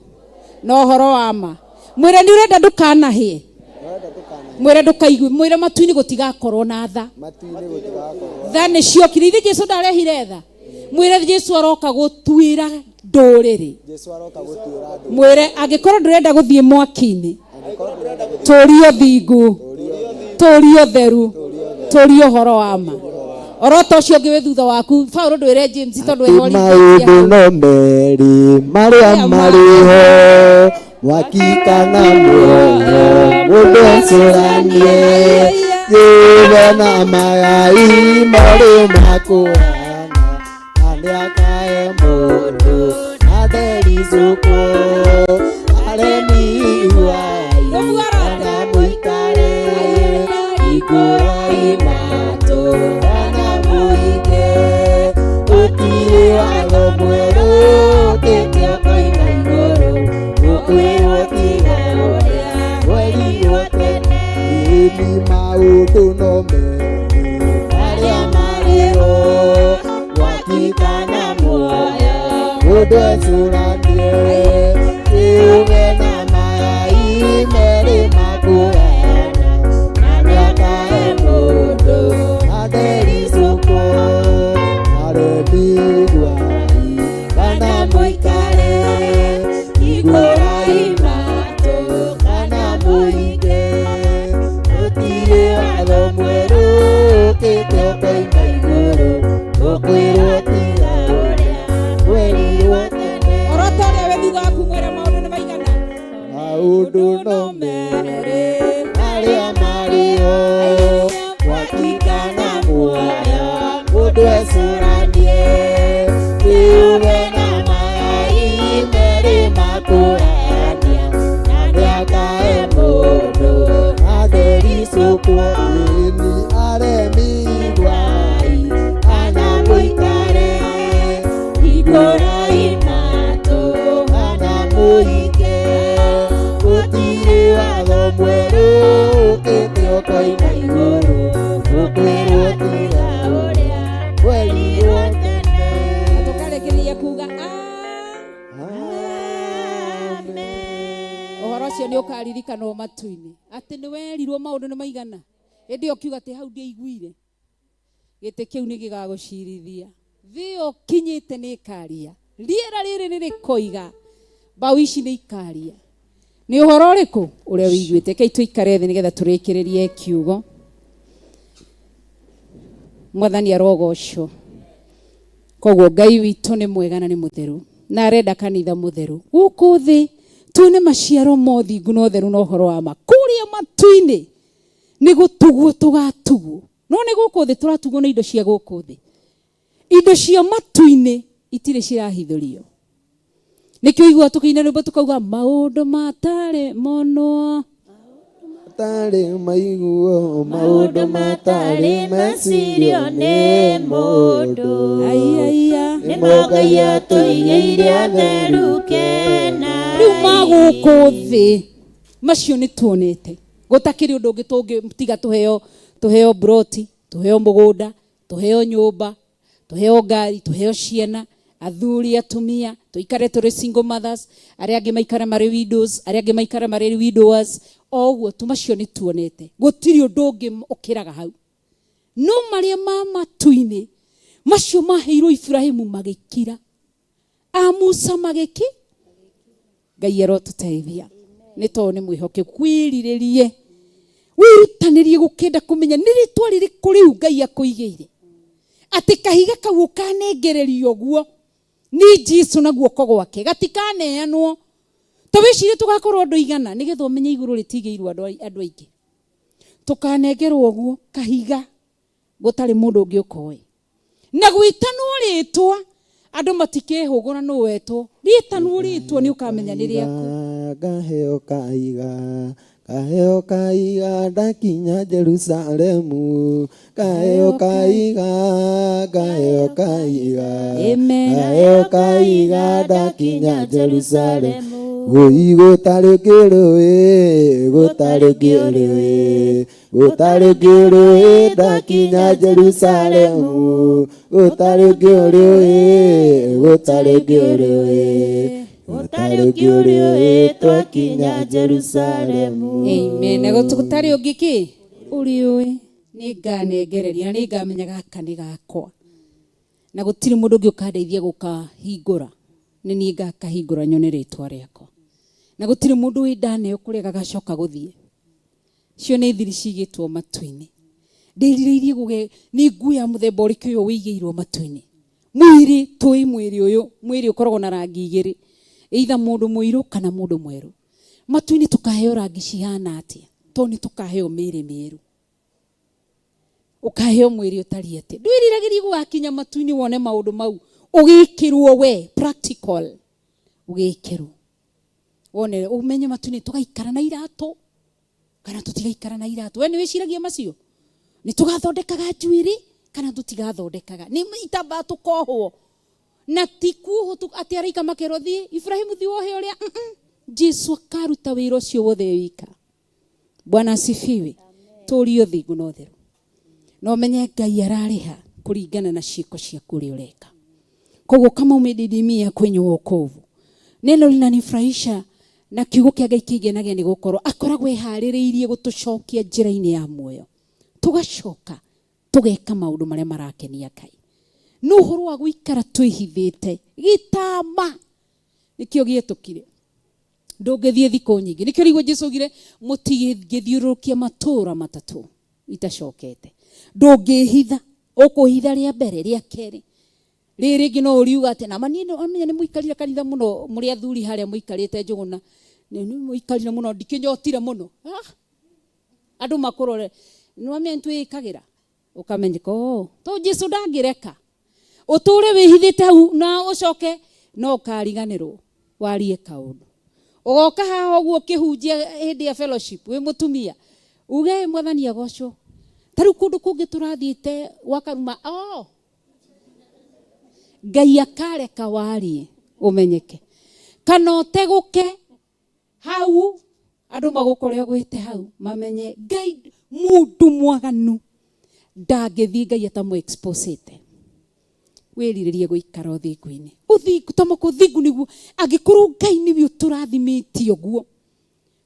na ũhoro wa ma mwĩre nĩ ũrenda ndũkanahĩe mwĩre ndũkaigue mwĩre matu-inĩ gũtigakorwo na tha matu-inĩ gũtigakorwo tha nĩ ciokire ithe Jesu ndarehire tha mwĩre Jesu aroka gũtuĩra ndũrĩrĩ Jesu aroka gũtuĩra andũ mwĩre angĩkorwo ndũrenda gũthiĩ mwaki-inĩ angĩkorwo ndũrenda gũthiĩ tũria ũthingu tũria ũtheru tũria ũhoro wa ma orota ũcio ũngĩ wĩ thutha waku Paũlũ ndwĩre James tondũ Atĩ eho maũndũ no merĩ marĩa marĩ ho mwaki kana muoyo mũndũ ecũranie yĩwe na magai marĩ makũhana na nĩakae mũndũ na ndericũkwo aremi iguai kana mũikare iguai matũ kana mũige gũtirĩ watho mwerũ ũkĩte ũkoima igũrũ gũkwĩrwo tiga ũrĩa werirwo tene ĩni maũndũ no merĩ marĩa marĩ ho mwaki kana muoyo mũndũ ecũranie kĩũge na magai merĩ makũhana na nĩakae mũndũ na ndericũkwo aremi iguai kana mũikare iguai matũ kana mũige gũtirĩ watho mwerũ ũkĩte ũkoima igũrũ gũkwĩrwo tiga Merĩ arĩa marĩo mwaki kana muoyo mũndũ ecũranie kiuge na mai merĩ makũrania na ndĩakae mũndũ athericũkwo Ĩni aremi gwai kana mũikare hingũrai matũ kana mũhinge gũtirĩ watho mwerũ ũkĩte ũkoima igũrũ ũkwĩrwo tiga ũrĩa werirwo tene. Na tũkarĩkĩrĩria kuga Amen. Ũhoro ũcio nĩ ũkaririkanwo matu-inĩ atĩ nĩ werirwo maũndũ nĩ maigana ĩndĩ ĩyo ũkiuga atĩ hau ndiaiguire gĩtĩ kĩu nĩ gĩgagũcirithia thĩ ĩyo ũkinyĩte nĩ ĩkaria rĩera rĩrĩ nĩ rĩkoiga mbaũ ici nĩ ikaria nĩ ũhoro ũrĩkũ ũrĩa wĩiguĩte kei tũikare thĩ nĩgetha tũrĩkĩrĩrie kiugo mwathani arogocwo koguo ngai witũ nĩ mwega na nĩ mũtheru na arenda kanitha mũtheru gũkũ thĩ tuone maciaro ma ũthingu na ũtheru na ũhoro wa ma kũrĩa matu-inĩ nĩ gũtugwo tũgatugwo no nĩ gũkũ thĩ tũratugwo nĩ indo cia gũkũ thĩ indo cia matu-inĩ itirĩ cirahithũrio nĩkĩo igua tũkĩina rwĩmbo tũkauga maũndũ matarĩ monwo Matarĩ maiguo maũndũ matarĩ mecirio nĩ mũndũ Ai, ai, ai. nĩmo Ngai atũigĩire atheru kena rĩu ma gũkũ thĩ macio nĩ tuonete gũtakĩrĩ ũndũ ũngĩ tũngĩtiga tũheo tũheo broti tũheo mũgũnda tũheo nyũmba tũheo ngari tũheo ciana athuri atumia tũikare tũrĩ single mothers arĩa angĩ maikare marĩ widows arĩa angĩ maikare marĩ widowers o ũguo tu macio nĩ tuonete gũtirĩ ũndũ ũngĩ ũkĩraga hau no marĩa ma matu-inĩ macio maheirwo Ibrahimu magĩkira a Musa magĩki ngai arotũteithia nĩ tondũ nĩ mwĩhokeku wĩrirĩrie wĩrutanĩrie gũkĩenda kũmenya nĩ rĩtwa rĩrĩkũ rĩu ngai akũigĩire atĩ kahiga kau ũkanengererio ũguo nĩ Jesu na guoko gwake gatikaneanwo ta wĩcirie tũgakorwo andũ igana nĩgetha ũmenye igũrũ rĩtigĩirwo andũ andũ aingĩ tũkanengerwo ũguo kahiga gũtarĩ mũndũ ũngĩ ũkoĩ na gwĩtanwo rĩtwa andũ matikehũgũra nũ wetwo rĩtanwo rĩtwa nĩ ũkamenya nĩ rĩaku Ngaheo kaiga kaheo kaiga ndakinya Jerusalemu kaheo kaiga kaheo kaiga Amen. kaheo kaiga ndakinya Jerusalemu woi gũtarĩ kĩrũĩ gũtarĩ kĩrũĩ gũtarĩ kĩrũĩ ndakinya Jerusalemu gũtarĩ kĩrũĩ gũtarĩ kĩrũĩ gũtarĩ kĩrũĩ twakinya Jerusalemu. Amen. Na gũtarĩ ũngĩ kĩ ũrĩ ũĩ nĩ nganengereria na nĩ ngamenya gaka nĩ gakwa na gũtirĩ mũndũ ũngĩ ũkandeithia gũkahingũra nĩ niĩ ngakahingũra nyone rĩtwa rĩakwa na gũtirĩ mũndũ wĩ ndaneo kũrĩa gagacoka gũthiĩ cio nĩ thiri cigĩtwo matu-inĩ ndĩrirĩirie gũge nĩ nguo ya mũthemba ũrĩkũ ũyũ wĩigĩirwo matu-inĩ mwĩrĩ tũĩ mwĩrĩ ũyũ mwĩrĩ ũkoragwo na rangi igĩrĩ either mũndũ mũirũ kana mũndũ mwerũ matu-inĩ tũkaheo rangi cihana atĩa tondũ nĩ tũkaheo mĩĩrĩ mĩerũ ũkaheo mwĩrĩ ũtariĩ atĩa ndwĩriragĩrie gũgakinya matu-inĩ wone maũndũ mau ũgĩkĩrwo we practical ũgĩkĩrwo wone ũmenye matu-inĩ tũgaikara na iratũ kana tũtigaikara na iratũ we nĩ wĩciragia macio nĩ tũgathondekaga njuĩrĩ kana tũtigathondekaga nĩ itambaa tũkohwo na ti kuohwo tu atĩ araika makerwo thiĩ Ibrahimu thiĩ wohe ũrĩa Mm-mm. Jesu akaruta wĩra ũcio wothe wika Bwana asifiwe tũrio thingu na ũtheru na ũmenye Ngai ararĩha kũringana na ciĩko ciaku ũrĩa ũreka koguo kama umedidimia kwenye wokovu neno linanifurahisha na kiugo kĩa Ngai kĩngenagia nĩ gũkorwo akoragwo eharĩrĩirie gũtũcokia njĩra-inĩ ya muoyo tũgacoka tũgeka maũndũ marĩa marakenia Ngai no ũhoro wa gũikara twĩhithĩte gĩtama nĩkĩo gĩetũkire ndũngĩthiĩ thikũ nyingĩ nĩkĩo rĩguo Jesu augire mũtigĩthiũrũrũkia matũũra matatũ itacokete ndũngĩhitha ũkũhitha rĩa mbere rĩa kerĩ rĩrĩ rĩngĩ no ũriuga atĩ nama niĩ amenya nĩ mũikarire kanitha mũno mũrĩ athuri harĩa mũikarĩte njũgũna Nĩ mũikarire mũno ndikĩnyotire mũno. Ah! Andũ makũrore nĩwamenya nĩtwĩĩkagĩra ũkamenyeka oo to Jesu ndangĩreka ũtũre wĩhithĩte hau na ũcoke no ũkariganĩrwo warie kaũndũ ũgoka haha ũguo ũkĩhunjia hĩndĩ ya fellowship wĩ mũtumia uge mwathani agocwo ta rĩu kũndũ kũngĩ tũrathiĩte gwa karuma oh Ngai akareka warie ũmenyeke kana ũtegũke hau andũ magũkore ũgwĩte hau mamenye Ngai mũndũ mwaganu ndangĩthiĩ Ngai atamũ exposete wĩrirĩrie gũikara ũthingu-inĩ ũthingu tamũka ũthingu nĩguo angĩkorwo Ngai nĩwe ũtũrathimĩte ũguo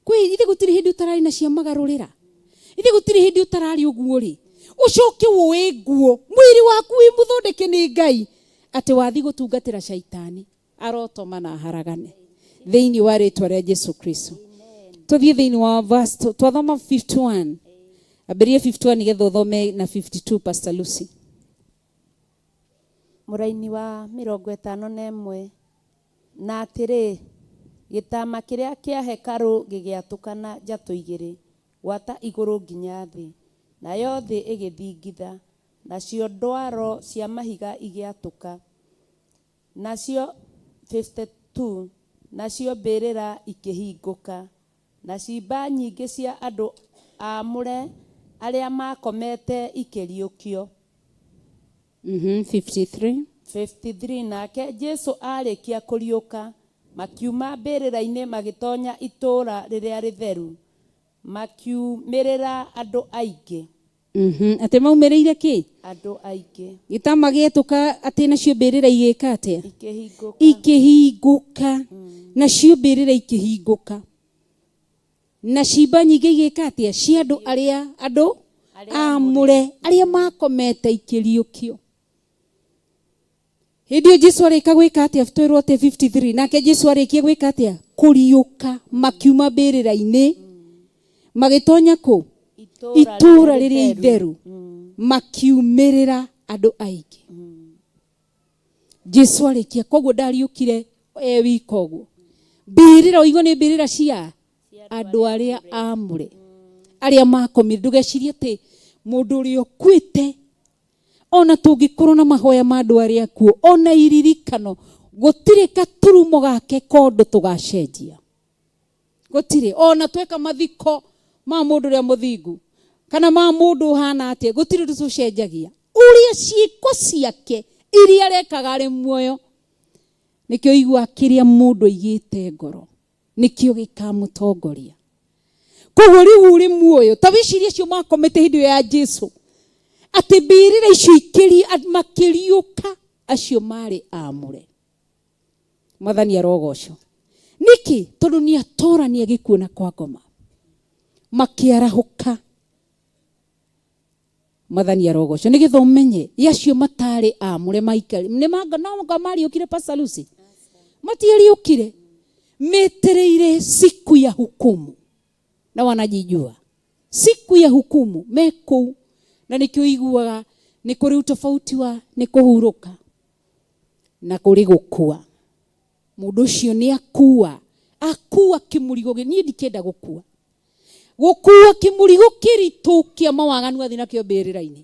kwĩ ithe gũtirĩ hĩndĩ ũtararĩ na cia magarũrĩra ithe gũtirĩ hĩndĩ ũtararĩ ũguo rĩ ũcoke woe nguo mwĩrĩ waku wĩ mũthondeke nĩ Ngai atĩ wathi gũtungatĩra caitani arotoma na haragane thĩinĩ wa rĩtwa rĩa Jesu Kristo tũthiĩ thĩinĩ wa verse twathoma 51 ambĩrĩria 51 nĩgetha ũthome na 52 Pastor Lucy. Mũraini wa 51 na atĩrĩ gĩtama kĩrĩa kĩa hekarũ gĩgĩatũkana njatũ igĩrĩ gwata igũrũ nginya thĩ nayo thĩ ĩgĩthingitha nacio ndwaro cia mahiga igĩatũka nacio 52 nacio mbĩrĩra ikĩhingũka na ciimba nyingĩ cia andũ aamũre arĩa makomete ikĩriũkio. 53. 53 nake Jesu arĩkia kũriũka makiuma mbĩrĩra-inĩ magĩtonya itũũra rĩrĩa rĩtheru makiumĩrĩra andũ aingĩ. Atĩ maumĩrĩire kĩ? Andũ aingĩ. Gĩtama gĩetũka atĩ nacio mbĩrĩra igĩka atĩa? Ikĩhingũka. Ikĩhingũka. Nacio mbĩrĩra ikĩhingũka. Na ciimba nyingĩ igĩka atĩa? Cia andũ arĩa andũ aamũre arĩa makomete ikĩriũkio. Hĩndĩ ĩyo Jesu arĩka gwĩka atĩa? Twĩrwo atĩ 53 nake Jesu arĩkia gwĩka atĩa? Kũriũka makiuma mbĩrĩra-inĩ magĩtonya kũ? Itũũra rĩrĩa itheru makiumĩrĩra andũ aingĩ. Jesu arĩkia koguo ndariũkire e wika ũguo. Mbĩrĩra ũigue nĩ mbĩrĩra cia andũ arĩa aamũre arĩa makomire. Ndũgecirie atĩ mũndũ ũrĩa ũkuĩte ona tũngĩkorwo na mahoya ma andũ arĩa akuũ ona iririkano gũtirĩ gaturumo gake kondo tũgacenjia. Gũtirĩ ona tweka mathiko ma mũndũ ũrĩa mũthingu kana ma mũndũ ũhana atĩa gũtirĩ ũndũ tũcenjagia. Ũrĩa ciĩko ciake iria arekaga arĩ muoyo nĩkĩo igua kĩrĩa mũndũ aigĩte ngoro nĩkĩo gĩkamũtongoria. Koguo rĩu ũrĩ muoyo ta wĩcirie acio makomete hĩndĩ ĩyo ya Jesu atĩ mbĩrĩra icio makĩriũka acio marĩ aamũre. Mwathani arogocwo. Nĩkĩ? Tondũ nĩ atorania gĩkuũ na kwa ngoma makĩarahũka. Mwathani arogocwo. Nĩgetha ũmenye acio matarĩ aamũre maikari nĩ no mariũkire Pastor Lucy matiariũkire metereire siku ya hukumu na wanajijua siku ya hukumu me kũu na nĩkĩo iguaga nĩ kũrĩ utofauti wa nĩ kũhurũka na kũrĩ gũkua. Mũndũ ũcio nĩ akua akua kĩmũrigo niĩ ndikĩenda gũkua gũkua kĩmũrigo kĩritũ kĩa mawaganu athi nakĩo mbĩrĩra-inĩ.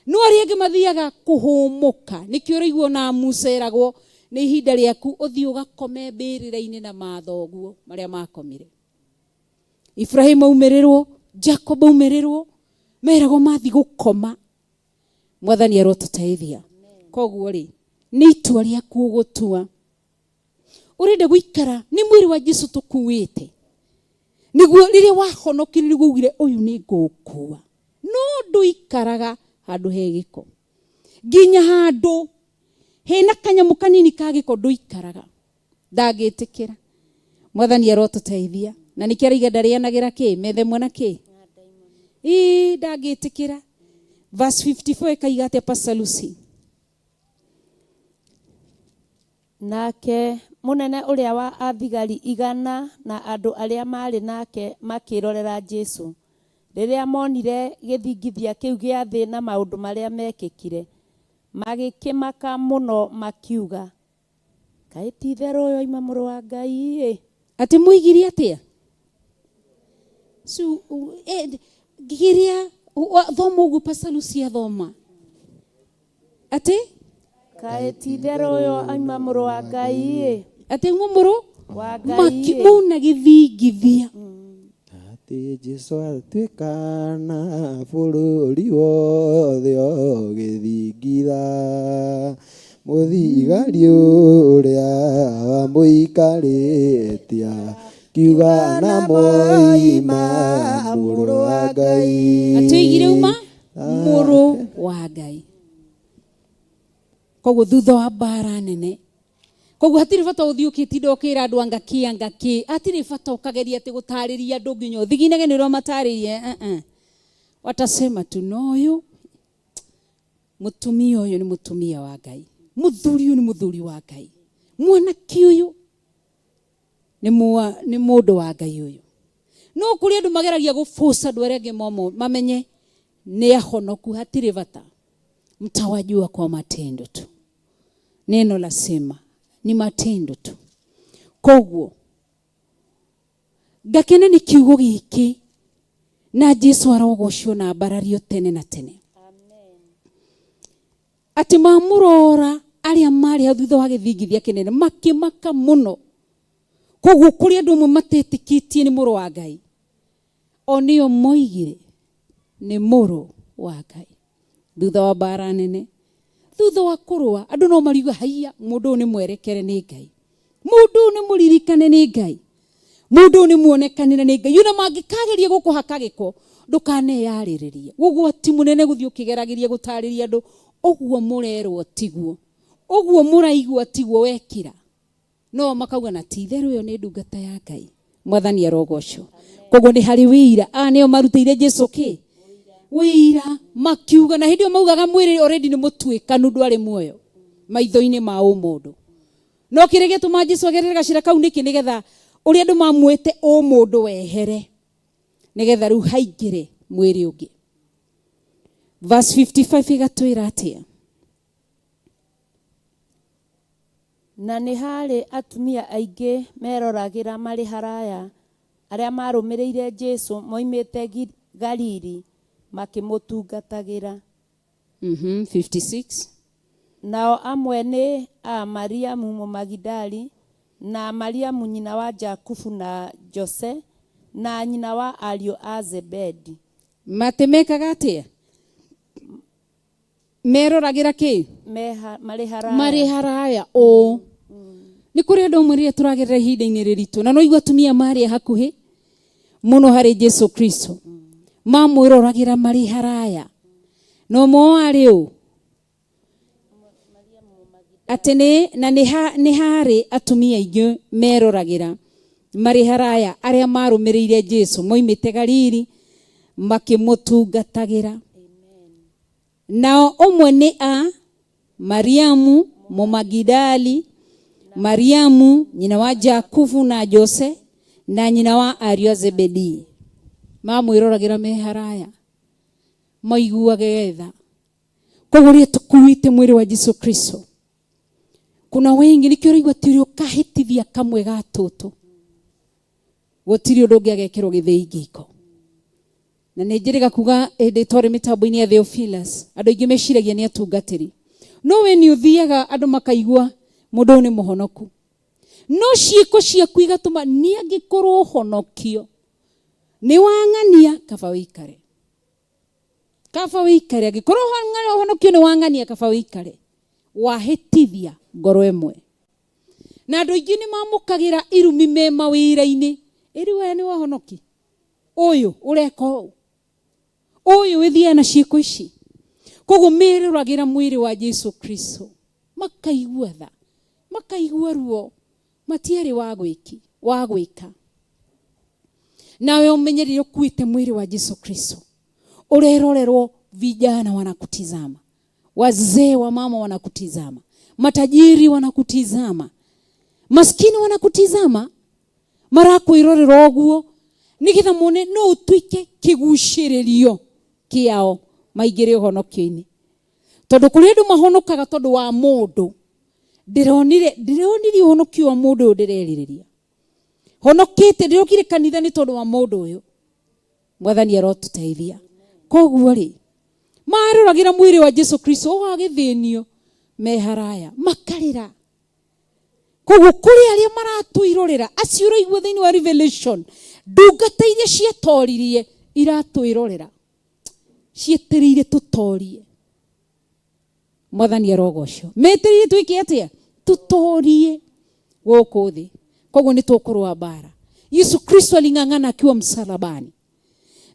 No arĩa angĩ mathiaga kũhũmũka nĩkĩo ũraigua ona Musa eragwo nĩ ihinda rĩaku ũthiĩ ũgakome mbĩrĩra-inĩ na mathoguo marĩa makomire. Ibrahim aumĩrĩrwo, Jacob aumĩrĩrwo, meragwo mathi gũkoma. Mwathani arotũteithia. Koguo rĩ nĩ itua rĩaku ũgũtua. Ũrenda gũikara nĩ mwĩrĩ wa Jesu tũkuĩte nĩguo rĩrĩa wahonokire nĩguo ugire ũyũ nĩ ngũũkua. No ndũikaraga handũ he gĩko nginya handũ hena kanyamũ kanini ka gĩko ndũikaraga. Ndangĩtĩkĩra. Mwathani arotũteithia. Na nĩkĩo arauga ndarĩanagĩra kĩ methe mwana kĩ ii ndangĩtĩkĩra. Verse 54 ĩkaiga atĩa Pastor Lucy? Nake mũnene ũrĩa wa athigari igana na andũ arĩa maarĩ nake makĩrorera Jesu. Rĩrĩa monire gĩthingithia kĩu gĩa thĩ na maũndũ marĩa mekĩkire, magĩkĩmaka mũno makiuga, kaĩ ti itherũ ũyũ oima mũrũ wa Ngai-ĩ. Atĩ mũigire atĩa? Su, giria thoma ũguo Pastor Lucia thoma. Atĩ? Kaĩ ti-itherũ ũyũ aima mũrũ wa Ngai-ĩ. Atĩ auma mũrũ Wa Ngai-ĩ. Mauna gĩthingithia. Atĩ Jesu atuĩkana bũrũri wothe ũgĩthingitha, mũthigari ũrĩa wamũikarĩtie akiuga na moima mũrũ wa Ngai. Atĩ oigire uma mũrũ wa Ngai. Koguo thutha wa mbara nene, koguo hatirĩ bata ũthiĩ ũkĩtinda ũkĩra andũ anga kĩ anga kĩ, hatirĩ bata ũkageria atĩ gũtarĩria andũ nginya ũthiginage nĩ ũrĩa ũmatarĩrie. Watasema tu no ũyũ mũtumia ũyũ nĩ mũtumia wa Ngai, mũthuri ũyũ nĩ mũthuri wa Ngai, mwanake ũyũ nĩ mũndũ wa Ngai ũyũ. No kũrĩ andũ mageragia gũbũca andũ arĩa angĩ momo mamenye nĩ ahonoku, hatirĩ bata. Mtawajua kwa matendo tu. Neno lasema ni matendo tu. Koguo ngakena nĩ kiugo gĩkĩ na Jesu arogocwo na ambarario tene na tene. Atĩ mamũrora arĩa marĩ hau thutha wa gĩthingithia kĩnene makĩmaka mũno. Koguo kũrĩ andũ amwe matetĩkĩtie nĩ mũrũ wa Ngai, o nĩo moigire nĩ mũrũ wa Ngai. Thutha wa mbara nene, thutha wa kũrũa, andũ no mariuga haiya, mũndũ ũyũ nĩ mwerekere nĩ Ngai, mũndũ ũyũ nĩ mũririkane nĩ Ngai, mũndũ ũyũ nĩ muonekanĩre nĩ Ngai. Ona mangĩkageria gũkũhaka gĩko, ndũkaneyarĩrĩrie. Ũgwati mũnene gũthiĩ ũkĩgeragĩria gũtarĩria andũ ũguo mũrerwo tiguo, ũguo mũraigua tiguo wekĩra. No makauga na ti itherũ ĩyo nĩ ndungata ya Ngai. Mwathani arogocwo. Koguo nĩ harĩ wĩira. Aya nĩo marutĩire Jesu kĩ? Wĩira. Makiuga, na hĩndĩ ĩyo maugaga mwĩrĩ already nĩ mũtuĩkanu, ndwarĩ muoyo maitho-inĩ ma ũmũndũ. No kĩrĩa gĩatũma Jesu agerere gacĩra kau nĩkĩ? Nĩgetha ũrĩa andũ mamwĩte ũmũndũ wehere, nĩgetha rĩu haingĩre mwĩrĩ ũngĩ. Verse 55 ĩgatwĩra atĩa? Na nĩ harĩ atumia aingĩ meroragĩra marĩ haraya, arĩa marũmĩrĩire Jesu moimĩte Galili makĩmũtungatagĩra. 56. Nao amwe nĩ a Mariamu Mũmagidali, na Mariamu nyina wa Jakubu na Jose, na nyina wa ariũ a Zebedi. Matĩ mekaga atĩa? Meroragĩra kĩ? Marĩ haraya. Marĩ haraya ũ. Nĩ kũrĩ andũ amwe rĩrĩa tũragerera ihinda-inĩ rĩritũ, na no igua atumia marĩ hakuhĩ mũno harĩ Jesu Kristo, mamwĩroragĩra marĩ haraya. No ũmwe warĩ ũ? Atĩ nĩ, na nĩ harĩ atumia aingĩ meroragĩra marĩ haraya, arĩa marũmĩrĩire Jesu moimĩte Galili makĩmũtungatagĩra. Nao ũmwe nĩ a Mariamu Mũmagidali, Mariamu nyina wa Jakubu na Jose, na nyina wa ariũ a Zebedi. Mamwĩroragĩra me haraya, maiguage tha. Koguo rĩrĩa tũkuĩte mwĩrĩ wa Jesu Kristo, kuna wengi nĩkĩo ũraigua ti ũrĩa ũkahĩtithia kamwe ga tũtũ, gũtirĩ ũndũ ũngĩ agekĩrwo gĩthĩi ngĩko. Na nĩ njĩrĩga kuga hĩndĩ twarĩ mĩtambo-inĩ ya Theophilus, andũ aingĩ meciragia nĩ atungatĩri, no we nĩ ũthiaga andũ makaigua mũndũ ũyũ nĩ mũhonoku, no ciĩko ciaku igatũma nĩ angĩkorwo ũhonokio nĩ wang'ania, kaba wĩikare. Kaba wĩikare. Angĩkorwo ũhonokio nĩ wang'ania, kaba wĩikare. Wahĩtithia ngoro ĩmwe. Na andũ aingĩ nĩ mamũkagĩra irumi me mawĩra-inĩ. Ĩrĩ we nĩ wahonoki? Ũyũ ũreka ũũ. Ũyũ wĩthiaga na ciĩko ici. Koguo meroragĩra mwĩrĩ wa Jesu Kristo, makaigua tha, makaigua ruo, matiarĩ wa gwĩka. Nawe ũmenyerire ũkuĩte mwĩrĩ wa Jesu Kristo, ũrerorerwo, vijana wanakutizama, wazee wa mama wanakutizama, matajiri wanakutizama, maskini wanakutizama, marakwĩrorera ũguo nĩgetha mone no ũtuĩke kĩgucĩrĩrio kĩao maingĩre ũhonokio-inĩ. Tondũ kũrĩ andũ mahonokaga tondũ wa mũndũ. Ndĩronire ũhonokio wa mũndũ ũyũ ndĩrerirĩria. Honokete ndĩrokire kanitha nĩ tondũ wa mũndũ ũyũ. Mwathani arotũteithia. Koguo rĩ, maroragĩra mwĩrĩ wa Jesu Kristo ũgagĩthĩnio me haraya makarĩra. Koguo kũrĩ arĩa maratwĩrorera, acio ũraigua thĩinĩ wa Revelation, ndungata iria ciatoririe iratwĩrorera, cietereire tũtorie. Mwathani arogocwo. Metereire twĩke atĩa? Tũtorie gũkũ thĩ. Koguo nĩ tũkũrũa mbara. Yesu Kristo aling'ang'ana akiwa msalabani,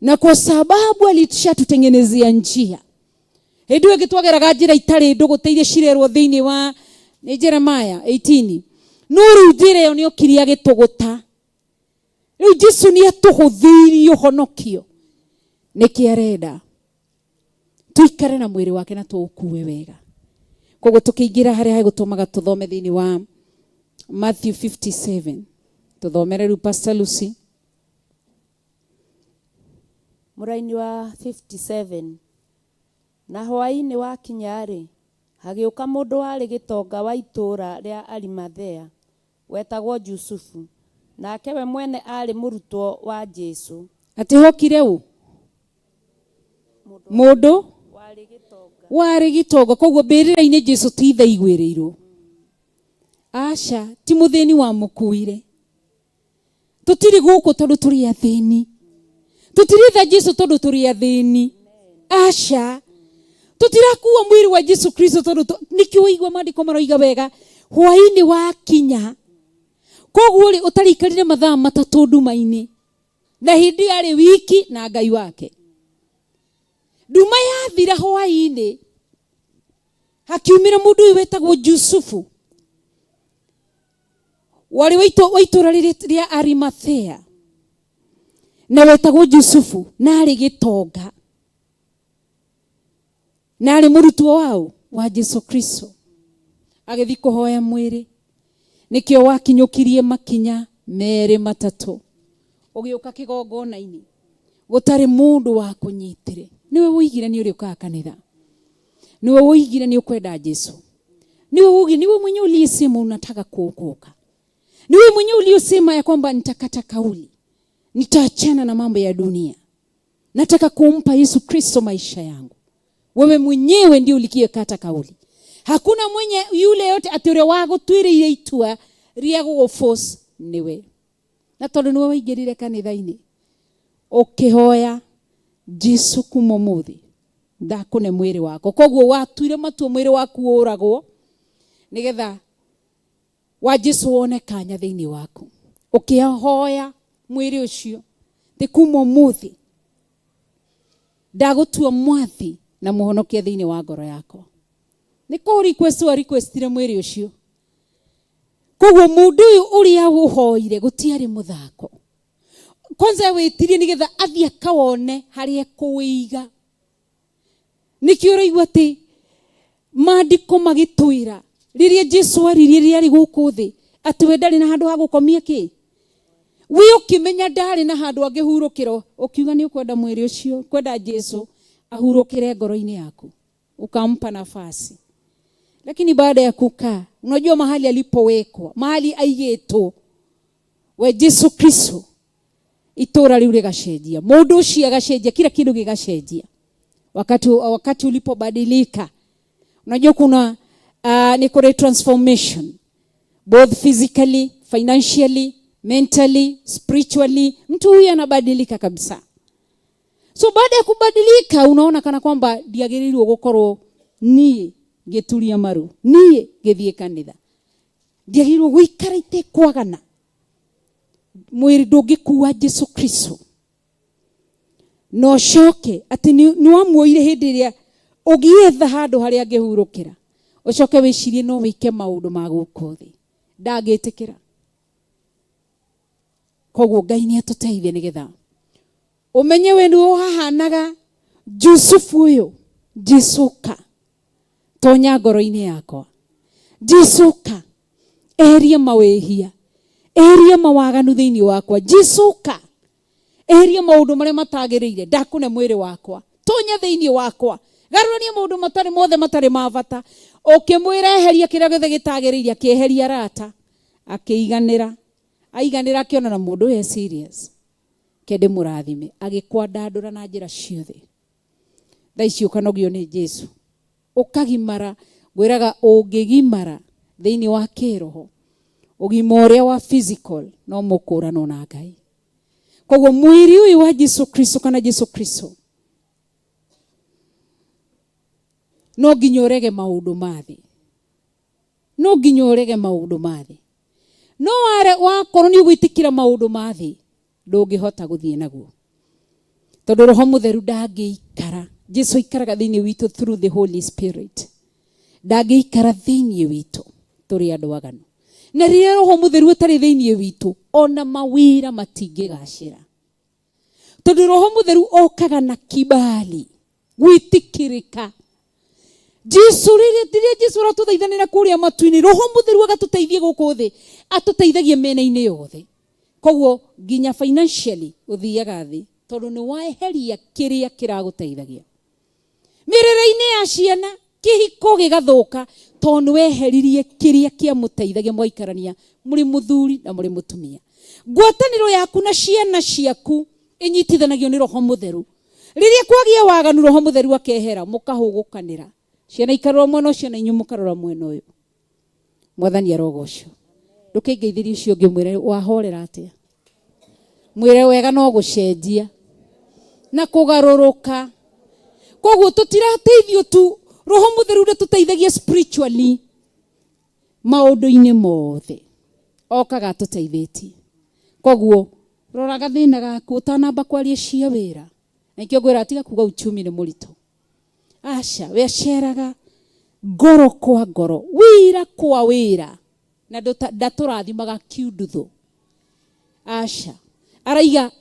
na kwa sababu alishatutengenezea njia. Hĩndĩ ĩyo ĩngĩ twageraga njĩra itarĩ ndũgũ ta iria cirerwo thĩinĩ wa nĩ Jeremiah 18. No rĩu njĩra ĩyo nĩ okire agĩtũgũta. Rĩu Jesu nĩ atũhũthĩirie ũhonokio. Nĩkĩ arenda? Tuikare na mwĩrĩ wake na tũũkue wega. Koguo tũkĩingĩra harĩa hegũtũmaga tũthome thĩinĩ wa Matthew 57. Tũthomere rĩu Pastor Lucy. Mũraini wa 57. Na hwaĩ-inĩ wakinya-rĩ, hagĩũka mũndũ warĩ gĩtonga wa itũũra rĩa Arimathea, wetagwo Jusufu, nake we mwene aarĩ mũrutwo wa Jesu. Atĩ hokire ũ? Mũndũ warĩ gĩtonga. Koguo mbĩrĩra-inĩ Jesu ti tha aiguĩrĩirwo. Aca, ti mũthĩni wamũkuire. Tũtirĩ gũkũ tondũ tũrĩ athĩni. Tũtirĩ tha Jesu tondũ tũrĩ athĩni. Aca, tũtirakua mwĩrĩ wa Jesu Kristo tondũ nĩkĩo waigua maandĩko maroiga wega hwaĩ-inĩ wakinya. Koguo rĩ, ũtarĩikarire mathaa 3 nduma-inĩ, na hĩndĩ ĩyo arĩ wiki na Ngai wake. Nduma yathira hwaĩ-inĩ, hakiumĩra mũndũ ũyũ wetagwo Jusufu, warĩ wa itũũra rĩrĩ rĩa Arimathea, na wetagwo Jusufu, na arĩ gĩtonga, na arĩ mũrutwo wao wa Jesu Kristo. Agĩthiĩ kũhoya mwĩrĩ, nĩkĩo wakinyũkirie makinya 2 3 ũgĩũka kĩgongona-inĩ gũtarĩ mũndũ wa kũnyitĩre. Nĩwe woigire nĩ ũrĩũkaga kanitha, nĩwe woigire nĩ ũkwenda Jesu, nĩwe woigire, nĩwe mwenyewe uliyesema unataka kuokoka, nĩwe mwenyewe uliyosema ya kwamba nitakata kauli, nitaachana na mambo ya dunia, nataka kumpa Yesu Kristo maisha yangu. Wewe mwenyewe ndio ulikiyekata kauli. Hakuna mwenye yule yote ati ũrĩa wagũtuĩrĩire itua rĩa gũgũforce nĩwe. Na tondũ nĩwe waingĩrire kanitha-inĩ ũkĩhoya Jesu kuma ũmũthĩ ndakũne mwĩrĩ wakwa. Koguo watuire matua mwĩrĩ waku ũragwo nĩgetha wa Jesu wone kanya thĩinĩ waku. Ũkĩhoya mwĩrĩ ũcio thĩ kuma ũmũthĩ ndagũtua mwathi na mũhonokia thĩinĩ wa ngoro yakwa. Nĩ kũ request wa requestire mwĩrĩ ũcio. Koguo mũndũ ũyũ ũrĩa ũhoire gũtiarĩ mũthako. Kwanza wĩtirie nĩgetha athiĩ akawone harĩa ekũwĩiga. Nĩkĩo ũraigua atĩ maandĩko magĩtwĩra rĩrĩa Jesu aririe rĩrĩa arĩ gũkũ thĩ atĩ we ndarĩ na handũ ha gũkomia kĩ. We ũkĩmenya ndarĩ na handũ angĩhurũkĩra, ũkiuga nĩ ũkwenda mwĩrĩ ũcio, kwenda Jesu ahurũkĩre ngoro-inĩ yaku, ukampa nafasi. Lakini baada ya kukaa, unajua mahali alipowekwa, mahali aigĩtwo we Jesu Kristo, itũra rĩu rĩgacenjia, mũndũ ũcio agacenjia, kila kĩndũ gĩgacenjia. Wakati ulipobadilika, unajua kuna ni kũrĩ transformation both physically, financially, mentally, spiritually. Mtu huyu anabadilika kabisa. So baada ya kubadilika unaona kana kwamba ndiagĩrĩirwo gũkorwo niĩ ngĩturia maru, niĩ ngĩthiĩ kanitha, ndiagĩrĩirwo gũikara itekwagana. Mwĩrĩ ndũngĩkua Jesu Kristo. No ũcoke atĩ nĩ wamuoire hĩndĩ ĩrĩa ũgĩetha handũ harĩa angĩhurũkĩra, ũcoke wĩcirie no wĩke maũndũ ma gũkũ thĩ, ndangĩtĩkĩra. Koguo Ngai nĩ atũteithie nĩgetha ũmenye we nĩwe ũhahanaga Jusufu ũyũ. Jesu ka tonya ngoro-inĩ yakwa, Jesu ka eheria mawĩhia, eheria mawaganu thĩinĩ wakwa, Jesu ka eheria maũndũ marĩa matagĩrĩire, ndakũne mwĩrĩ wakwa, tonya thĩinĩ wakwa, garũrania maũndũ matarĩ mothe matarĩ ma bata. Ũkĩmwĩra eheria kĩrĩa gĩothe gĩtagĩrĩire, akĩeheria arata, akĩiganĩra, Aiganĩra akĩona na mũndũ ũyũ e serious. Ke ndĩmũrathime. Agĩkwandandũra na njĩra ciothe. Thaa ici ũkanogio nĩ Jesu. Ũkagimara, ngwĩraga ũngĩgimara thĩinĩ wa kĩroho, ũgima ũrĩa wa physical no mũkũranwo na Ngai. Koguo mwĩrĩ ũyũ wa Jesu Kristo kana Jesu Kristo no nginya ũrege maũndũ ma thĩ. No nginya ũrege maũndũ ma thĩ. No ware wakorwo nĩ ũgwĩtĩkĩra maũndũ ma thĩ, ndũngĩhota gũthiĩ naguo. Tondũ Roho Mũtheru ndangĩikara. Jesu aikaraga thĩinĩ witũ through the Holy Spirit. Ndangĩikara thĩinĩ witũ tũrĩ andũ aganu. Na rĩrĩa Roho Mũtheru atarĩ thĩinĩ witũ, ona mawĩra matingĩgacĩra. Tondũ Roho Mũtheru okaga na kibali, gwĩtĩkĩrĩka. Jesu rĩrĩa rĩrĩa Jesu aratũthaithanĩra kũrĩa matu-inĩ, Roho Mũtheru agatũteithia gũkũ thĩ, atũteithagia mĩena-inĩ yothe. Koguo nginya financially ũthiaga thĩ, tondũ nĩ waeheria kĩrĩa kĩragũteithagia. Mĩrĩre-inĩ ya ciana, kĩhiko gĩgathũka, tondũ nĩ weheririe kĩrĩa kĩamũteithagia mũgaikarania mũrĩ mũthuri na mũrĩ mũtumia. Ngwatanĩro yaku na ciana ciaku ĩnyitithanagio nĩ Roho Mũtheru. Rĩrĩa kwagĩa waganu, Roho Mũtheru akehera, mũkahũgũkanĩra. Ciana ikarora mwena ũcio na inyuĩ mũkarora mwena ũyũ. Mwathani arogocwo. Ndũkĩngeithĩrie ũcio ũngĩ mwĩre wahorera atĩa. Mwĩre wega no gũcenjia na kũgarũrũka. Koguo tũtirateithio tu, Roho Mũtheru ndatũteithagia spiritually maũndũ-inĩ mothe. Okaga atũteithĩtie. Koguo rora gathĩna gaku ũtanamba kwaria cia wĩra. Na nĩkĩo ngwĩra tiga kuga uchumi nĩ mũritũ. Aca, we aceraga ngoro kwa ngoro, wĩra kwa wĩra, na ndatũrathimaga kiundutho. Aca, araiga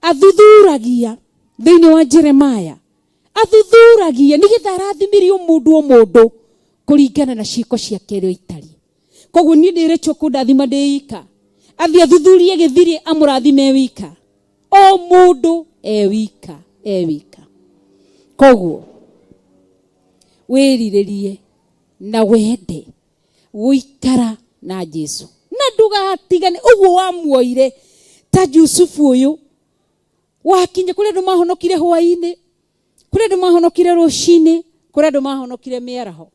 athuthuragia thĩinĩ wa Jeremiah, athuthuragia nĩgetha arathimĩre o mũndũ o mũndũ kũringana na ciĩko ciake ũrĩa itariĩ. Koguo niĩ ndĩrĩtwo kũndathima ndĩ ika, athiĩ athuthurie gĩthirĩ amũrathime e wika, o mũndũ e wika, e wika. Koguo wĩrirĩrie na wende gũikara na Jesu na ndũgatigane. Ũguo wamuoire ta Jusufu ũyũ wakinya kũrĩ andũ mahonokire hwaĩ-inĩ, kũrĩ andũ mahonokire rũcinĩ, kũrĩ andũ mahonokire mĩaraho.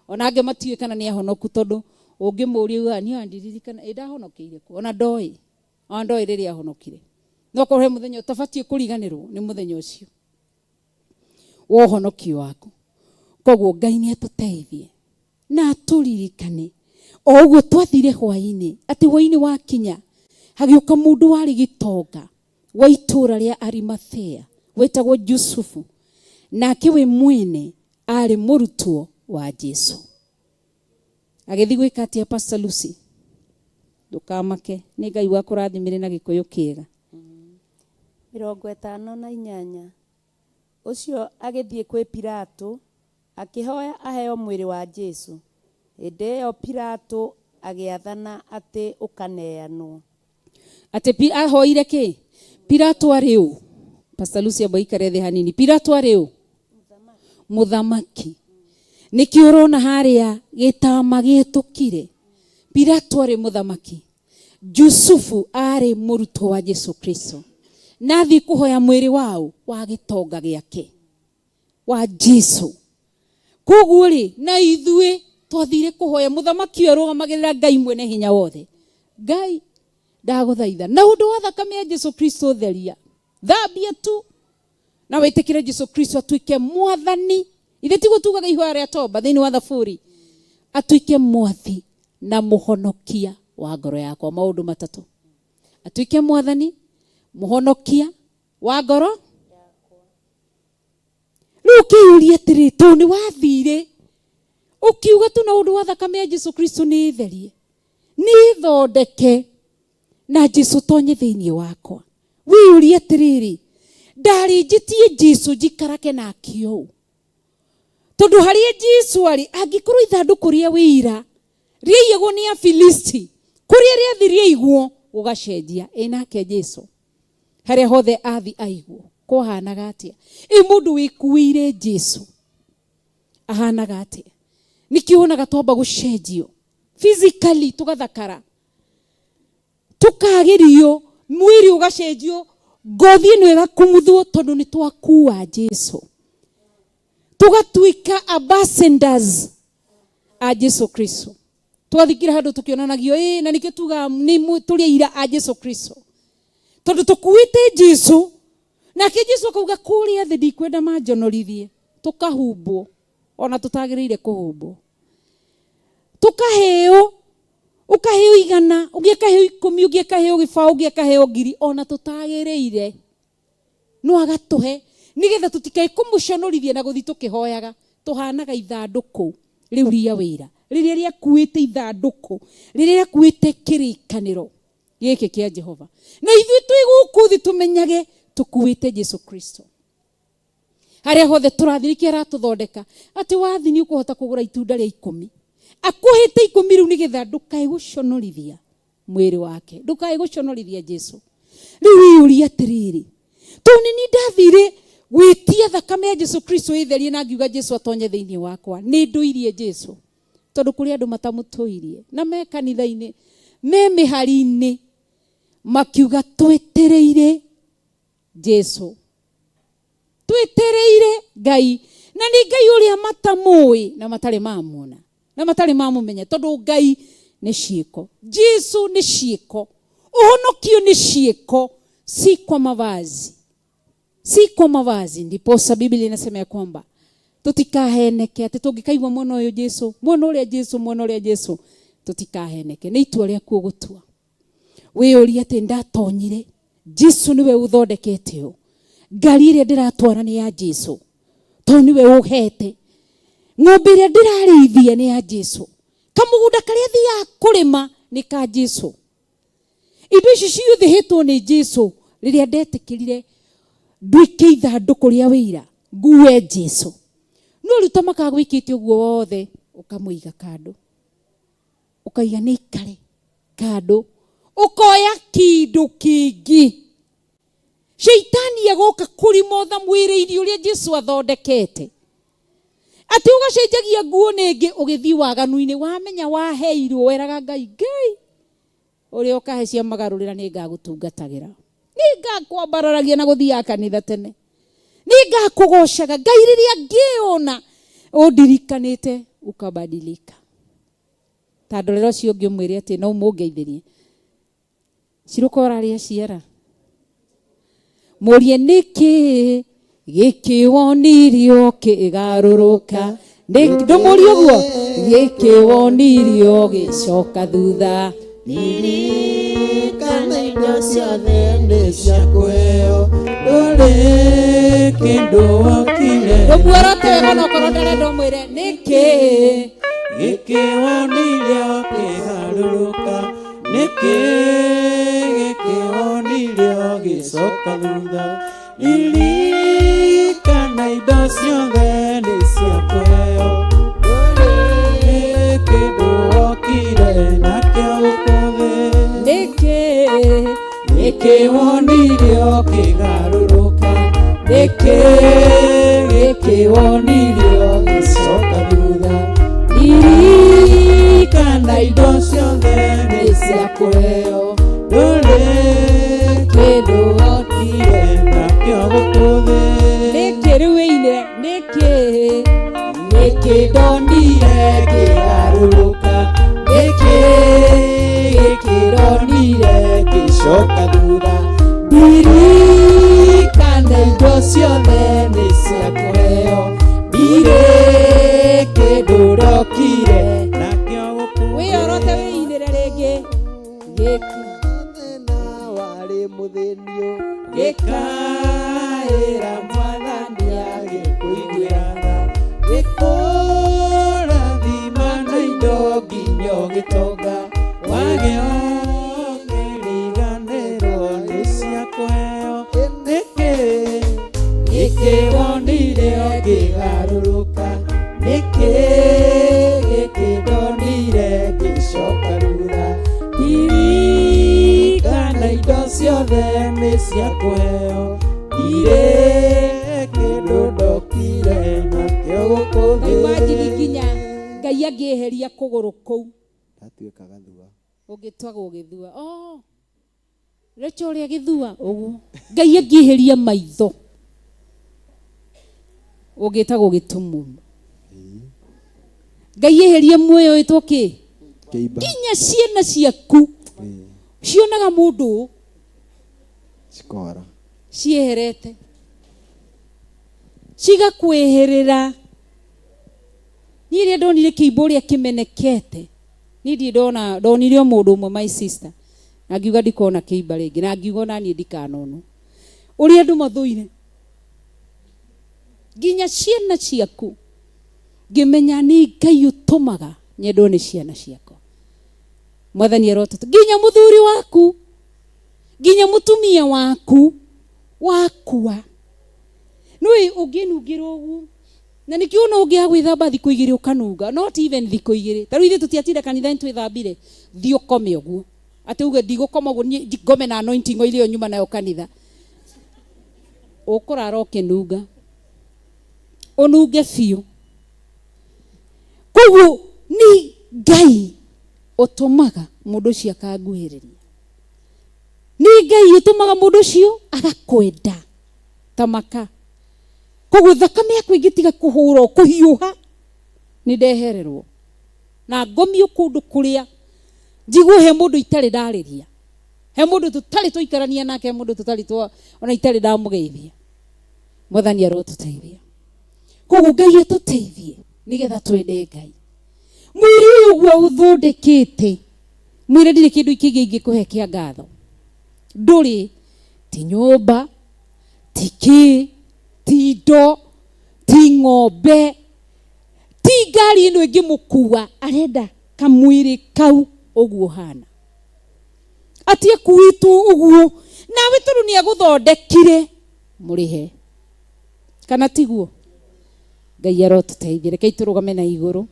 Ona angĩ matiũĩ kana nĩ ahonoku, tondũ ũngĩmũria ugaga niĩ andiririkana ĩ ndahonokeire kũ, ona ndoĩ, ona ndoĩ rĩrĩa ahonokire. No korwo he mũthenya ũtabatiĩ kũriganĩrwo nĩ mũthenya ũcio wa ũhonokio waku. Koguo Ngai nĩ atũteithie na atũririkane o ũguo twathire hwaĩ-inĩ, atĩ hwaĩ-inĩ wakinya hagĩũka mũndũ warĩ gĩtonga wa itũũra rĩa Arimathea wetagwo Jusufu, nake we mwene arĩ mũrutwo wa Jesu. Agĩthiĩ gwĩka atĩa Pastor Lucy? Ndũkamake, nĩ Ngai wakũrathimire na gĩkũyũ kĩega. 58. Ũcio agĩthiĩ kwĩ Pilato, akĩhoya aheo mwĩrĩ wa Jesu. Hĩndĩ ĩyo Pilato agĩathana atĩ ũkaneanwo. Atĩ ahoire kĩ? Pilato arĩ ũ? Pastor Lucy amba ikare thĩ hanini. Pilato arĩ ũ? Mũthamaki. Nĩkĩo ũrona harĩa gĩtama gĩtũkire. Pilato arĩ mũthamaki. Jusufu arĩ mũrutwo wa Jesu Kristo. Na athiĩ kũhoya mwĩrĩ waũ? Wa gĩtonga gĩake, wa Jesu. Koguo rĩ, na ithuĩ twathire kũhoya mũthamaki ũyũ arũgamagĩrĩra Ngai mwene hinya wothe. Ngai ndagũthaitha na ũndũ wa thakame ya Jesu Kristo theria, thambia tu na wĩtĩkĩre Jesu Kristo atuĩke mwathani. Ithe tiguo tugaga ihoya rĩa toba thĩinĩ wa Thaburi, atuĩke mwathi na mũhonokia wa ngoro yakwa. Maũndũ matatũ: atuĩke mwathani, mũhonokia wa ngoro. Rĩu ũkĩyũria atĩrĩ, tondũ nĩ wathire ũkiuga tu na ũndũ wa thakame ya Jesu Kristo nĩ therie, nĩ thondeke na Jesu tonye thĩinĩ wakwa. Wĩyũrie atĩrĩrĩ, ndarĩ njĩtie Jesu njikarage nake ũũ? Tondũ harĩa Jesu arĩ, angĩkorwo ithandũkũ rĩa wĩira rĩaiyagwo nĩ Afilisti, kũrĩa rĩathi rĩaigwo gũgacenjia. Ĩ nake Jesu harĩa hothe athi aigwo kwahanaga atĩa? Ĩ mũndũ wĩkuĩire Jesu ahanaga atĩa? Nĩkĩo wonaga twamba gũcenjio physically tũgathakara. Tũkagĩrio mwĩrĩ ũgacenjio, ngothi ĩno ĩgakumuthwo tondũ nĩ twakua Jesu. Tũgatuĩka ambassadors a Jesu Kristo. Twathikira handũ tũkĩonanagio ĩ na nĩkĩo tugaga nĩ tũrĩ aira a Jesu Kristo. Tondũ tũkuĩte Jesu, nake Jesu akauga kũrĩa thĩ ndikwenda manjonorithie. Tũkahumbwo ona tũtagĩrĩire kũhumbwo. Tũkaheo, ũkaheo 100, ũngĩ akaheo 10, ũngĩ akaheo 0, ũngĩ akaheo 1000, ona tũtagĩrĩire. No agatũhe nĩgetha tũtikae kũmũconorithia na gũthiĩ tũkĩhoyaga. Tũhanaga ithandũkũ rĩu rĩa wĩra, rĩrĩa rĩakuĩte ithandũkũ, rĩrĩa rĩakuĩte kĩrĩkanĩro gĩkĩ kĩa Jehova. Na ithuĩ twĩ gũkũ thĩ tũmenyage tũkuĩte Jesu Kristo. Harĩa hothe tũrathiĩ nĩkĩo aratũthondeka atĩ wathiĩ nĩ ũkũhota kũgũra itunda rĩa 10. Akũhĩte 10 rĩu nĩgetha ndũkae gũconorithia mwĩrĩ wake, ndũkae gũconorithia Jesu. Rĩu wĩyũrie atĩrĩrĩ, tondũ nĩ niĩ ndathire gwĩtia thakame ya Jesu Kristo ĩtherie na ngiuga Jesu atonye thĩinĩ wakwa, nĩ ndũirie Jesu. Tondũ kũrĩ andũ matamũtũirie na me kanitha-inĩ, me mĩhari-inĩ, makiuga twĩtĩrĩire Jesu, twĩtĩrĩire Ngai. Na nĩ Ngai ũrĩa matamũĩ na matarĩ mamuona na matarĩ mamũmenya, tondũ Ngai nĩ ciĩko, Jesu nĩ ciĩko, ũhonokio nĩ ciĩko, si kwa mavazi, si kwa mavazi. Ndiposa Biblia inasema ya kwamba tutikaheneke atĩ tũngĩkaigua mwena ũyũ Jesu, mwena ũrĩa Jesu, mwena ũrĩa Jesu, tutikaheneke. Nĩ itua rĩaku ũgũtua. Wĩyũrie atĩ ndatonyire, Jesu nĩwe ũthondekete ũũ, ngari ĩrĩa ndĩratwara nĩ ya Jesu tondũ nĩwe ũhete, ng'ombe ĩrĩa ndĩrarĩithia nĩ ya Jesu, kamũgũnda karĩa thiaga kũrĩma nĩ ka Jesu, indo ici ciothe hetwo nĩ Jesu. Rĩrĩa ndetĩkĩrire nduĩke ithandũkũ rĩa wĩira ngue Jesu, no rĩu ta makagwĩkĩte ũguo wothe ũkamũiga kando, ũkaiga nĩ ikare kando, ũkoya kĩndũ kĩngĩ. Shaitani agoka kũrimotha mwĩrĩ-inĩ ũrĩa Jesu athondekete, atĩ ũgacenjagia nguo nĩngĩ ũgĩthiĩ waganu-inĩ. Wamenya waheirwo, weraga Ngai, Ngai ũrĩa ũkahe cia magarũrĩra nĩ ngagũtungatagĩra, nĩ ngakwambararagia na gũthiaga kanitha tene, nĩ ngakũgocaga Ngai rĩrĩa ngĩona ũndirikanĩte ukabadilika. Ta ndorera ũcio ũngĩ ũmwĩre atĩ no ũmũngeithĩrie. Cirũka ũrarĩa ciara, mũrie nĩkĩ gĩkĩ wonirio kĩgarũrũka. Ndũmũrie ũguo, gĩkĩ wonirio gĩcoka thutha. Ririkana indo ciothe nĩ cia kũheo, ndũrĩ kĩndũ wokire. Ndũmuorote wega onokorwo ndarenda ũmwĩre nĩkĩ gĩkĩ wonirio kĩgarũrũka, nĩkĩ gĩkĩ wonirio gĩcoka thutha. Ririkana indo ciothe nĩ cia kũheo, ndũrĩ kĩndũ wokire nakĩo gũkũ thĩ. Nĩkĩ gĩkĩ wonirio kĩgarũrũka, nĩkĩ gĩkĩ wonirio gĩcoka thutha. Ririkana indo ciothe nĩ cia kũheo, ndũrĩ kĩndũ wokire nakĩo gũkũ thĩ. Nĩkĩ rĩu wĩinĩre nĩkĩ gĩkĩ ndonire kĩgarũrũka, nĩkĩ gĩkĩ ndonire gĩcoka thutha. Ririkana indo ciothe nĩ cia kũheo, ndirĩ kĩndũ ndokire nakĩo gũkũ thĩ. Wĩyorote wĩinĩre rĩngĩ. Gĩkĩ Thĩna warĩ mũthĩnio, gĩkaĩra Mwathani agĩkũiguĩra tha, gĩkũrathima na indo nginya ũgĩtonga, wagĩa ũkĩriganĩrwo nĩ cia kũheo. Nĩkĩ gĩkĩ wonire kĩgarũrũka, nĩkĩ gĩkĩ ndonire ngĩcoka thutha. Ririkana indo ciothe nĩ cia kũheo, ndirĩ kĩndũ ndokire nakĩo gũkũ thĩ. Imagine nginya Ngai angĩeheria kũgũrũ kũu, Ndatuĩka gathua. Ũngĩtwagwo gĩthua. Oh. Recho ũrĩa gĩthua ũguo Ngai angĩeheria maitho ũngĩtagwo gĩtumumu. Ngai eherie muoyo wĩtwo kĩ? Kĩimba. Nginya ciana ciaku cionaga mũndũ ũũ Cikora. Cieherete cigakwĩhĩrĩra. Niĩ rĩrĩa ndonire kĩimba ũrĩa kĩmenekete, niĩ ndirĩ ndona, ndonire o mũndũ ũmwe my sister, na ngiuga ndikona kĩimba rĩngĩ, na ngiuga ona niĩ ndikanonwo. Ũrĩa andũ mathũire nginya ciana ciaku, ngĩmenya nĩ Ngai ũtũmaga nyendwo nĩ ciana ciakwa. Mwathani arotũtũ nginya mũthuri waku, nginya mũtumia waku wakua, nĩũĩ ũngĩnungĩra ũguo. Na nĩkĩo ona ũngĩaga gwĩthamba thikũ igĩrĩ ũkanunga, not even thikũ igĩrĩ. Ta rĩu ithuĩ tũtiatinda kanitha nĩ twĩthambire, thiĩ ũkome ũguo. Atĩ uge ndigũkoma ũguo niĩ ngome na anointing oil ĩyo nyuma nayo kanitha. Ũkũrara ũkĩnunga. Ũnunge biũ. Koguo nĩ Ngai ũtũmaga mũndũ ũcio akanguhĩrĩria. Nĩ Ngai ũtũmaga mũndũ ũcio agakwenda ta maka. Koguo thakame yakwa ĩngĩtiga kũhũra o kũhiũha, nĩ ndehererwo na ngomio kũndũ kũrĩa njigue he mũndũ itarĩ ndarĩria, he mũndũ tũtarĩ tũikarania nake, he mũndũ tũtarĩ twa ona itarĩ ndamũgeithia. Mwathani arotũteithia. Koguo Ngai atũteithie nĩgetha twende Ngai. Mwĩrĩ ũyũ ũguo ũthondekete, mwĩrĩ ndirĩ kĩndũ kĩngĩ ingĩkũhe kĩa ngatho. Ndũrĩ, ti nyũmba, ti kĩ, ti indo, ti ng'ombe, ti ngari ĩno ĩngĩmũkua. Arenda kamwĩrĩ kau ũguo hana, atĩ akuĩtwo ũguo nawe tondũ nĩ agũthondekire, mũrĩhe kana tiguo? Ngai arotũteithia. Rekei tũrũgame na igũrũ.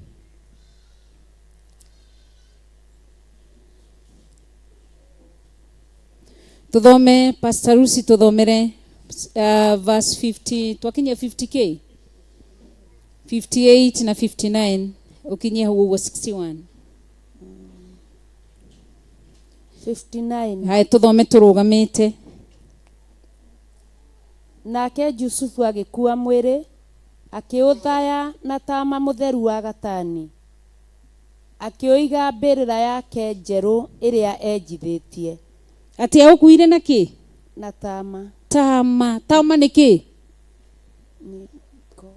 Tuthome Pastor Lucy, tuthomere verse 50, twakinyia 50k 58 na 59, ukinyie hau ũguo 61. 59. Haya, tuthome tũrũgamĩte. Nake Jusufu agĩkua mwĩrĩ, akĩũthaya na tama mũtheru wa gatani, akĩũiga mbĩrĩra yake njerũ ĩrĩa enjithĩtie. Atĩ aũkuire na kĩ? Na tama. Tama. Tama nĩ kĩ?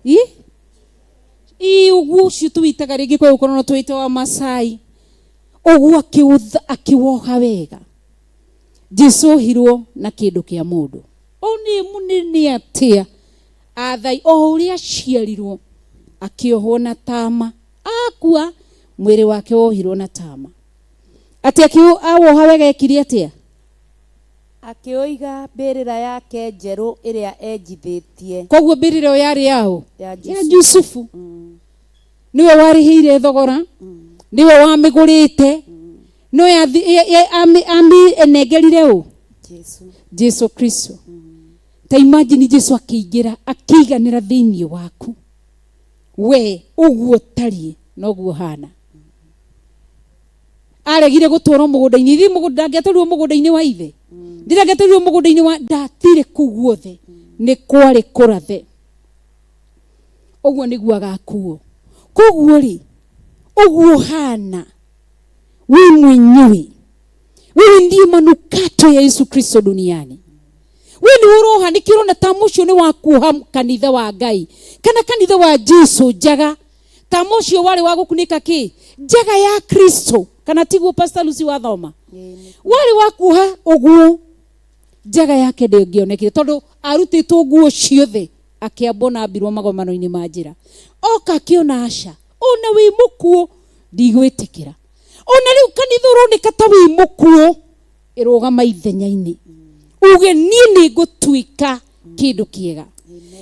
I? I ũguo ũcio tũwĩtaga rĩngĩ kwa gũkorwo no twĩte wa Masai. Ũguo akĩwoha wega. Jesu ohirwo na kĩndũ kĩa mũndũ. Ũũ nĩ mũnene atĩa? Athai o ũrĩa aciarirwo akĩohwo na tama. Akua mwĩrĩ wake wohirwo na tama. Atĩ awoha wega ekire atĩa? Akĩũiga mbĩrĩra yake njerũ ĩrĩa enjithĩtie. Koguo mbĩrĩra ĩyo yarĩ yaũ? Ya Ya Jusufu. Jusufu. Nĩwe warĩhĩire thogora, nĩwe wamĩgũrĩte, no amĩnengerire ũ? Jesu. Jesu Kristo. Ta imagine Jesu akĩingĩra akĩiganĩra thĩinĩ waku. We ũguo ũtariĩ noguo hana. Aregire gũtwarwo mũgũnda-inĩ, ithuĩ mũgũnda ndangĩatwarirwo mũgũnda-inĩ wa ithe, ndangĩatwarirwo mũgũnda-inĩ wa, ndathire kũu guothe, nĩ kwarĩ kũrathe. Ũguo nĩguo agakuo. Koguo rĩ, ũguo hana we mwenyewe, wewe ndiye manukato ya Yesu Kristo duniani. We nĩ ũroha, nĩkĩo ũrona ta mũcio nĩ wa kuoha kanitha wa Ngai kana kanitha wa Jesu njaga. Ta mũcio warĩ wa gũkunĩka kĩ? Njaga ya Kristo. Kana tiguo Pastor Lucy wathoma? Warĩ wa kuoha ũguo, njaga yake ndĩngĩonekire tondũ arutĩtwo nguo ciothe, akĩambwo na ambirwo magomano-inĩ ma njĩra. Oka akĩona aca, ona wĩ mũkuũ ndigwĩtĩkĩra. Ona rĩu kanitha ũroneka ta wĩ mũkuũ, ĩrũgama ithenya-inĩ uge niĩ nĩ ngũtuĩka kĩndũ kĩega,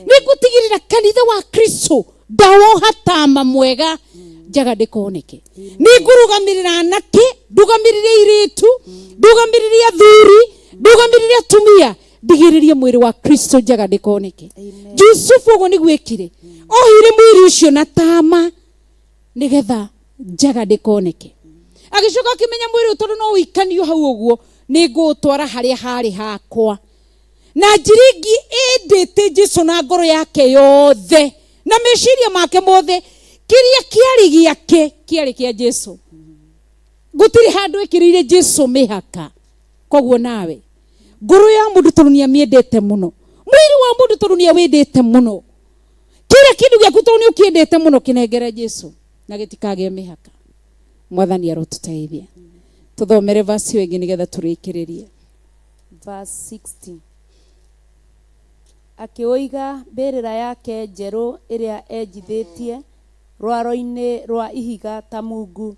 nĩ ngũtigĩrĩra kanitha wa Kristo ndawoha tama mwega, njaga ndĩkoneke. Nĩ ngũrũgamĩrĩra anake, ndũgamĩrĩre airĩtu, ndũgamĩrĩre athuri, ndũgamĩrĩre atumia, ndigĩrĩrie mwĩrĩ wa Kristo njaga ndĩkoneke. Jusufu ũguo nĩguo ekire, ohire mwĩrĩ ũcio na tama nĩgetha njaga ndĩkoneke. Agĩcoka akĩmenya mwĩrĩ ũyũ tondũ no ũikanio hau ũguo Nĩ ngũũtwara harĩa harĩ hakwa. Na njiringi ĩndĩte Jesu na ngoro yake yothe na meciria make mothe, kĩrĩa kĩarĩ gĩake kĩarĩ kĩa Jesu. Gũtirĩ handũ ĩkĩrĩire Jesu mĩhaka. Koguo nawe ngoro ya mũndũ tondũ nĩ amĩendete mũno, mwĩrĩ wa mũndũ tondũ nĩ awendete mũno, kĩrĩa kĩndũ gĩaku tondũ nĩ ũkĩendete mũno, kĩnengere Jesu na gĩtikagĩe mĩhaka. Mwathani arotũteithia. Tũthomere verse ĩyo ĩngĩ nĩgetha tũrĩkĩrĩrie. Verse 60. Akĩũiga mbĩrĩra yake njerũ ĩrĩa enjithĩtie rwaro-inĩ rwa ihiga ta mungu,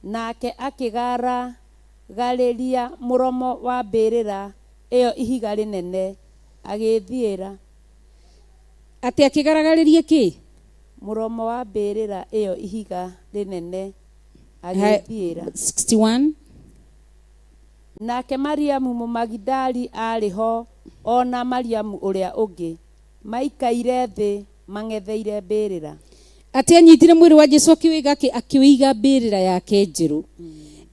nake akĩgaragarĩria mũromo wa mbĩrĩra ĩyo ihiga rĩnene, agĩĩthiĩra. Atĩ akĩgaragarĩria kĩ? Mũromo wa mbĩrĩra ĩyo ihiga rĩnene, agĩĩthiĩra. 61. Nake Mariamu Mũmagidali aarĩ ho, o na Mariamu ũrĩa ũngĩ, maikaire thĩ mang'etheire mbĩrĩra. Atĩ anyitire mwĩrĩ wa Jesu akĩwĩiga akĩwĩiga mbĩrĩra yake njerũ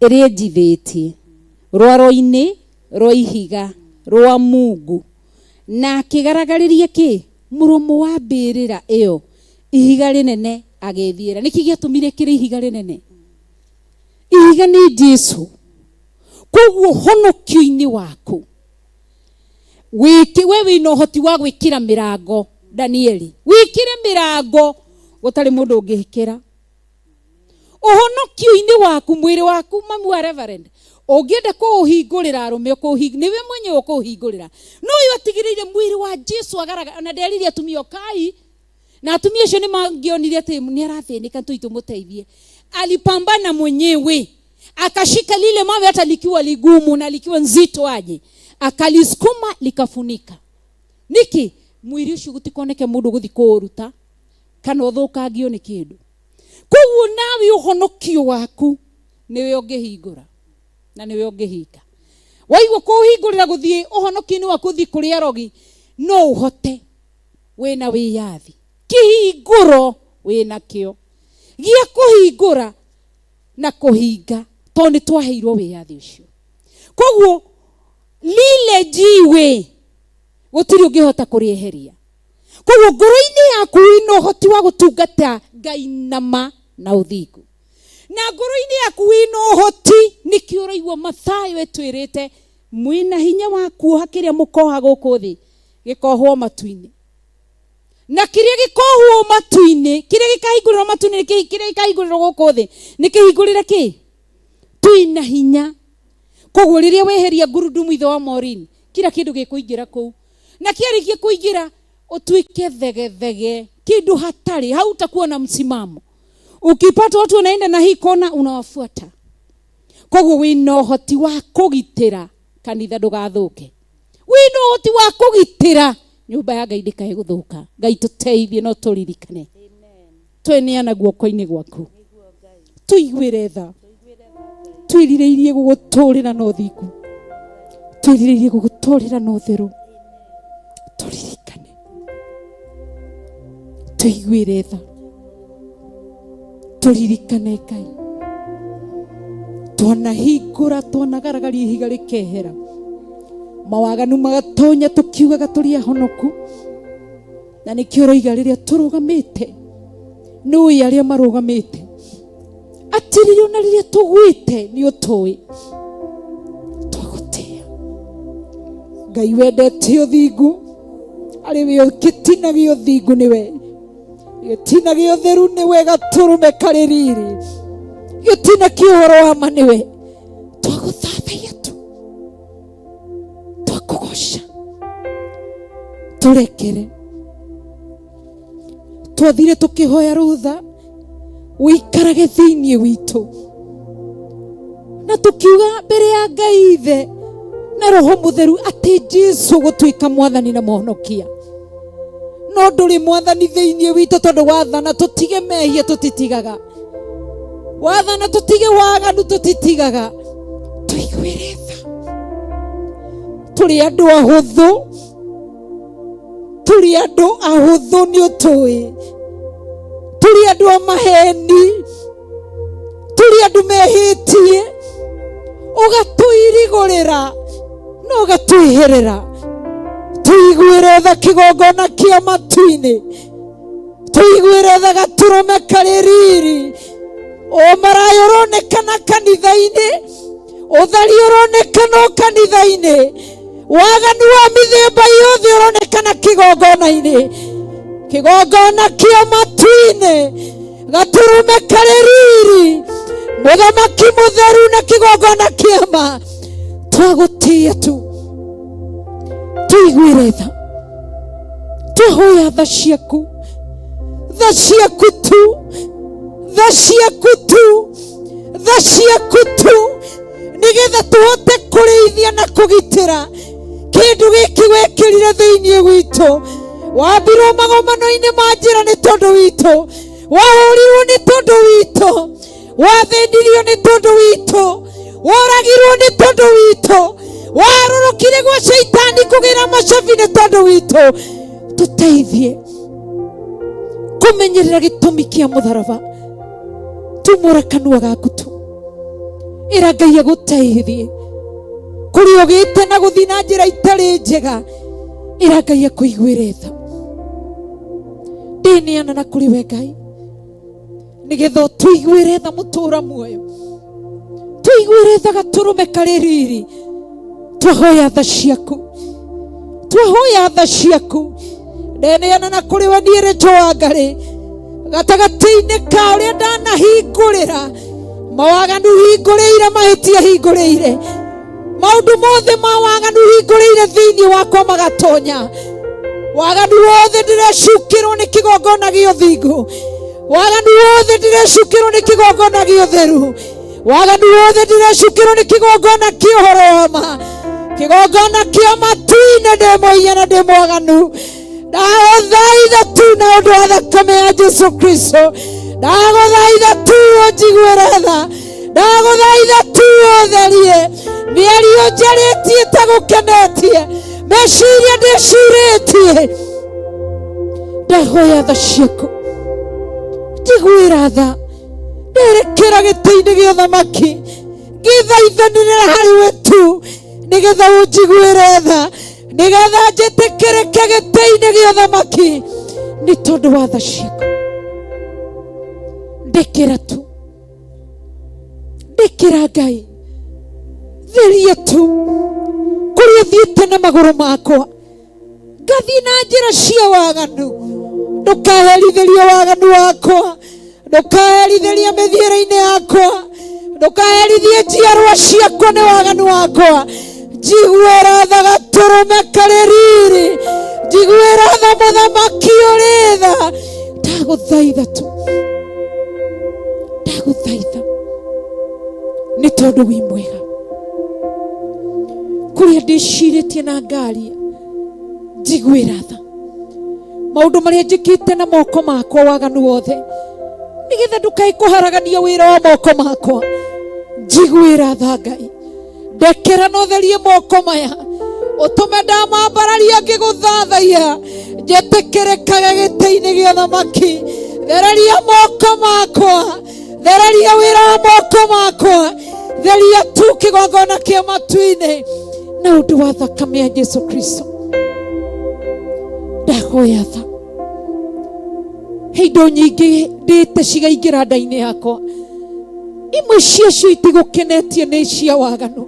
ĩrĩa enjithĩtie rwaro-inĩ rwa ihiga rwa mungu, na akĩgaragarĩria kĩ? Mũromo wa mbĩrĩra ĩyo ihiga rĩnene, agĩthiĩra. Nĩkĩ gĩatũmire kĩrĩ ihiga rĩnene? Ihiga nĩ Jesu. Koguo honokio-inĩ waku wĩki we wĩna ũhoti wa gwĩkĩra mĩrango. Danieli, wĩkĩre mĩrango gũtarĩ mũndũ ũngĩkĩra ũhonokio-inĩ waku. Mwĩrĩ waku, mamu wa reverend, ũngĩenda kũũhingũrĩra arũme, nĩwe mwenyewe ũkũũhingũrĩra. No ũyũ atigĩrĩire mwĩrĩ wa Jesu agaraga na nderire atumia ũkai, na atumia acio nĩ mangĩonire atĩ nĩ arathĩnĩka, tũi tũmũteithie. Alipambana mwenyewe, akashika lile mawe hata likiwa ligumu na likiwa nzito aje, akalisukuma likafunika. Niki mwĩrĩ ũcio gũtikoneke mũndũ gũthi kũũruta kana ũthũkangio nĩ kĩndũ. Koguo nawe ũhonokio waku nĩwe ũngĩhingũra na nĩwe ũngĩhinga. Waigua kũũhingũrĩra gũthiĩ ũhonokio-inĩ waku ũthiĩ kũrĩ arogi, no ũhote. Wĩna wĩyathi, kĩhingũro wĩna kĩo gĩa kũhingũra na kũhinga, tondũ nĩ twaheirwo wĩyathi ũcio. Koguo lile jiwe gũtirĩ ũngĩhota kũrĩeheria. Koguo ngoro-inĩ yaku wĩna ũhoti wa gũtungata Ngai na ma na ũthingu, na ngoro-inĩ yaku wĩna ũhoti. Nĩkĩo ũraigua Mathayo ĩtwĩrĩte mwĩna hinya wa kuoha kĩrĩa mũkoha gũkũ thĩ gĩkohwo matu-inĩ, na kĩrĩa gĩkohwo matu-inĩ, kĩrĩa gĩkahingũrĩrwo matu-inĩ, kĩrĩa gĩkahingũrĩrwo gũkũ thĩ nĩ kĩhingũrĩre kĩ. Twĩna hinya. Koguo rĩrĩa weheria ngurudumu ithe wa Maureen, kila kĩndũ gĩkũingĩra kũu, na kĩarĩkia kũingĩra ũtuĩke thegethege, kĩndũ hatarĩ. Hautakuwa na msimamo. Ukipata watu wanaenda na hii kona, unawafuata. Koguo wĩna ũhoti wa kũgitĩra kanitha ndũgathũke, wĩna ũhoti wa kũgitĩra nyũmba ya Ngai ndĩkae gũthũka. Ngai tũteithie, no tũririkane tweneana guoko-inĩ gwaku. Tũiguĩre tha. Twĩrirĩirie gũgũtũrĩra na ũthingu, twĩrirĩirie gũgũtũrĩra na ũtheru. Tũririkane, tũiguĩre tha, tũririkane. Ngai, twanahingũra, twanagaragaria ihiga rĩkehera, mawaganu magatonya, tũkiugaga tũrĩ ahonoku. Na nĩkĩo ũroiga rĩrĩa tũrũgamĩte, nĩũĩ arĩa marũgamĩte atĩrĩrĩ, ona rĩrĩa tũgwĩte nĩ ũtũĩ. Twagũtĩa Ngai wendete ũthingu, arĩ we gĩtina gĩa ũthingu, nĩwe gĩtina gĩa ũtheru, nĩwe gatũrũme karĩ riri, gĩtina kĩa ũhoro wa ma, nĩwe twagũthathaiya tu, twakũgoca. Tũrekere, twathire tũkĩhoya rũtha ũikarage thĩinĩ witũ, na tũkiuga mbere ya Ngai Ithe na Roho Mũtheru atĩ Jesu gũtuĩka mwathani na mũhonokia. No ndũrĩ mwathani thĩinĩ witũ, tondũ wathana tũtige mehia tũtitigaga, wathana tũtige waganu tũtitigaga. Tũiguĩre tha, tũrĩ andũ ahũthũ, tũrĩ andũ ahũthũ, nĩ ũtũĩ tũrĩ andũ a maheni, tũrĩ andũ mehĩtie. Ũgatũirigũrĩra na ũgatwĩhĩrĩra. Tũiguĩre tha kĩgongona kĩa matu-inĩ. Tũiguĩre tha gatũrũme karĩ riri. Ũmaraya ũronekana kanitha-inĩ, ũthari ũronekana o kanitha-inĩ, waganu wa mĩthemba yothe ũronekana kĩgongona-inĩ, kĩgongona kĩa matu-inĩ, gatũrũme karĩ riri, mũthamaki mũtheru na kĩgongona kĩa ma. Twagũtĩĩa tu, tũiguĩre tha, twahoya tha ciaku, tha ciaku tu, tha ciaku tu, tha ciaku tu, nĩgetha tũhote kũrĩithia na kũgitĩra kĩndũ gĩkĩ wekĩrire thĩinĩ witũ. Wambirwo magomano-inĩ ma njĩra nĩ tondũ witũ, wahũrirwo nĩ tondũ witũ, wathĩnirio nĩ tondũ witũ, woragirwo nĩ tondũ witũ, warũrũkire gwa caitani kũgĩra macabi nĩ tondũ witũ. Tũteithie kũmenyerera gĩtũmi kĩa mũtharaba. Tumũra kanua gaku tu, ĩra Ngai agũteithie kũrĩa ũgĩte na gũthiĩ na njĩra itarĩ njega. Ĩra Ngai akũiguĩre tha. Ndĩneana na kũrĩ we Ngai, nĩgetha ũtũiguĩre tha mũtũra muoyo, tũiguĩre tha gatũrũme karĩ riri. Twahoya tha ciaku, twahoya tha ciaku. Ndeneana na kũrĩ we niĩ rĩtũ wa Ngarĩ, gatagatĩ-inĩ ka ũrĩa ndanahingũrĩra mawaganu, hingũrĩire mahĩtia, hingũrĩire maũndũ mothe ma waganu, hingũrĩire thĩinĩ wakwa magatonya waganu wothe. Ndĩrecukĩrwo nĩ kĩgongona gĩa ũthingu, waganu wothe ndĩrecukĩrwo nĩ kĩgongona gĩa ũtheru, waganu wothe ndĩrecukĩrwo nĩ kĩgongona kĩa ũhoro wa ma, kĩgongona kĩa matu-inĩ. Ndĩ mũiya na ndĩ mwaganu, ndagũthaitha tu na ũndũ wa thakame ya Jesu Kristo, ndagũthaitha tu ũnjiguĩre tha, ndagũthaitha tu ũtherie mĩario njarĩtie tagũkenetie, meciria ndĩcirĩtie. Ndahoya tha ciaku, njiguĩra tha, nderekera gĩtĩ-inĩ gĩa ũthamaki ngĩthaithanĩrĩra harĩ we tu, nĩgetha ũnjiguĩre tha, nĩgetha njĩtĩkĩrĩke gĩtĩ-inĩ gĩa ũthamaki nĩ tondũ wa tha ciaku. Ndekera tu, ndekera Ngai, theria tu kũrĩa thiĩte na magũrũ makwa, ngathiĩ na njĩra cia waganu. Ndũkaherithĩrie waganu wakwa, ndũkaherithĩrie mĩthiĩre-inĩ yakwa, ndũkaherithie njiarwa ciakwa nĩ waganu wakwa. Njiguĩra tha gatũrũme karĩ riri, njiguĩra tha mũthamaki ũrĩ tha. Ndagũthaitha tu, ndagũthaitha nĩ tondũ wĩ mwega. Kũrĩa ndĩcirĩtie na ngaria, njiguĩra tha. Maũndũ marĩa njĩkĩte na moko makwa, waganu wothe, nĩgetha ndũkae kũharagania wĩra wa moko makwa. Njiguĩra tha Ngai, ndekera na ũtherie moko maya, ũtũme ndamambararia ngĩgũthathaiya, njĩtĩkĩrĩkage gĩtĩ-inĩ gĩa thamaki. Thereria moko makwa, thereria wĩra wa moko makwa, theria tu kĩgongona kĩa matu-inĩ na ũndũ wa thakame ya Jesu Kristo. Ndahoya tha. He indo nyingĩ ndĩte cigaingĩra nda-inĩ yakwa, imwe ciacio itigũkenetie nĩ cia waganu,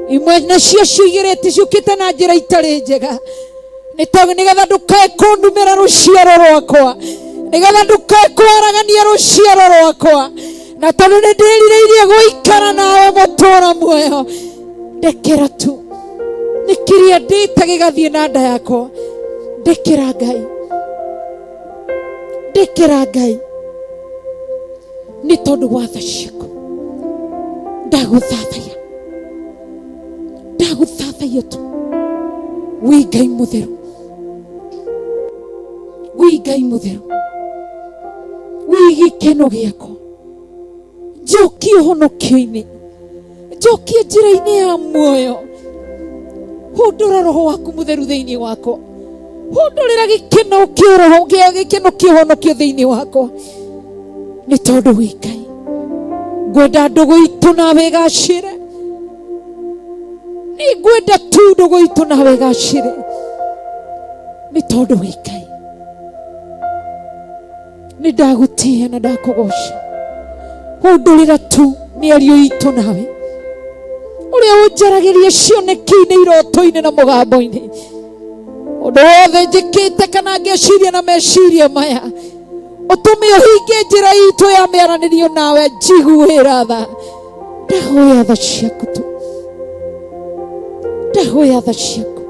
imwe nacio ciigĩrĩte ciũkĩte na njĩra itarĩ njega, nĩ tondũ nĩgetha ndũkae kũndumĩra rũciaro rwakwa, nĩgetha ndũkae kwaragania rũciaro rwakwa, na tondũ nĩ ndĩrirĩirie gũikara nawe mũtũra muoyo. Ndekera tu nĩ kĩrĩa ndĩte gĩgathiĩ na nda yakwa. Ndekera Ngai, ndekera Ngai, nĩ tondũ wa tha ciaku. Ndagũthathaiya, ndagũthathaiya tu, wĩ Ngai mũtheru, wĩ Ngai mũtheru, wĩ gĩkeno gĩakwa. Njokie ũhonokio-inĩ, njokie njĩra-inĩ ya muoyo. Hundũra roho waku mũtheru thĩinĩ wakwa, hundũrĩra gĩkeno kĩa roho, gĩkeno kĩa ũhonokio thĩinĩ wakwa, nĩ tondũ wĩ Ngai. Ngwenda ndũgũ itũ nawe ĩgacĩre. Nĩ ngwenda tu ndũgũ itũ nawe ĩgacĩre nĩ tondũ wĩ Ngai. Nĩ ndagũtĩĩa na ndakũgoca. Hundũrĩra tu mĩario itũ nawe ũrĩa ũnjaragĩria cioneki-inĩ, iroto-inĩ na mũgambo-inĩ. Ũndũ wothe njĩkĩte kana ngeciria na meciria maya, ũtũme ũhingie njĩra itũ ya mĩaranĩrio nawe. Njiguĩra tha, ndahoya tha ciaku tu, ndahoya tha ciaku.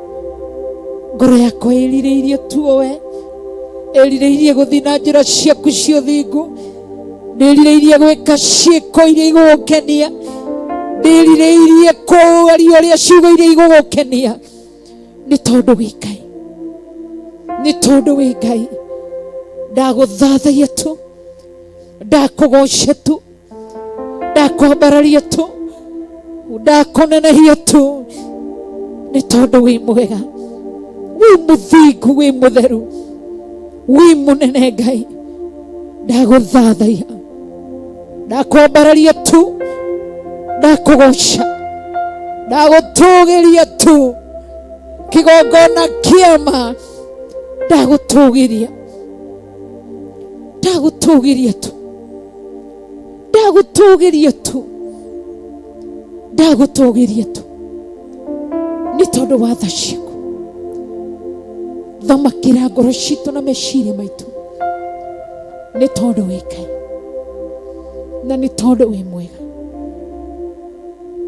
Ngoro yakwa ĩrirĩirie tuowe, ĩrirĩirie gũthiĩ na njĩra ciaku cia ũthingu, ndĩrirĩirie gwĩka ciĩko iria igũgũkenia, ndĩrirĩirie kũaria ũrĩa ciugo iria igũgũkenia, nĩ tondũ wĩ Ngai, nĩ tondũ wĩ Ngai. Ndagũthathaiya tu, ndakũgoca tu, ndakwambararia tu, ndakũnenehia tu, nĩ tondũ wĩ mwega, wĩ mũthingu, wĩ mũtheru, wĩ mũnene. Ngai, ndagũthathaiya, ndakwambararia tu, ndakũgoca, ndagũtũgĩria tu, kĩgongona kĩama, ndagũtũgĩria, ndagũtũgĩria tu, ndagũtũgĩria tu, ndagũtũgĩria tu, nĩ tondũ wa tha ciaku. Thamakĩra ngoro citũ na meciria maitũ, nĩ tondũ wĩ Ngai na nĩ tondũ wĩ mwega.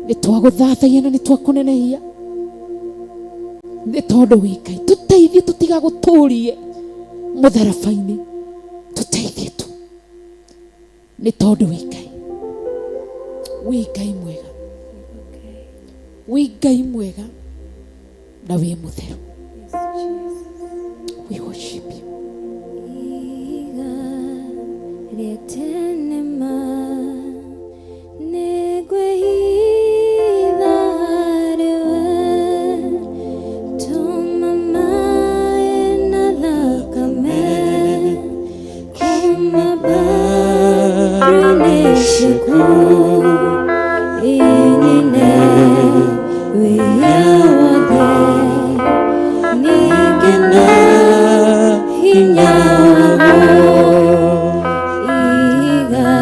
Nĩ twagũthathaiya na nĩ twakũnenehia, nĩ tondũ wĩ Ngai. Tũteithie tũtigagũtũrie mũtharaba-inĩ, tũteithie tu, nĩ tondũ wĩ Ngai, wĩ Ngai mwega, wĩ Ngai mwega na wĩ mũtheru. We worship you. Iga rĩa tene ma nĩngwĩhitha harĩwe, tũma maĩ na thakame kuma mbaru-inĩ ciaku inine wĩhia wothe, ningĩ na hinya waguo. Iga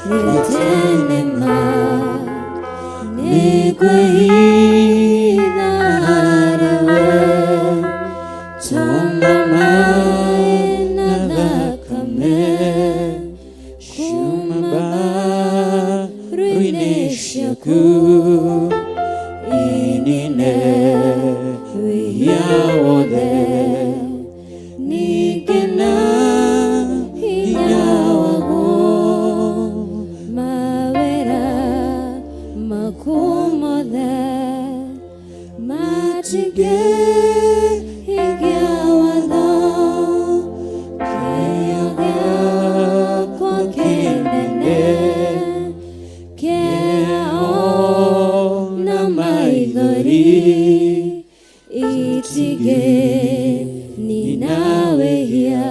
rĩa tene ma nĩngwĩhitha harĩwe, tũma maĩ na thakame kuma mbaru-inĩ ciaku inine wĩhia wothe, ningĩ na hinya waguo. Mawĩra maku mothe matingĩhingia watho, kĩyo gĩakwa kĩnene kĩao na maithori itingĩnina wĩhia,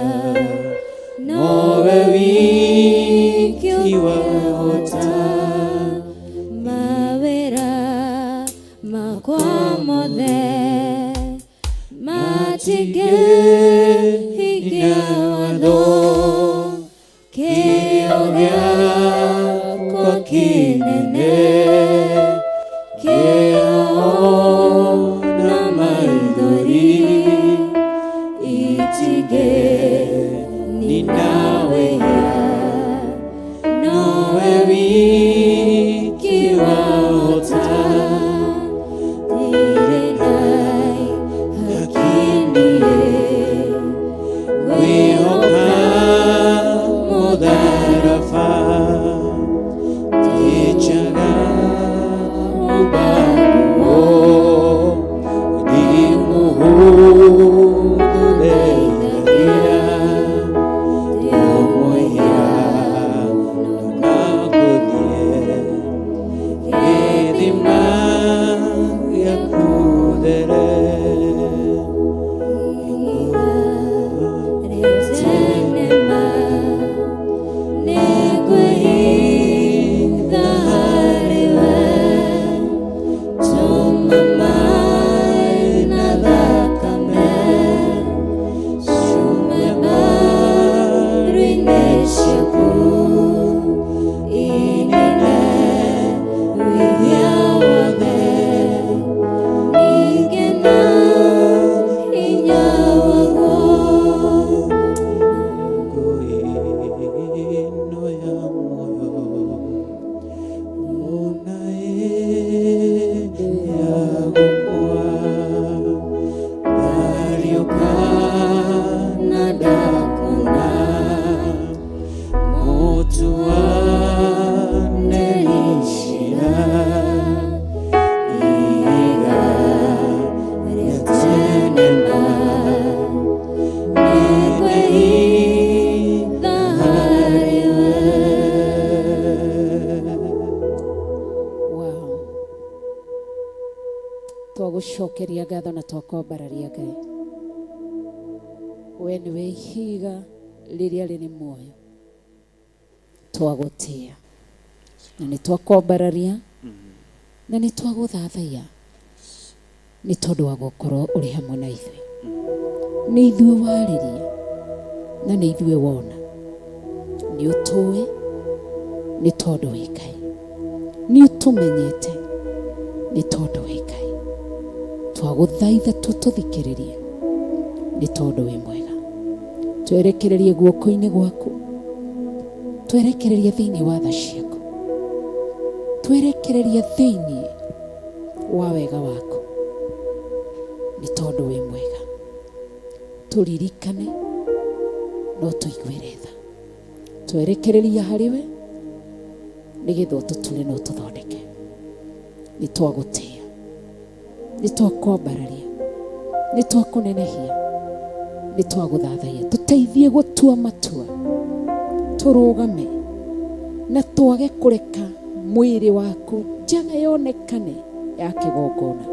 nowe wiki wahota. Mawĩra makwa mothe matingĩhingia watho, kĩyo gĩakwa kĩnene kĩao na maithori itingĩnina wĩhia, nowe wiki wahota. Ndirĩ na haki niĩ ngwĩhoka mũtharaba, ndĩnjaga ũmbaguo, ndĩ mũhũthũ ndethagia, ndĩ mwĩhia no. Twagucokeria ngatho na twakwambararia Ngai. We nĩwe ihiga rĩrĩa rĩrĩ muoyo. Twagũtĩa na nĩ twakwambararia na nĩ twagũthathaiya nĩ tondũ wa gũkorwo ũrĩ hamwe na ithuĩ. Nĩ ithuĩ warĩria na nĩ ithuĩ wona. Nĩ ũtũĩ nĩ tondũ wĩ Ngai. Nĩ ũtũmenyete nĩ tondũ wĩ Ngai. Twagũthaitha tũtũthikĩrĩrie nĩ tondũ wĩ mwega. Twerekererie guoko-inĩ gwaku, twerekererie thĩinĩ wa tha ciaku, twerekererie thĩinĩ wa wega waku nĩ tondũ wĩ mwega. Tũririkane no tũiguĩre tha. Twerekereria harĩ we nĩgetha ũtũture na ũtũthondeke. Nĩ twagũtĩa, nĩ twakwambararia, nĩ twakũnenehia, nĩ twagũthathaiya. Tũteithie gũtua matua, tũrũgame na twage kũreka mwĩrĩ waku njaga yonekane ya kĩgongona.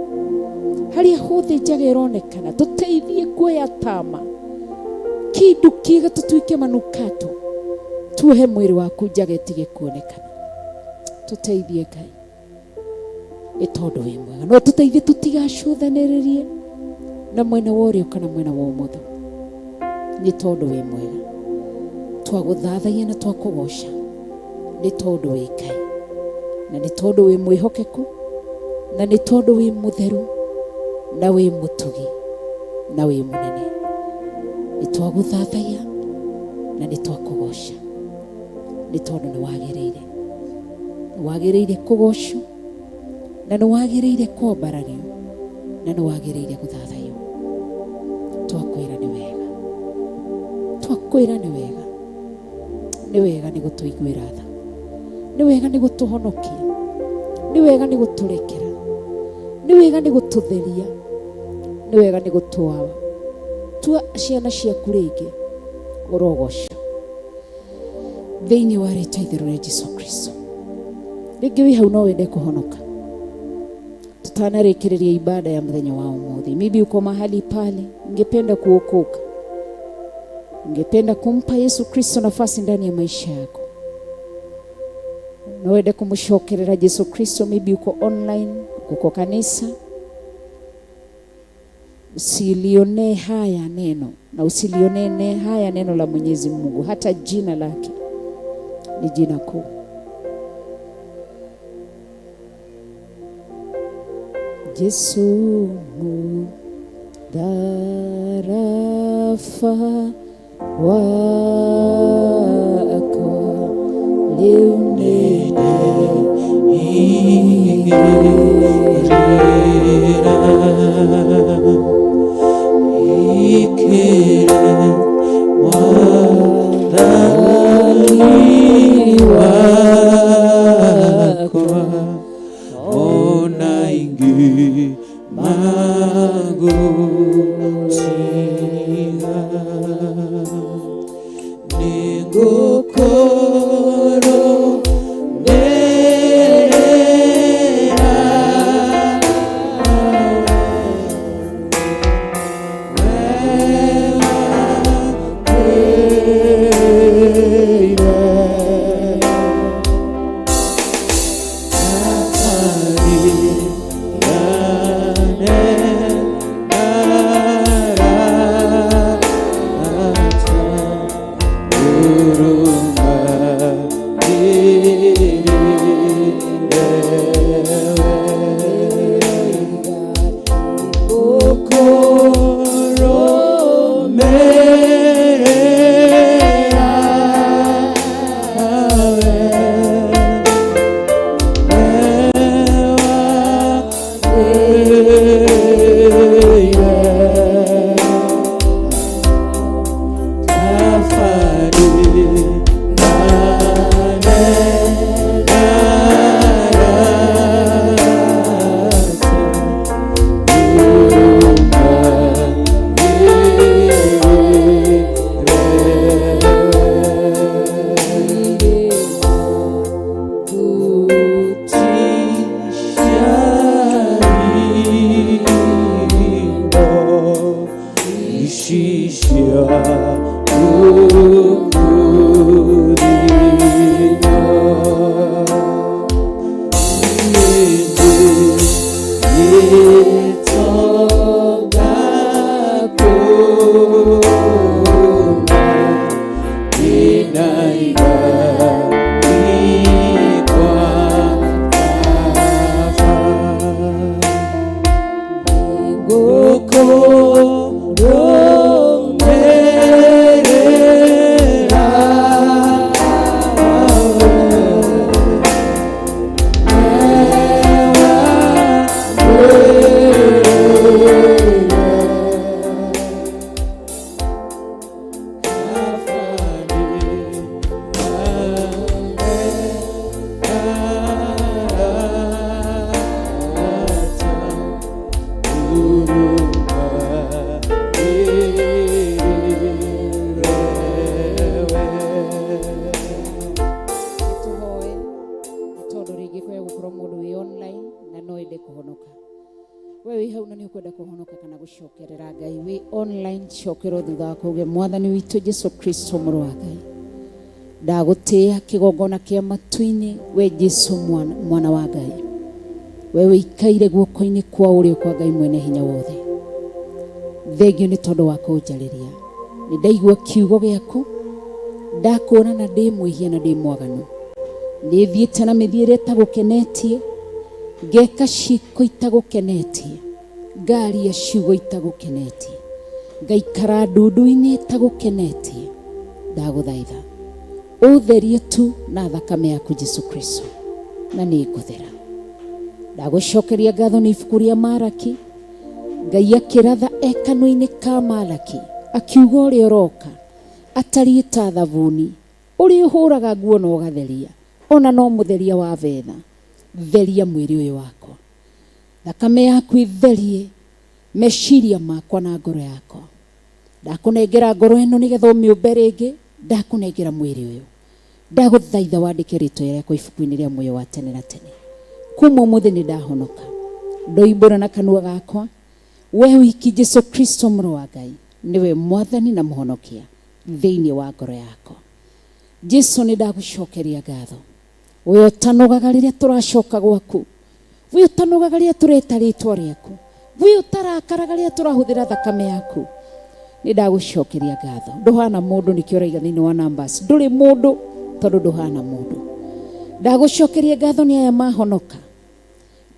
Harĩa hothe njaga ĩronekana, tũteithie kuoya tama kindu kiega tũtuĩke manukato, tuohe mwĩrĩ waku njaga ĩtige kuonekana. Tũteithie Ngai nĩ tondũ wĩ mwega, no tũteithie tũtigacũthanĩrĩrie na mwena wa ũrĩo kana mwena wa ũmotho, nĩ tondũ wĩ mwega. Twagũthathaiya na twakũgoca nĩ tondũ wĩ Ngai, na nĩ tondũ wĩ mwĩhokeku, na nĩ tondũ wĩ mũtheru, na wĩ mũtugi, na wĩ mũnene. Nĩ twagũthathaiya na nĩ twakũgoca nĩ tondũ nĩ wagĩrĩire. Nĩ wagĩrĩire kũgocwo na nĩ wagĩrĩire kwambarario na nĩ wagĩrĩire gũthathaiyo. Twakwĩra nĩ wega, twakwĩra nĩ wega, nĩ wega nĩ gũtũiguĩra tha, nĩ wega nĩ gũtũhonokia, nĩ wega nĩ gũtũrekera, nĩ wega nĩ gũtũtheria, nĩ wega nĩ gũtũawa tua ciana ciaku rĩngĩ ũrogocwo thĩinĩ wa rĩtwa itheru rĩa Jesu Kristo. Rĩngĩ wĩ hau no wende kũhonoka tutanarĩkĩrĩria ibada ya mũthenya wa ũmũthĩ. Maybe uko mahali pale, ungependa kuokoka, ungependa kumpa Yesu Kristo nafasi ndani ya maisha yako, no wende kũmũcokerera Jesu Kristo. Maybe uko online, uko kanisa, usilionee haya neno na usilionee haya neno la Mwenyezi Mungu, hata jina lake ni jina kuu. Jesu mudharafa wako leo wakwa ona ingĩ magũtiga nĩngũkorwo ndĩrĩra Tũhoe nĩ tondũ rĩngĩ kwaya gũkorwo mũndũ wĩ online na no ende kũhonoka. We wĩ hau na nĩ ũkwenda kũhonoka kana gũcokerera Ngai, wĩ online cokerwo thutha wa kuuge Mwathani witũ Jesu Kristo mũrũ wa Ngai, ndagũtĩĩa kĩgongona kĩa matu-inĩ, we Jesu mwana wa Ngai, we wĩikaire guoko-inĩ kwa ũrĩo kwa Ngai mwene hinya wothe. Thengio nĩ tondũ wa kũnjarĩria, nĩ ndaigua kiugo gĩaku, ndakuona na ndĩ mwĩhia na ndĩ mwaganu, nĩ thiĩte na mĩthiĩre ĩtagũkenetie, ngeka ciĩko itagũkenetie, ngaria ciugo itagũkenetie, ngaikara ndundu-inĩ ĩtagũkenetie. Ndagũthaitha ũtherie tu na thakame yaku Jesu Kristo, na nĩ ngũthera. Ndagũcokeria ngatho nĩ ibuku rĩa Maraki. Ngai akĩratha e kanua-inĩ ka Malaki akiuga ũrĩa ũroka atariĩ ta thabuni ũrĩa ũhũraga nguo na ũgatheria, ona no mũtheria wa betha. Theria mwĩrĩ ũyũ wakwa, thakame yaku itherie meciria makwa na ngoro yakwa. Ndakũnengera ngoro ĩno nĩgetha ũmĩũmbe rĩngĩ, ndakũnengera mwĩrĩ ũyũ, ndagũthaitha wandĩke rĩtwa rĩakwa ibuku-inĩ rĩa muoyo wa tene na tene. Kuma ũmũthĩ nĩ ndahonoka, ndoimbũra na kanua gakwa we wiki Jesu Kristo mũrũ wa Ngai nĩwe Mwathani na Mũhonokia thĩinĩ wa ngoro yakwa. Jesu nĩ ndagũcokeria ngatho, we ũtanogaga rĩrĩa tũracoka gwaku, we ũtanogaga rĩrĩa tũreta rĩtwa rĩaku, we ũtarakaraga rĩrĩa tũrahũthĩra thakame yaku, nĩ ndagũcokeria ngatho. Ndũhana mũndũ, nĩkĩo ũraiga thĩinĩ wa Numbers ndũrĩ mũndũ, tondũ ndũhana mũndũ. Ndagũcokeria ngatho nĩ aya mahonoka,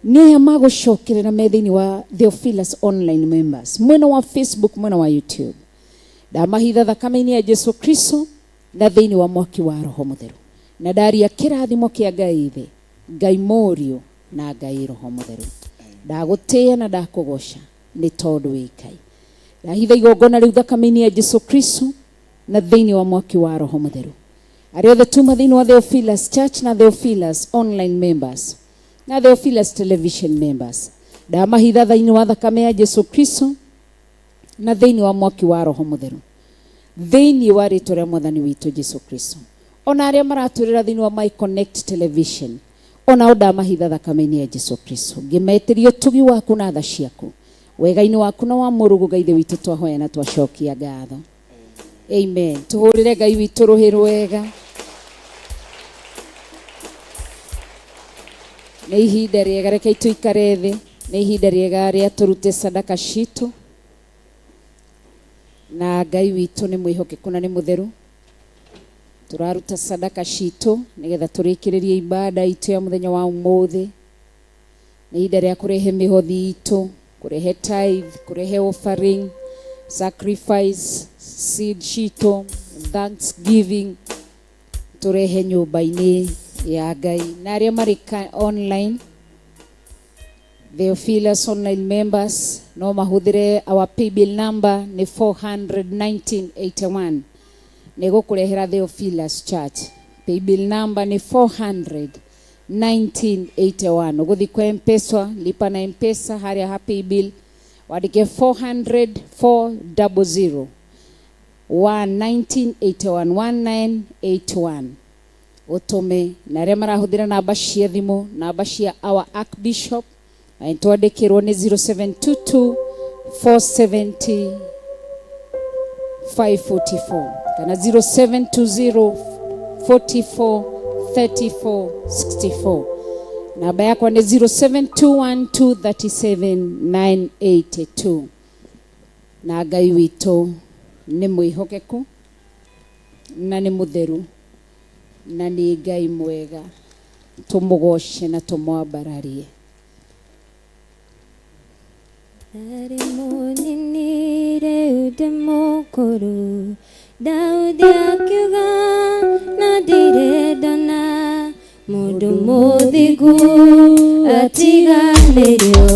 nĩ aya magũcokerera me thĩinĩ wa Theophilus online members, mwena wa Facebook, mwena wa YouTube. Ndamahitha thakame-inĩ ya Jesu Kristo na thĩinĩ wa mwaki wa Roho Mũtheru, na ndaria kĩrathimo kĩa Ngai Ithe, Ngai Mũriũ na Ngai Roho Mũtheru. Ndagũtĩĩa na ndakũgoca nĩ tondũ wĩ Ngai. Ndahitha igongona rĩu thakame-inĩ ya Jesu Kristo na thĩinĩ wa mwaki wa Roho Mũtheru. Arĩa othe tuma thĩinĩ wa Theophilus Church na Theophilus online members na Theophilus television members, ndamahitha thĩinĩ wa thakame ya Jesu Kristo na thĩinĩ wa mwaki wa Roho Mũtheru, thĩinĩ wa rĩtwa rĩa Mwathani witũ Jesu Kristo. Ona arĩa maratwĩrĩra thĩinĩ wa My Connect television, onao ndamahitha thakame-inĩ ya Jesu Kristo, ngĩmetĩria ũtugi waku na tha ciaku, wega-inĩ waku na wa mũrũgũ Ngai Ithe witũ, twahoya na twacokia ngatho. Amen. Tuhũrĩre Ngai witũ rũhĩ rwega. Nĩ ihinda rĩega, rekei tũikare thĩ. Nĩ ihinda rĩega rĩa tũrute sadaka citũ, na Ngai witũ nĩ mwĩhokeku na nĩ mũtheru. Tũraruta sadaka citũ nĩgetha tũrĩkĩrĩrie ibada itũ ya mũthenya wa ũmũthĩ. Nĩ ihinda rĩa kũrehe mĩhothi itũ, kũrehe tithe, kũrehe offering, sacrifice, seed citũ, thanksgiving, tũrehe nyũmba-inĩ ya Ngai. Na arĩa marĩ online, Theophilus online members, no mahũthĩre our paybill number nĩ 41981, nĩ gũkũrehera Theophilus Church. Paybill number nĩ 41981. Ũgũthiĩ kwa M-Pesa, lipa na M-Pesa harĩa ha paybill wandĩke 400 400 1981 1981 ũtũme. Na arĩa marahũthĩra namba cia thimũ, namba cia our archbishop twandĩkĩrwo nĩ 0722 470. 544 kana 0720 44 34 64. Namba yakwa nĩ 0721237982. Na Ngai witũ nĩ mwĩhokeku na nĩ mũtheru na nĩ Ngai mwega, tũmũgoce na tũmwambararie. Ndarĩ mũnini rĩu ndĩ mũkũrũ, Daudi akiuga na ndirĩ ndona mũndũ mũthingu atiganĩrio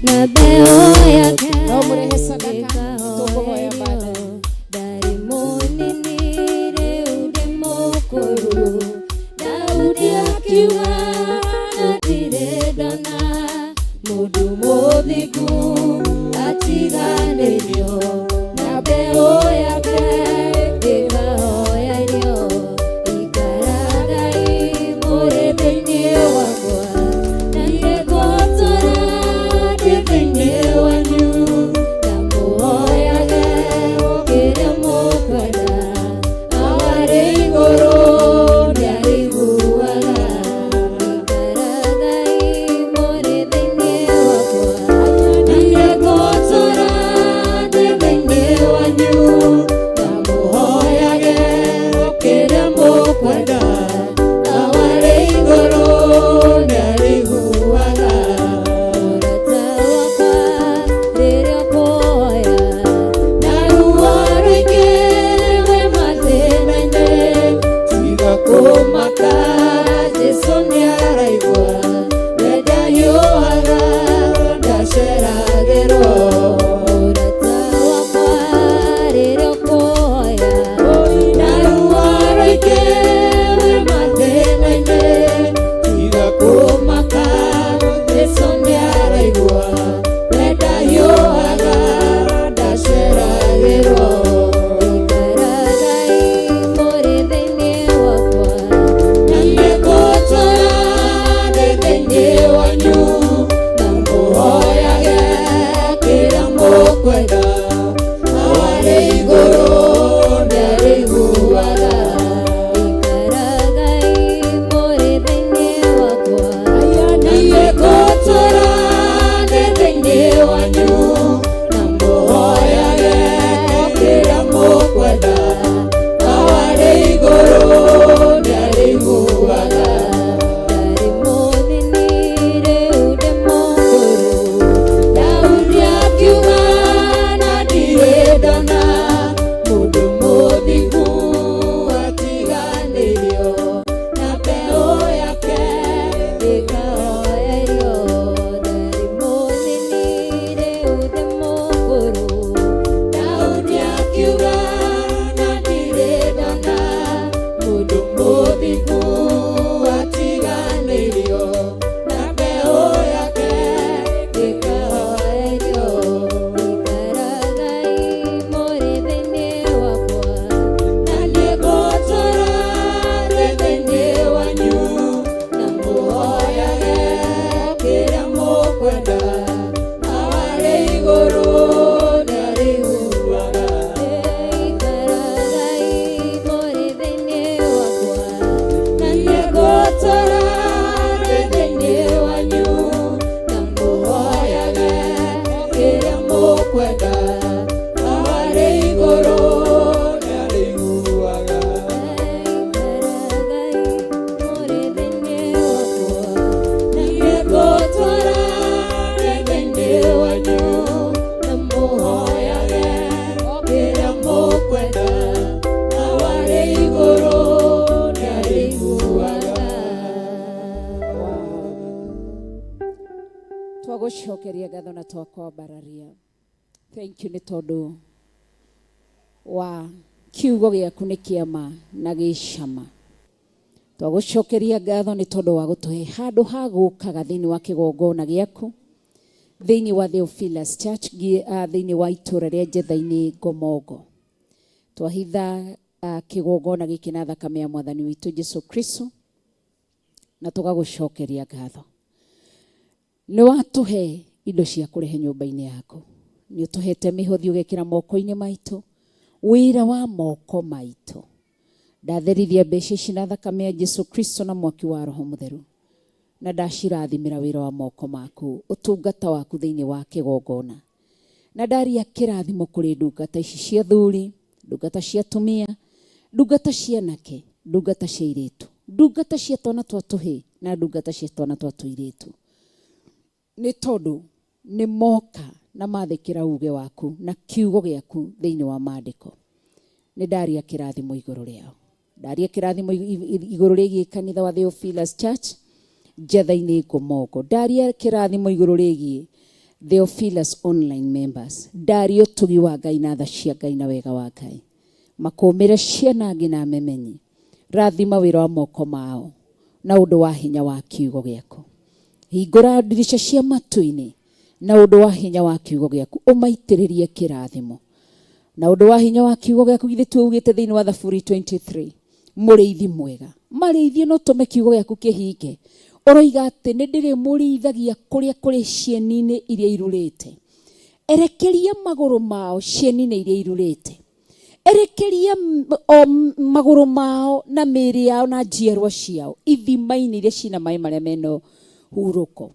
na mbeũ yake No mũrehe sadaka, tũkũhoya baadaye. Ndarĩ mũnini rĩu ndĩ mũkũrũ, Daudi akiuga na ndirĩ ndona mũndũ mũthingu atiganĩrio na mbeũ yake ĩkahoya irio. Ikaragai mũrĩ thĩinĩ wakwa na niĩ ngũtũũra ndĩ thĩinĩ wanyu, na mũhoyage kĩrĩa mũkwenda, awarĩ igũrũ nĩarĩiguaga. Ikaragai mũrĩ thĩinĩ wakwa na niĩ ngũtũũra ndĩ thĩinĩ wanyu, na mũhoyage kĩrĩa mũkwenda, awarĩ igũrũ nĩarĩiguaga. Mũrata wakwa rĩrĩa ũkũhoya na ruo rũingĩ wĩ mathĩna-inĩ, Tiga kũmaka, Jesũ nĩaraigua, we ndahiũhaga, ndaceragĩrwo. Mũrata wakwa rĩrĩa ũkũhoya Na ruo rũingĩ wĩ mathĩna-inĩ, tiga kũmaka, Jesũ nĩaraigua, we ndahiũhaga, ndaceragĩrwo. Ikaragai mũrĩ thĩinĩ wakwa Na niĩ ngũtũũra ndĩ thĩinĩ wanyu, na mũhoyage kĩrĩa mũkwenda, awarĩ igũrũ nĩarĩiguaga. Ikaragai mũrĩ thĩinĩ wakwa Na niĩ ngũtũũra ndĩ thĩinĩ wanyu, na mũhoyage kĩrĩa mũkwenda, awarĩ igũrũ nĩarĩiguaga. Ndarĩ mũnini rĩu ndĩ mũkũrũ, Daudi akiuga na ndirĩ ndona mũndũ mũthingu atiganĩrio na mbeũ yake ĩkahoya irio. Ndarĩ mũnini rĩu ndĩ mũkũrũ, Daudi akiuga na ndirĩ ndona mũndũ mũthingu atiganĩrio na mbeũ yake ĩkahoya irio. Ikaragai mũrĩ thĩinĩ wakwa na niĩ ngũtũũra ndĩ thĩinĩ wanyu, na mũhoyage kĩrĩa mũkwenda, awarĩ igũrũ nĩarĩiguaga. Ikaragai mũrĩ thĩinĩ wakwa Na niĩ ngũtũũra ndĩ thĩinĩ wanyu, na mũhoyage kĩrĩa mũkwenda, awarĩ igũrũ nĩarĩiguaga. Ikaragai mũrĩ thĩinĩ wakwa Na niĩ ngũtũũra ndĩ thĩinĩ wanyu, na mũhoyage kĩrĩa mũkwenda, awarĩ igũrũ nĩarĩiguaga. Twagũcokeria ngatho na twakwambararia. Thank you nĩ tondũ wa kiugo gĩaku nĩ kĩama na gĩcama. Twagũcokeria ngatho nĩ tondũ wa gũtũhe handũ ha gũkaga thĩinĩ wa kĩgongona gĩaku thĩinĩ wa Theophilus Church thĩinĩ wa itũra rĩa Njetha-inĩ Ngomongo. Twahitha kĩgongona gĩkĩ na thakame ya mwathani witũ Jesu Kristo na tũgagũcokeria ngatho. Nĩ watũhe indo cia kũrehe nyũmba-inĩ yaku, nĩ ũtũhete mĩhothi ũgekĩra moko-inĩ maitũ, Wĩra wa moko maitũ. Ndatherithia mbeca ici na thakame ya Jesu Kristo na mwaki wa Roho Mũtheru. Na ndacirathimĩra wĩra wa moko maku, ũtungata waku thĩinĩ wa kĩgongona. Na ndaria kĩrathimo kũrĩ ndungata ici cia athuri, ndungata cia atumia, ndungata cia anake, ndungata cia airĩtu, ndungata cia twana twa tũhĩĩ na ndungata cia twana twa tũirĩtu. Nĩ tondũ nĩ moka na mathĩkĩra uge waku na kiugo gĩaku thĩinĩ wa maandĩko. Nĩ ndaria kĩrathimo igũrũ rĩao. Ndaria kĩrathimo igũrũ rĩgiĩ kanitha wa Theophilus Church Njetha-inĩ Ngomongo. Ndaria kĩrathimo igũrũ rĩgiĩ Theophilus Online Members. Ndaria ũtugi wa Ngai na tha cia Ngai na wega wa Ngai. Makũmĩre ciana nginya memenyi. Rathima wĩra wa moko mao na ũndũ wa hinya wa kiugo gĩaku. Hingũra ndirica cia matu-inĩ na ũndũ wa hinya wa kiugo gĩaku, ũmaitĩrĩrie kĩrathimo na ũndũ wa hinya wa kiugo gĩaku. Githĩ tuo ugĩte thĩinĩ wa Thaburi 23, mũrĩithi mwega marĩithie no tũme kiugo gĩaku kĩhinge. Ũroiga atĩ nĩ ndĩrĩmũrĩithagia kũrĩa kũrĩ cieni-inĩ iria irurĩte. Erekeria magũrũ mao cieni-inĩ iria irurĩte. Erekeria o magũrũ mao na mĩĩrĩ yao na njiarwa ciao ithima-inĩ iria ciĩna maĩ marĩa mena hurũko.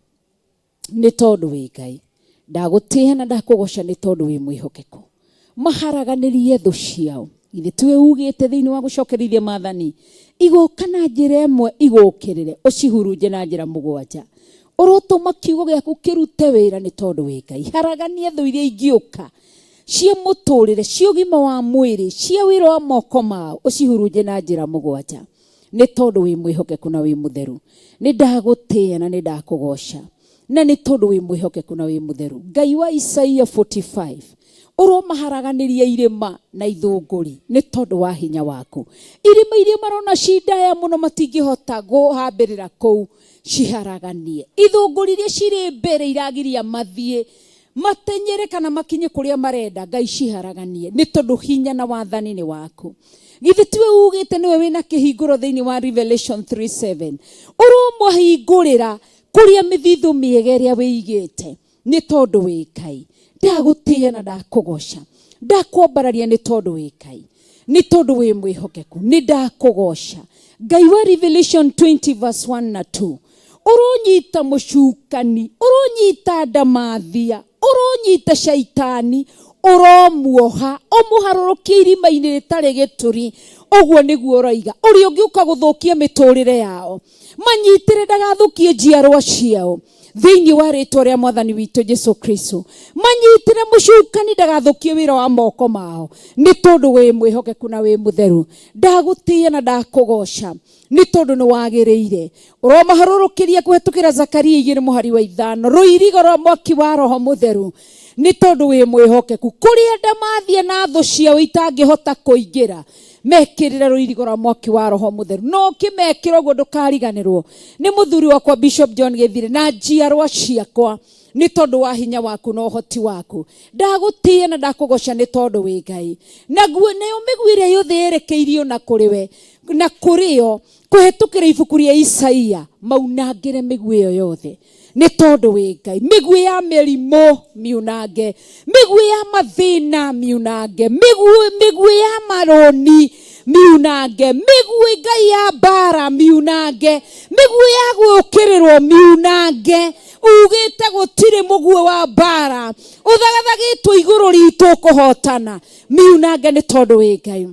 Nĩ tondũ wĩ Ngai, ndagũtĩĩa na ndakũgoca nĩ tondũ wĩ mwĩhokeku. Maharaganĩrie thũ ciao. Githĩ tiwe ugĩte thĩinĩ wa gũcokerithia maathani, igoka na njĩra ĩmwe igũũkĩrĩre, ũcihurunje na njĩra mũgwanja. Ũrotũma kiugo gĩaku kĩrute wĩra nĩ tondũ wĩ Ngai. Haragania thũ iria ingĩũka cia mũtũrĩre, cia ũgima wa mwĩrĩ, cia wĩra wa moko mao, ũcihurunje na njĩra mũgwanja. Nĩ tondũ wĩ mwĩhokeku na wĩ mũtheru. Nĩ ndagũtĩĩa na nĩ ndakũgoca. Na nĩ tondũ wĩ mwĩhokeku na wĩ mũtheru. Ngai wa Isaia 45, ũromaharaganĩria irĩma na ithũngũri nĩ tondũ wa hinya waku. Irĩma iria marona ci ndaya mũno matingĩhota kũhambĩrĩra kũu, ciharaganie. Ithũngũri iria cirĩ mbere iragiria mathiĩ, matenyere kana makinye kũrĩa marenda, Ngai ciharaganie nĩ tondũ hinya na wathani nĩ waku. Githĩ tiwe ugĩte nĩwe wĩna kĩhingũro thĩinĩ wa Revelation 3:7, ũromahingũrĩra kũrĩa mĩthithũ mĩega ĩrĩa wĩigĩte nĩ tondũ wĩ Ngai. Ndagũtĩĩa na ndakũgoca, ndakwambararia nĩ tondũ wĩ Ngai, nĩ tondũ wĩ mwĩhokeku. Nĩ ndakũgoca Ngai wa Revelation 20 verse 1 na 2, ũronyita mũcukani, ũronyita ndamathia, ũronyita shaitani, ũromuoha ũmũharũrũkie irima-inĩ rĩtarĩ gĩturi. Ũguo nĩguo ũroiga. Ũrĩa ũngĩũka gũthũkia mĩtũrĩre yao, manyitĩre ndagathũkie njiarwa ciao thĩinĩ wa rĩtwa rĩa Mwathani witũ Jesu Kristo. Manyitĩre mũcukani ndagathũkie wĩra wa moko mao nĩ tondũ wĩ mwĩhokeku na wĩ mũtheru. Ndagũtĩĩa na ndakũgoca nĩ tondũ nĩ wagĩrĩire. Ũromaharũrũkĩria kũhetũkĩra Zakaria 2 mũhari wa 5, rũirigo rwa mwaki wa Roho Mũtheru nĩ tondũ wĩ mwĩhokeku. Kũrĩa ndamathia na thũ ciao itangĩhota kũingĩra, mekĩrĩre rũirigo rwa mwaki wa Roho Mũtheru. No ũkĩmekĩra ũguo ndũkariganĩrwo nĩ mũthuri wakwa Bishop John Gĩthire na njiarwa ciakwa nĩ tondũ wa hinya waku na ũhoti waku. Ndagũtĩĩa na ndakũgoca nĩ tondũ wĩ Ngai. Naguo nayo mĩguĩ ĩrĩa yothe yerekeirio na kũrĩ we na kũrĩ yo kũhetũkĩra ibuku rĩa Isaia, maunangĩre mĩguĩ ĩyo yothe nĩ tondũ wĩ Ngai. Mĩguĩ ya mĩrimũ miunange, mĩguĩ ya mathĩna miunange, mĩguĩ ya marũni miunange, mĩguĩ Ngai ya mbara miunange, mĩguĩ ya gũũkĩrĩrwo miunange. Ugĩte gũtirĩ mũguĩ wa mbara ũthagathagĩtwo igũrũ ritũ ũkũhotana, miunange nĩ tondũ wĩ Ngai.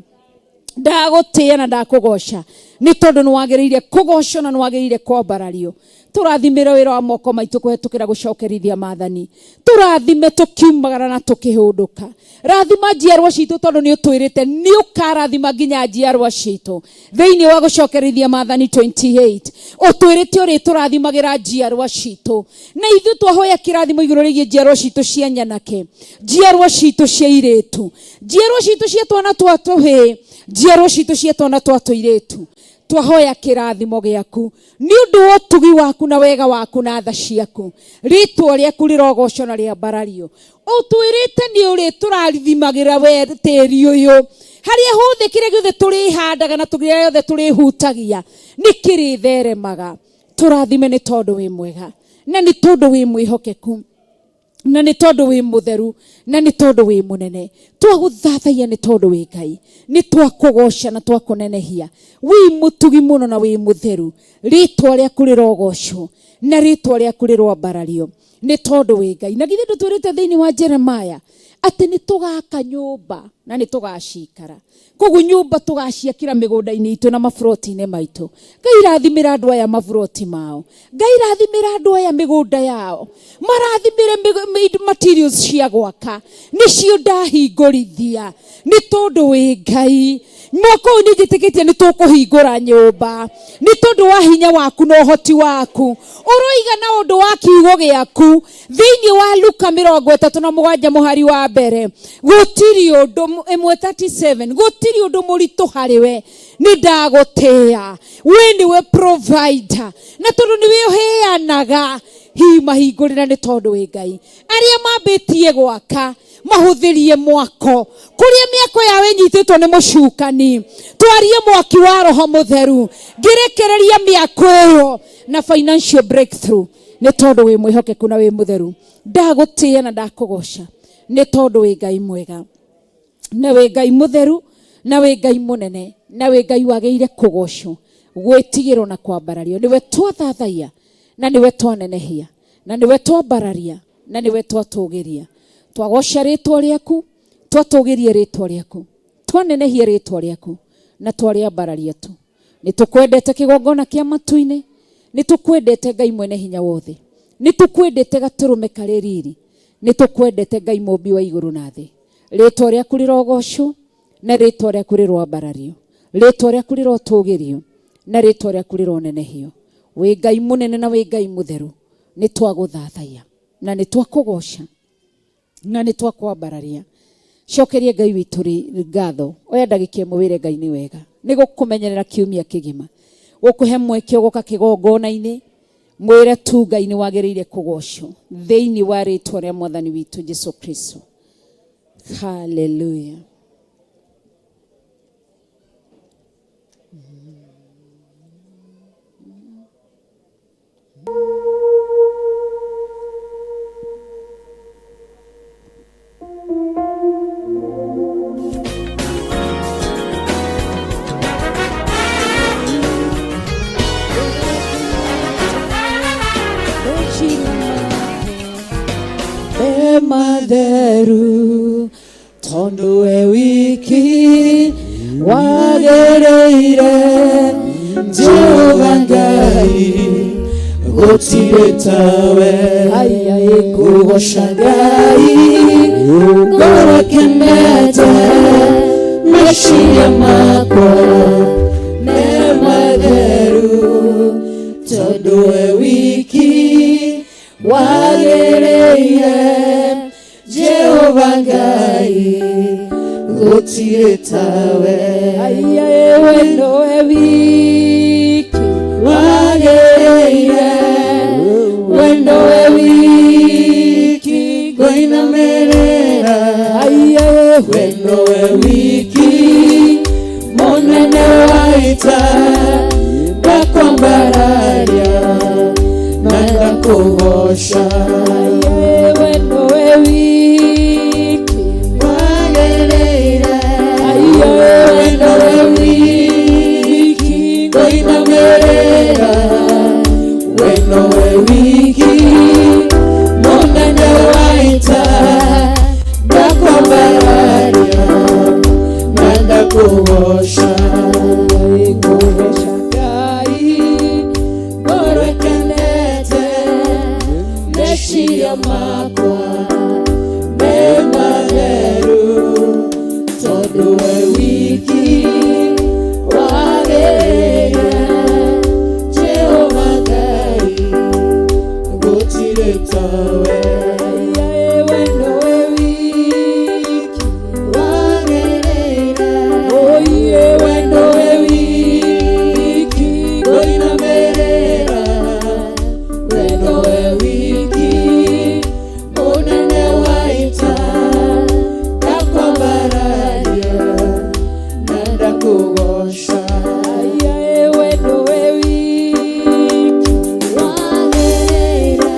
Ndagũtĩĩa na ndakũgoca nĩ tondũ nĩ wagĩrĩire kũgocwo na nĩ wagĩrĩire kwambarario. Tũrathimĩre wĩra wa moko maitũ kũhetũkĩra gũcokerithia maathani. Tũrathime tũkiumagara na tũkĩhũndũka. Rathima njiarwa citũ tondũ nĩ ũtwĩrĩte nĩ ũkarathima nginya njiarwa citũ. Thĩinĩ wa gũcokerithia maathani 28 ũtwĩrĩte ũrĩ tũrathimagĩra njiarwa citũ. Na ithuĩ twahoya kĩrathimo igũrũ rĩgiĩ njiarwa citũ cia nyanake, njiarwa citũ cia irĩtu, njiarwa citũ cia twana twa tũhĩĩ, njiarwa citũ cia twana twa tũirĩtu. Twahoya kĩrathimo gĩaku nĩ ũndũ wa ũtugi waku na wega waku na tha ciaku. Rĩtwa rĩaku rĩrogocwo na rĩambarario. Ũtwĩrĩte nĩ ũrĩ tũrathimagĩra we tĩri ũyũ. Harĩa hothe kĩrĩa gĩothe tũrĩhandaga na kĩrĩa gĩothe tũrĩhutagia nĩ kĩrĩtheremaga. Tũrathime nĩ tondũ wĩ mwega na nĩ tondũ wĩ mwĩhokeku. Na nĩ tondũ wĩ mũtheru, na nĩ tondũ wĩ mũnene. Twagũthathaiya nĩ tondũ wĩ Ngai. Nĩ twakũgoca na twakũnenehia. Wĩ mũtugi mũno na wĩ mũtheru. Rĩtwa rĩaku rĩrogocwo na rĩtwa rĩaku rĩroambarario nĩ tondũ wĩ Ngai. Na githĩ ndũtwĩrĩte thĩinĩ wa Jeremiah atĩ nĩ tũgaka nyũmba na nĩ tũgacikara. Koguo nyũmba tũgaciakĩra mĩgũnda-inĩ itũ na maburoti-inĩ maitũ. Ngai rathimĩra andũ aya maburoti mao. Ngai rathimĩra andũ aya mĩgũnda yao. Marathimĩre materials cia gwaka. Nĩcio ndahingũrithia. Nĩ tondũ wĩ Ngai. Mwaka ũyũ nĩ njĩtĩkĩtie nĩ tũkũhingũra nyũmba. Nĩ tondũ wa hinya waku na ũhoti waku. Ũroiga na ũndũ wa kiugo gĩaku. Thĩinĩ wa Luka 37 mũhari wa mbere. Gũtirĩ ũndũ 1:37. Gũtirĩ ũndũ mũritũ harĩ we. Nĩ ndagũtĩĩa. We nĩwe provider. Na tondũ nĩwe ũheanaga. Hihi mahingũrĩra nĩ tondũ wĩ Ngai. Arĩa mambĩtie gwaka mahũthĩrie mwako. Kũrĩa mĩako yao ĩnyitĩtwo nĩ mũcukani. Twarie mwaki wa Roho Mũtheru. Ngĩrekereria mĩako ĩyo na financial breakthrough. Nĩ tondũ wĩ mwĩhokeku na wĩ mũtheru. Ndagũtĩĩa na ndakũgoca. Nĩ tondũ wĩ Ngai mwega. Na wĩ Ngai mũtheru, na wĩ Ngai mũnene, na wĩ Ngai wagĩrĩire kũgocwo, gwĩtigĩrwo na kwambarario. Nĩwe twathathaiya, na nĩwe twanenehia, na nĩwe twambararia, na nĩwe twatũgĩria. Twagoca rĩtwa rĩaku, twatũgĩria rĩtwa rĩaku, twanenehia rĩtwa rĩaku, na twarĩambararia tu. Nĩ tũkwendete kĩgongona kĩa matu-inĩ, nĩ tũkwendete Ngai mwene hinya wothe, nĩ tũkwendete gatũrũme karĩ riri, nĩ tũkwendete Ngai mũmbi wa igũrũ na thĩ. Rĩtwa rĩaku rĩrogocwo na rĩtwa rĩaku rĩroambarario. Rĩtwa rĩaku rĩrotũgĩrio na rĩtwa rĩaku rĩronenehio. Wĩ Ngai mũnene na wĩ Ngai mũtheru. Nĩ twagũthathaiya na nĩ twakũgoca na nĩ twakwambararia. Cokeria Ngai witũ ngatho. Oya ndagĩka ĩmwe wĩre Ngai nĩ wega. Nĩ gũkũmenyerera kiumia kĩgima. Gũkũhe mweke ũgoka kĩgongona-inĩ. Mwĩre tu Ngai nĩ wagĩrĩire kũgocwo. Thĩinĩ wa rĩtwa rĩa Mwathani witũ Jesu Kristo. Hallelujah. Matheru tondũ we wiki wagĩrĩire Jehova Ngai gũtirĩ tawe. Kũgoca Ngai ngoro ĩkenete, meciria makwa me matheru tondũ we wiki wagĩrĩire Jehova Ngai gũtirĩ tawe. We nowe wiki wagĩrĩire, we nowe wiki ngũinamĩrĩra. We nowe wiki mũnene wa ita, ndakwambararia na ndakũgoca. We nowe wiki wagĩrĩire, we nowe wiki ngũinamĩrĩra. We nowe wiki mũnene wa ita, ndakwambararia na ndakũgoca. Ngũgoca Ngai ngoro ĩkenete, meciria makwa me matheru tondũ we wiki wagĩrĩire Jehova Ngai gũtirĩ tawe. We nowe wiki wagĩrĩire, we nowe wiki ngũinamĩrĩra. We nowe wiki mũnene wa ita, ndakwambararia na ndakũgoca. We nowe wiki wagĩrĩire,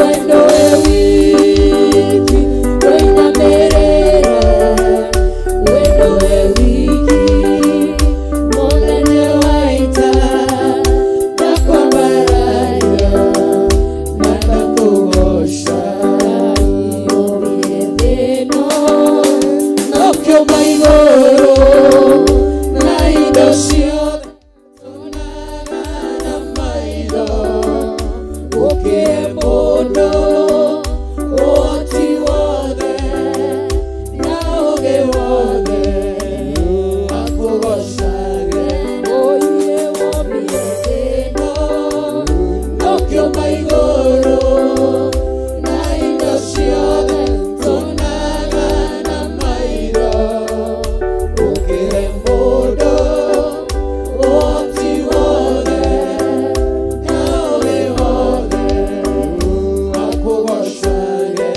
we nowe wiki. Igũrũ na indo ciothe tuonaga na maitho, ũkĩhe mũndũ ũhoti wothe na ũũgĩ wothe akũgocage. Oiye wombire thĩ ĩno na ũkĩũmba igũrũ na indo ciothe tuonaga na maitho, ũkĩhe mũndũ ũhoti wothe na ũũgĩ wothe akũgocage.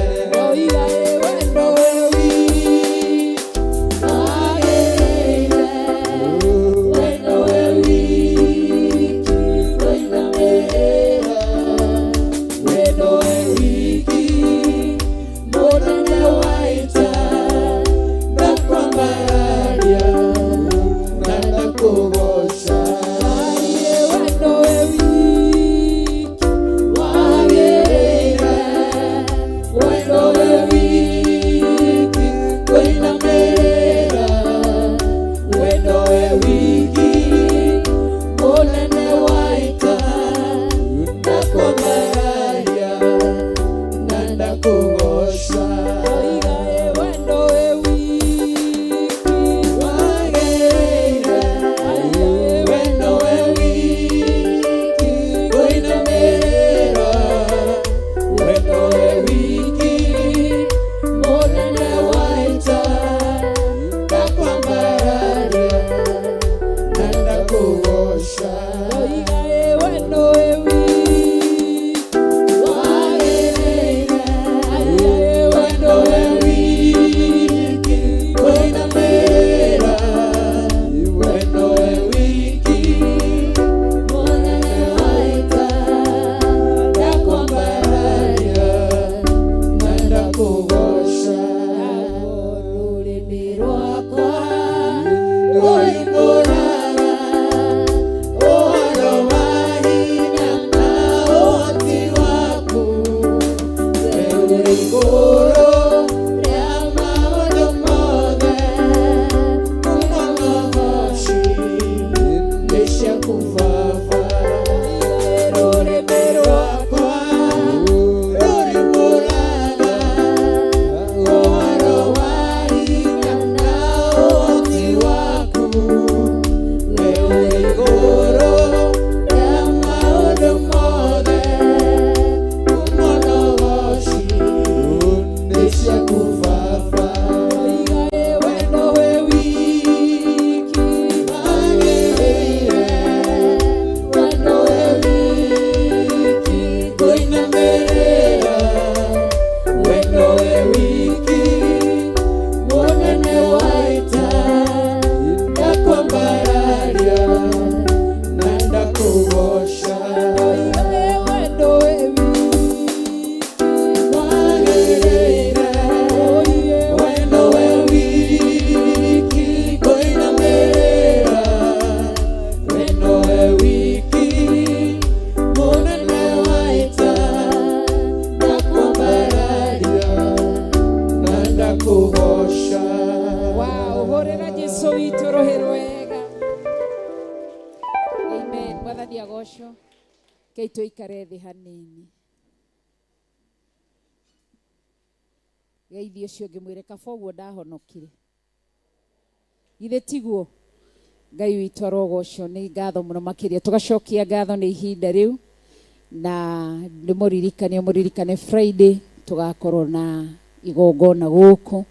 Oiga ĩ wendo wĩ wiki wagĩrĩire, wendo wĩ wiki kũinamĩrĩra, wendo wĩ wiki mũnene wa ita, ndakwambararia na ndakũgooca. Aiĩ wendo wĩ wiki wagĩrĩire, wendo wĩ wiki kũinamĩrĩra, wendo wĩ wiki mũnene wa ita, ndakwambararia na ndakũgooca. Oiga ĩ wendo wĩ wiki wagĩrĩire, wendo wĩ wiki kũinamĩrĩra, wendo wĩ wiki mũnene wa ita, ndakwambararia na ndakũgooca. Oiga ĩ wendo wĩ wiki wagĩrĩire, wendo wĩ wiki kũinamĩrĩra, wendo wĩ wiki mũnene wa ita, ndakwambararia na ndakũgooca. Naguo rũrĩmĩ rwakwa rũimbũraga ũhoro wa hinya na ũhoti waku, we ũrĩ igũrũ rĩa maũndũ mothe, kuma magoci nĩ ciaku Baba. Rũrĩmĩ rwakwa rũimbũraga ũhoro wa hinya na ũhoti waku, we ũrĩ igũrũ rĩa maũndũ mothe, kuma magoci nĩ ciaku Baba. Oiga ĩ wendo wĩ wiki wagĩrĩire, wendo wĩ wiki kũinamĩrĩra, wendo wĩ wiki mũnene wa ita, ndakwambararia na ndakũgooca. Oiga ĩ wendo wĩ wiki wagĩrĩire, wendo wĩ wiki kũinamĩrĩra, wendo wĩ wiki mũnene wa ita, ndakwambararia na ndakũgooca. Wow, hũrĩra Jesu witũ rũhĩ rwega. Amen. Mwathani agocwo. Kei tũikare thĩ hanini. Geithie ũcio ũngĩ mwĩre kaba ũguo ndahonokire. Githĩ tiguo? Ngai witũ arogocwo nĩ ngatho mũno makĩria. Tũgacokia ngatho nĩ ihinda rĩu na ndĩmũririkanie mũririkane Friday tũgakorwo na igongona gũkũ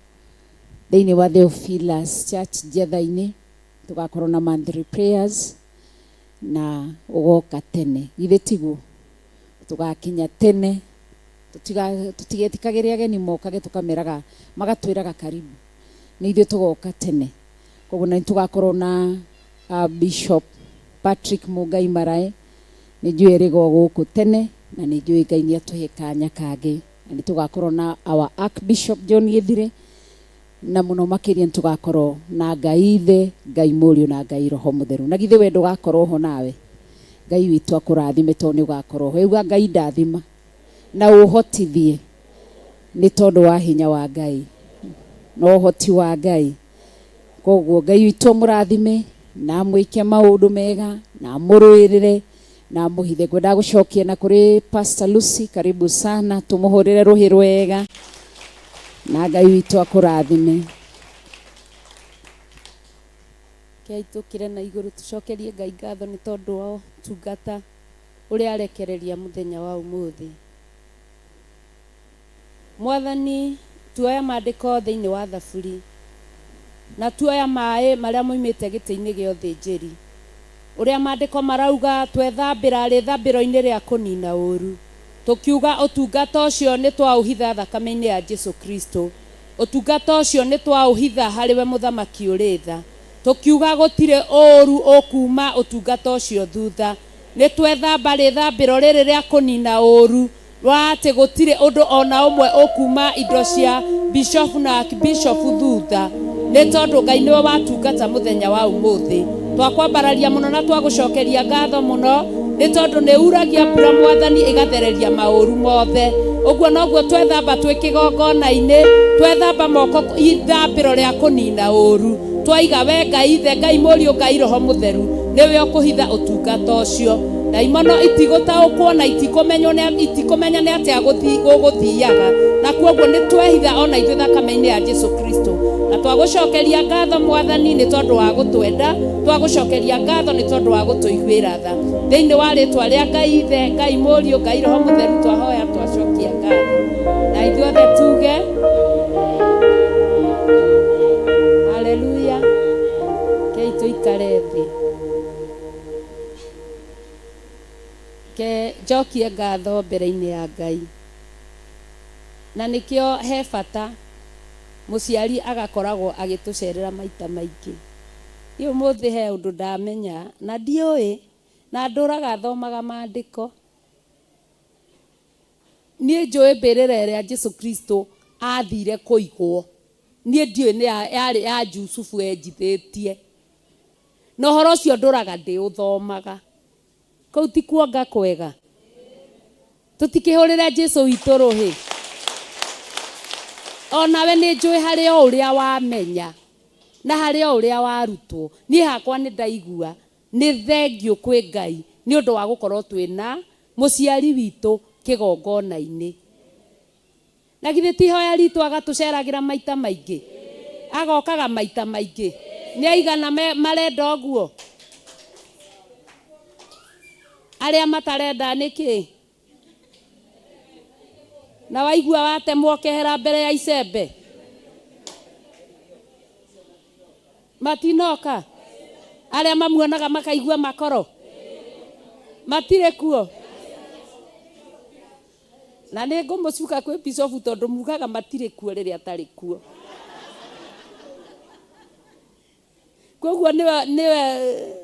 thĩinĩ wa Theophilus Church Njetha-inĩ, tũgakorwo na monthly prayers na ũgoka tene, githĩ tiguo? Tũgakinya tene, tũtigetĩkagĩre ageni mokage tũkameraga magatwĩraga karibu, nĩ ithuĩ tũgoka tene. Koguo na nĩ tũgakorwo na Bishop Patrick Mungai Marae, nĩ njũĩ erĩga o gũkũ tene na nĩ njũĩ Ngai nĩ atũhe kanya kangĩ, na nĩ tũgakorwo na our Archbishop John Gĩthire, na mũno makĩria nĩ tũgakorwo na Ngai Ithe, Ngai Mũriũ na Ngai Roho Mũtheru. Na githĩ we ndũgakorwo ho nawe? Ngai witũ akũrathime tondũ nĩ ũgakorwo ho. Uga Ngai ndathima na ũhotithie nĩ tondũ wa hinya wa Ngai na ũhoti wa Ngai. Koguo Ngai witũ amũrathime na amwĩke maũndũ mega na amũrũĩrĩre na amũhithe. Ngwendaga gũcokia na kũrĩ Pastor Lucy, karibu sana, tũmũhũrĩre rũhĩ rwega na Ngai witũ akũrathime. Rekei tũkĩre na igũrũ tũcokerie Ngai ngatho nĩ tondũ wa ũtungata ũrĩa arekereria mũthenya wa ũmũthĩ. Mwathani, tuoya maandĩko thĩinĩ wa Thaburi, na tuoya maĩ marĩa moimĩte gĩtĩ-inĩ gĩa ũthĩnjĩri, ũrĩa maandĩko marauga twethambĩra rĩthambĩro-inĩ rĩa kũnina ũũru, tũkiuga ũtungata ũcio nĩ twaũhitha thakame-inĩ ya Jesu Kristo, ũtungata ũcio nĩ twaũhitha harĩ we mũthamaki ũrĩ tha, tũkiuga gũtirĩ ũũru ũkuuma ũtungata ũcio thutha, nĩ twethamba rĩthambĩro rĩrĩ rĩa kũnina ũũru, wa atĩ gũtirĩ ũndũ ona ũmwe ũkuuma indo cia bishofu na archbishofu thutha, nĩ tondũ Ngai nĩwe watungata mũthenya wa ũmũthĩ. Twakwambararia mũno na twagũcokeria ngatho mũno, nĩ tondũ nĩ uragia mbura Mwathani ĩgathereria maũru mothe. Ũguo noguo twethamba twĩ kĩgongona-inĩ, twethamba moko ithambĩro rĩa kũnina ũũru, twaiga we Ngai Ithe, Ngai Mũriũ, Ngai Roho Mũtheru, nĩwe ũkũhitha ũtungata ũcio. Ndaimono itigũtaũkwo na itikũmenywo nĩ itikũmenya nĩ atĩa gũgũthiaga, na kuoguo nĩ twehitha ona ithuĩ thakame-inĩ ya Jesu Kristo. Na twagũcokeria ngatho Mwathani nĩ tondũ wa gũtwenda, twagũcokeria ngatho nĩ tondũ wa gũtũiguĩra tha. Thĩinĩ wa rĩtwa rĩa Ngai Ithe, Ngai Mũriũ, Ngai Roho Mũtheru twahoya twacokia ngatho. Na ithuothe tuge haleluya. Kei tũikare thĩ. Ke njokie ngatho mbere-inĩ ya Ngai. Na nĩkĩo he bata mũciari agakoragwo agĩtũcerera maita maingĩ. Niĩ ũmũthĩ he ũndũ ndamenya na ndiũĩ na ndũraga thomaga maandĩko. Niĩ njũĩ mbĩrĩra ĩrĩa Jesu Kristo athire kũigwo. Niĩ ndiũĩ nĩ yarĩ ya Jusufu enjithĩtie. Na ũhoro ũcio ndũraga ndĩũthomaga. Kũu ti kuonga kwega. Tũtikĩhũrĩre Jesu witũ rũhĩ. Onawe nĩ njũĩ harĩ o ũrĩa wamenya na harĩ o ũrĩa warutwo. Niĩ hakwa nĩ ndaigua nĩ thengiũ kwĩ Ngai nĩ ũndũ wa gũkorwo twĩna mũciari witũ kĩgongona-inĩ. Na githĩ ti ihoya ritũ agatũceragĩra maita maingĩ, agokaga maita maingĩ, nĩ aigana marenda ũguo? Arĩa matarenda nĩkĩ? Na waigua watemwo kehera mbere ya icembe? Matinoka? Arĩa mamuonaga makaigua makoro? Matirĩ kuo? Na nĩ ngũmũcuka kwĩ bishofu tondũ mugaga matirĩ kuo rĩrĩa atarĩ kuo. Koguo nĩwe nĩwe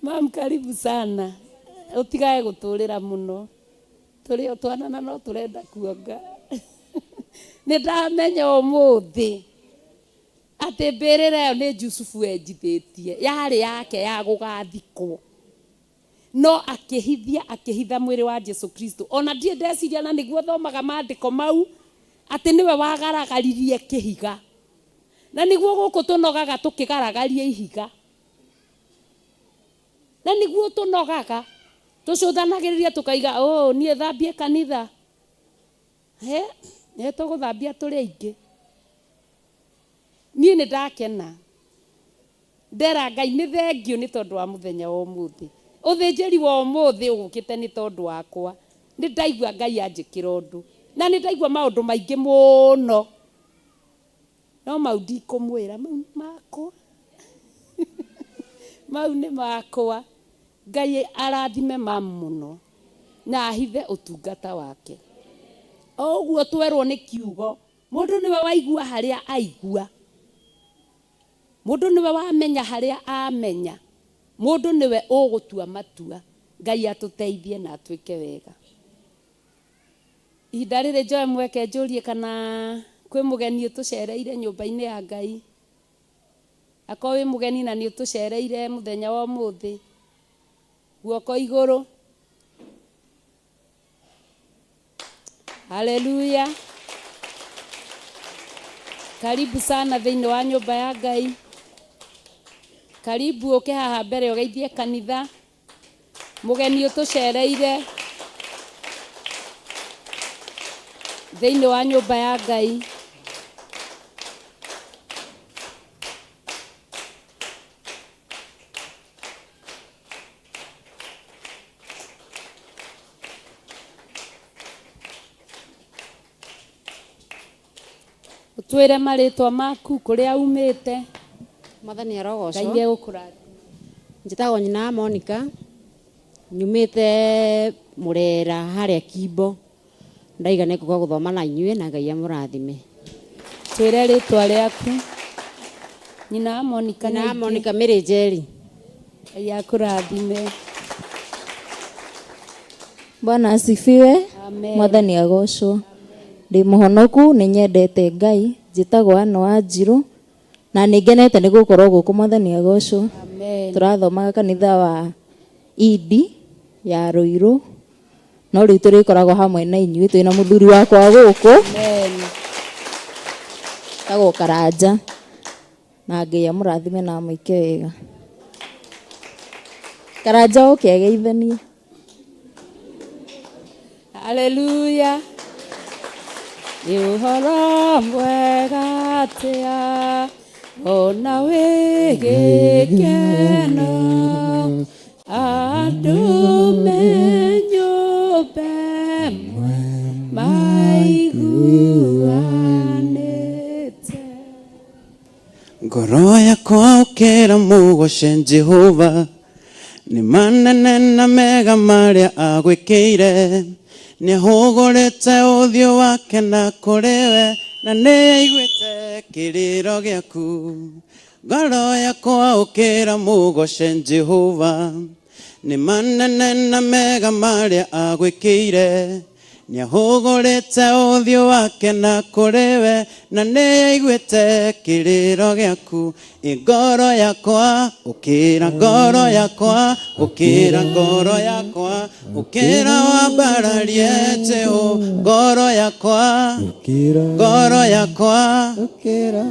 Mam, karibu sana. Ũtigae gũtũrĩra mũno. Tũrĩ o twana na no tũrenda kuonga. Nĩ ndamenya ũmũthĩ atĩ mbĩrĩra ĩyo nĩ Jusufu enjithĩtie, yarĩ yake ya gũgathikwo. No akĩhithia, akĩhitha mwĩrĩ wa Jesu Kristo. Ona ndirĩ ndeciria na nĩguo thomaga maandĩko mau atĩ nĩwe wagaragaririe kĩhiga. Na nĩguo gũkũ tũnogaga tũkĩgaragaria ihiga. Na nĩguo tũnogaga tũcũthanagĩrĩria tũkaiga, oh, niĩ thambie kanitha. He, nĩ tũgũthambia tũrĩ aingĩ. Niĩ nĩ ndakena. Ndera Ngai nĩ thengiũ nĩ tondũ wa mũthenya wa ũmũthĩ. Ũthĩnjĩri wa ũmũthĩ ũgũkĩte nĩ tondũ wakwa. Nĩ ndaigua Ngai anjĩkĩra ũndũ. Na nĩ ndaigua maũndũ maingĩ mũno. No mau ndikũmwĩra, mau nĩ makwa. Mau nĩ makwa. Ngai arathime mamu mũno na ahithe ũtungata wake. O ũguo twerwo nĩ kiugo, mũndũ nĩwe waigua harĩa aigua. Mũndũ nĩwe wamenya harĩa amenya. Mũndũ nĩwe ũgũtua matua. Ngai atũteithie na atwĩke wega. Ihinda rĩrĩ njoe mweke njũrie kana kwĩ mũgeni ũtũcereire nyũmba-inĩ ya Ngai. Akorwo wĩ mũgeni na nĩ ũtũcereire mũthenya wa ũmũthĩ, guoko igũrũ. Haleluya. Karibu sana thĩinĩ wa nyũmba ya Ngai. Karibu ũke haha mbere ũgeithie kanitha. Mũgeni ũtũcereire thĩinĩ wa nyũmba ya Ngai. Ũtwĩre marĩtwa maku kũrĩa umĩte. Mwathani arogocwo. Ngai nĩegũkũrathima. Njĩtagwo nyina wa Monica, nyumĩte Mũrera harĩa Kimbo. Ndaiga nĩ ngũka gũthoma na inyuĩ na Ngai amũrathime. Twĩre rĩtwa rĩaku. Nyina wa Monica. Nyina wa Monica Mary Njeri. Ngai akũrathime. Bwana asifiwe. Amen. Mwathani agocwo. Ndĩ mũhonoku, nĩ nyendete Ngai, njĩtagwo Anne Wanjirũ na nĩ ngenete nĩ gũkorwo gũkũ. Mwathani agocwo. Amen. Tũrathomaga kanitha wa Idi ya Ruiru, no rĩu tũrĩkoragwo hamwe na inyuĩ twĩna mũthuri wakwa gũkũ. Amen. Tagwo Karanja, na Ngai amũrathime na amwĩke wega. Karanja oke ageithanie. Haleluya. Nĩ ũhoro mwega atĩa ona wĩ gĩkeno andũ me nyũmba ĩmwe maiguanĩte. Ngoro yakwa ũkĩra mũgoce Jehova, nĩ manene na mega marĩa agwĩkĩire. Nĩahũgũrĩte ũthiũ wake na kũrĩ we, na nĩaiguĩte kĩrĩro gĩaku. Ngoro yakwa ũkĩra mũgoce Jehova, nĩ manene na mega marĩa agwĩkĩire. Nĩahũgũrĩte ũthiũ wake na kũrĩ we, na nĩaiguĩte kĩrĩro gĩaku. Ĩ ngoro yakwa ũkĩra, ngoro yakwa ũkĩra, ngoro yakwa ũkĩra wambararie Jehova. Ngoro yakwa, ngoro yakwa,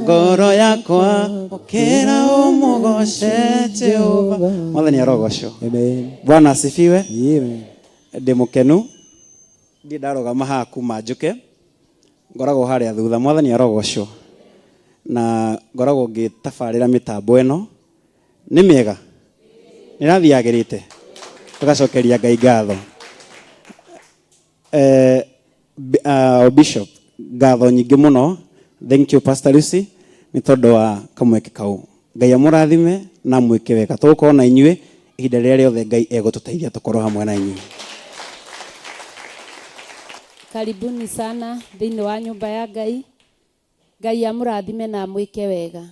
ngoro yakwa ũkĩra ũmũgoce Jehova. Mwathani arogocwo. Amen. Bwana asifiwe. Amen. Ndĩ mũkenu ndiĩ ndarũgama haha kuma njũke, ngoragwo harĩa thutha. Mwathani arogocwo. Na ngoragwo ngĩtabarĩra mĩtambo ĩno nĩ mĩega, nĩ ĩrathiĩ yagĩrĩte, tũgacokeria Ngai ngatho. Bishop, ngatho nyingĩ mũno. Thank you, Pastor Lucy, nĩ tondũ wa kamweke kau. Ngai amũrathime na amwĩke wega. Tũgũkorwo na inyuĩ ihinda rĩrĩa rĩothe Ngai egũtũteithia tũkorwo hamwe na inyuĩ. Karibuni sana thĩinĩ wa nyũmba ya Ngai. Ngai amũrathime na amwĩke wega,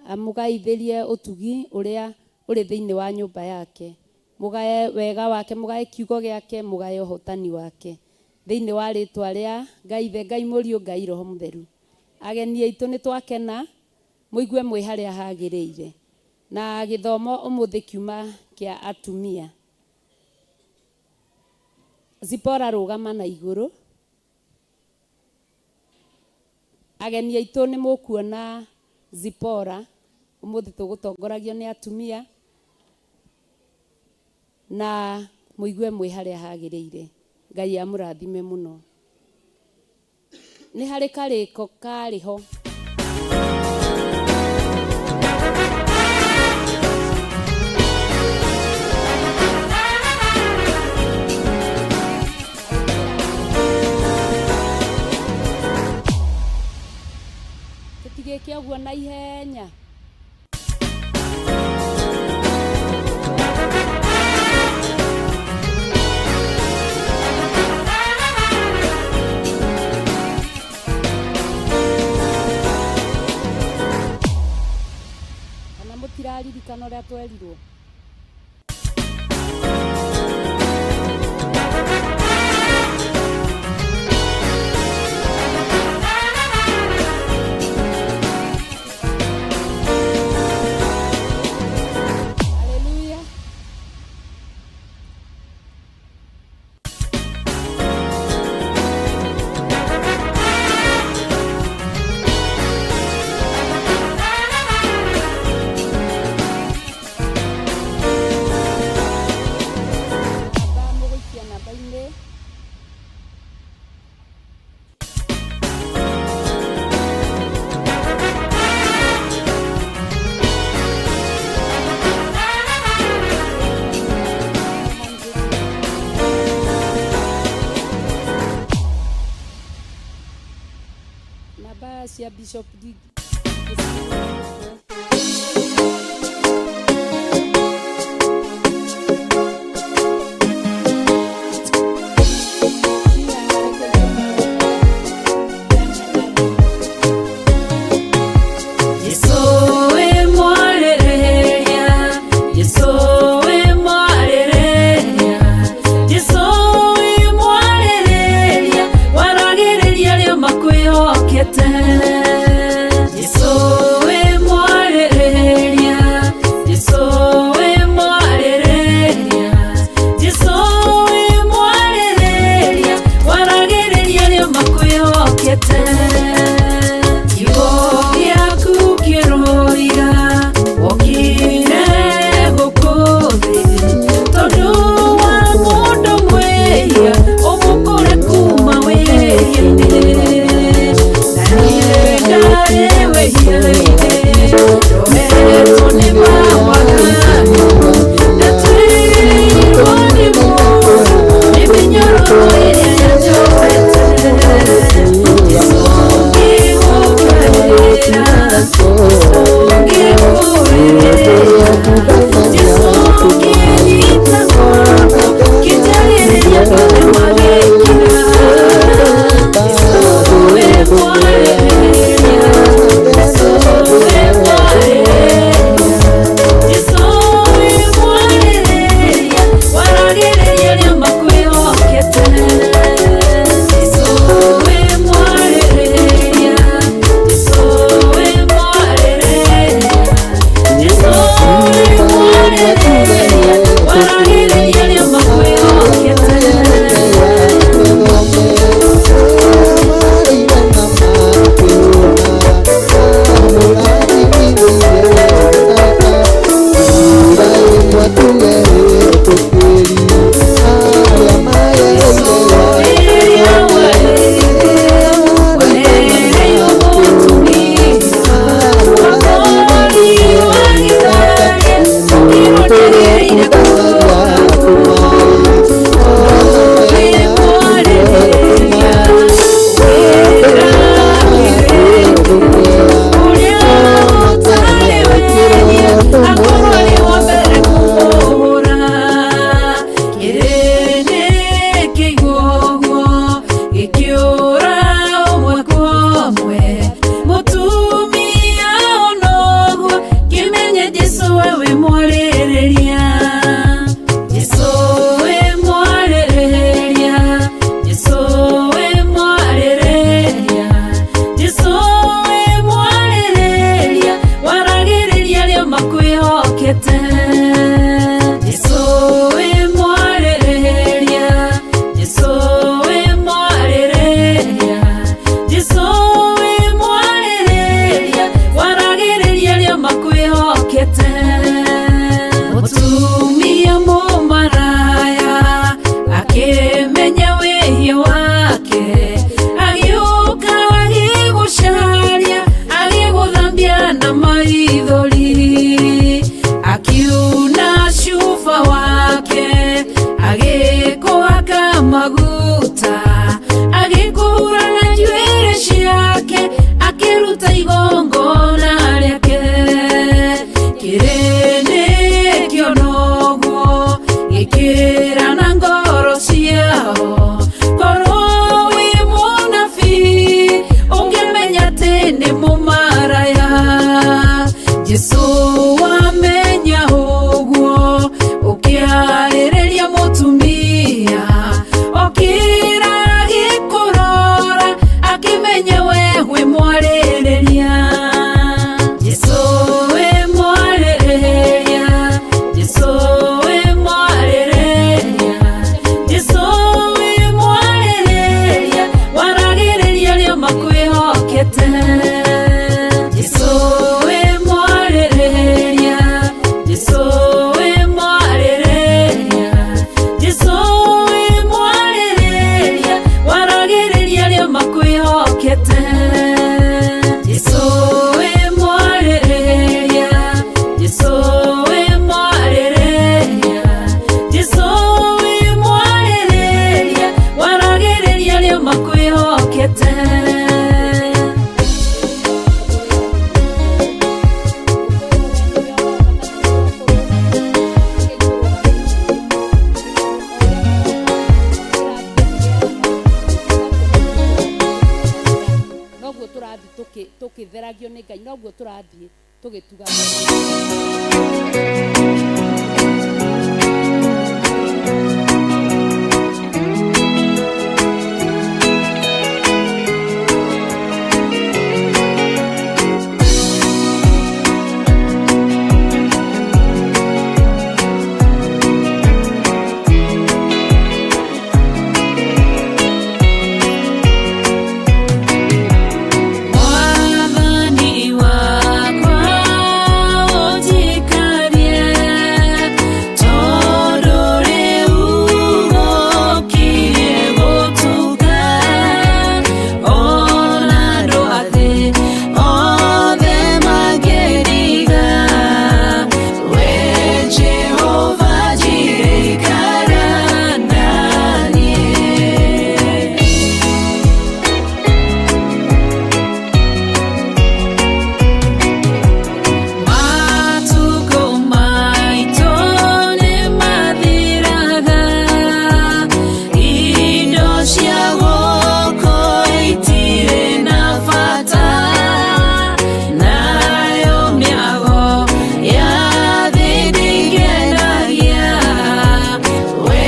amũgaithĩrie ũtugi ũrĩa ũrĩ thĩinĩ wa nyũmba yake, mũgae wega wake, mũgae kiugo gĩake, mũgae ũhotani wake thĩinĩ wa rĩtwa rĩa Ngai Ithe, Ngai Mũriũ, Ngai Roho Mũtheru. Ageni aitũ, nĩ twakena mũigue mwĩ harĩa hagĩrĩire, na gĩthomo ũmũthĩ kiuma kĩa atumia. Zipora, rũgama na igũrũ. Ageni aitũ, nĩ mũkuona Zipora ũmũthĩ tũgũtongoragio nĩ atumia, na mũigue mwĩ harĩa hagĩrĩire. Ngai amũrathime mũno. Nĩ harĩ karĩko karĩ ho. Tũtigĩke ũguo na ihenya. Kana mũtiraririkana ũrĩa twerirwo? Haleluya. Namba cia Bishop Ndingi. Jesu we mwarĩrĩria, Jesu we mwarĩrĩria, Jesu we mwarĩrĩria, waragĩrĩria arĩa makwĩhokete. Jesu we mwarĩrĩria, Jesu we mwarĩrĩria, Jesu we mwarĩrĩria, waragĩrĩria arĩa makwĩhokete. Kiugo gĩaku kĩroiga wokire gũkũ thĩ tondũ wa mũndũ mwĩhia ũmũkũre kuma wĩhia-inĩ. Na niĩ ndarĩ wĩhia-inĩ ndohetwo nĩ mawaganu ndatuĩrĩirwo nĩ mũndũ nĩ mĩnyororo ĩrĩa yanjohete. Jesũ ngĩgũkaĩra, Jesũ ngĩkũrĩrĩra, Jesũ ngĩnyita guoko, ngĩnjarĩrĩria andũ othe magĩkira. Jesũ we mwarĩrĩria, Jesũ we mwarĩrĩria, Jesũ we mwarĩrĩria, waragĩrĩria arĩa makwĩhokete. Jesũ we mwarĩrĩria, Jesũ we mwarĩrĩria, Jesũ we mwarĩrĩria, waragĩrĩria arĩa makwĩhokete. Gĩkĩũra ũmwe kwa ũmwe mũtumia onoguo kĩmenye Jesũ we wĩ mwarĩrĩria. Jesũ we mwarĩrĩria, Jesũ we mwarĩrĩria, Jesũ we mwarĩrĩria, waragĩrĩria arĩa makwĩhokete. Jesũ we mwarĩrĩria, Jesũ we mwarĩrĩria, Jesũ we mwarĩrĩria, waragĩrĩria arĩa makwĩhokete. Mũtumia mũmaraya akĩmenya wĩhia wake, agĩũka agĩgũcaria, agĩgũthambia na maithori, akiuna cuba wake, agĩkũhaka maguta, agĩkũhura na njuĩrĩ ciake, akĩruta igongona rĩake. Kĩrĩndĩ kĩonoguo gĩkĩra na ngoro ciao, korwo wĩ mũnabii ũngĩmenya atĩ nĩ mũmaraya. Jesũ wamenya ũguo ũkĩarĩrĩria mũtumia, okĩra agĩkũrora akĩmenya we wĩ mwarĩrĩria. Jesũ we mwarĩrĩria, Jesũ we mwarĩrĩria, Jesũ we mwarĩrĩria, waragĩrĩria arĩa makwĩhokete. Jesũ we mwarĩrĩria, Jesũ we mwarĩrĩria, Jesũ we mwarĩrĩria, waragĩrĩria arĩa makwĩhokete. Jesũ we mwarĩrĩria, Jesũ we mwarĩrĩria, Jesũ we mwarĩrĩria, waragĩrĩria arĩa makwĩhokete. Noguo tũrathiĩ tũkĩtheragio nĩ Ngai, noguo tũrathiĩ tũgĩtuga. Mwathani wakwa ũnjikarie, tondũ rĩu gũkirie gũtuka, ona andũ a thĩ othe mangĩriga, we Jehova Jireh ikara na niĩ. Matukũ maitũ nĩmathiraga, indo cia gũkũ itirĩ na bata, nayo mĩago ya thĩ ndĩngenagia, we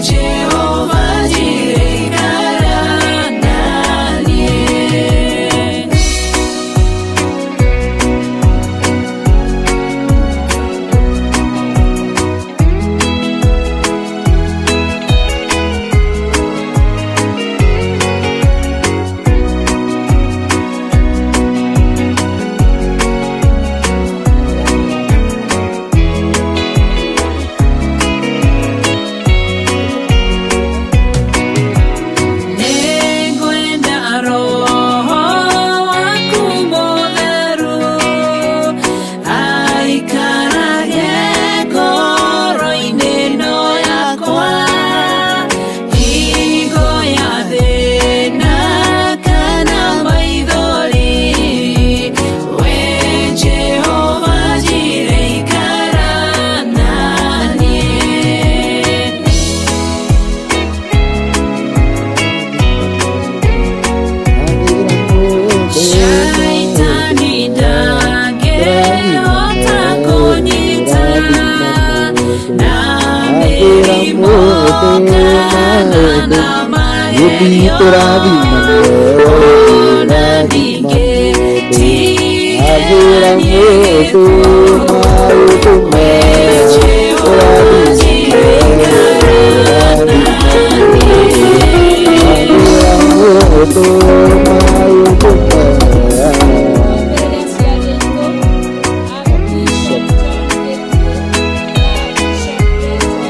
Jehova Jireh ikara na niĩ. Nĩngwenda Roho waku mũtheru aikarage ngoro-inĩ ĩno yakwa, hingo ya thĩna kana maithori, we Jehova Jireh ikara na niĩ. Shaitani ndangĩhota kũnyita na mĩrimũ kana na magerio, ona ningĩ tiga niĩ gĩkuũ, we Jehova Jireh ikara na Twambĩrĩre aciari aitũ, a Bishop John Gĩthiĩ na Bishop Rachel Jehova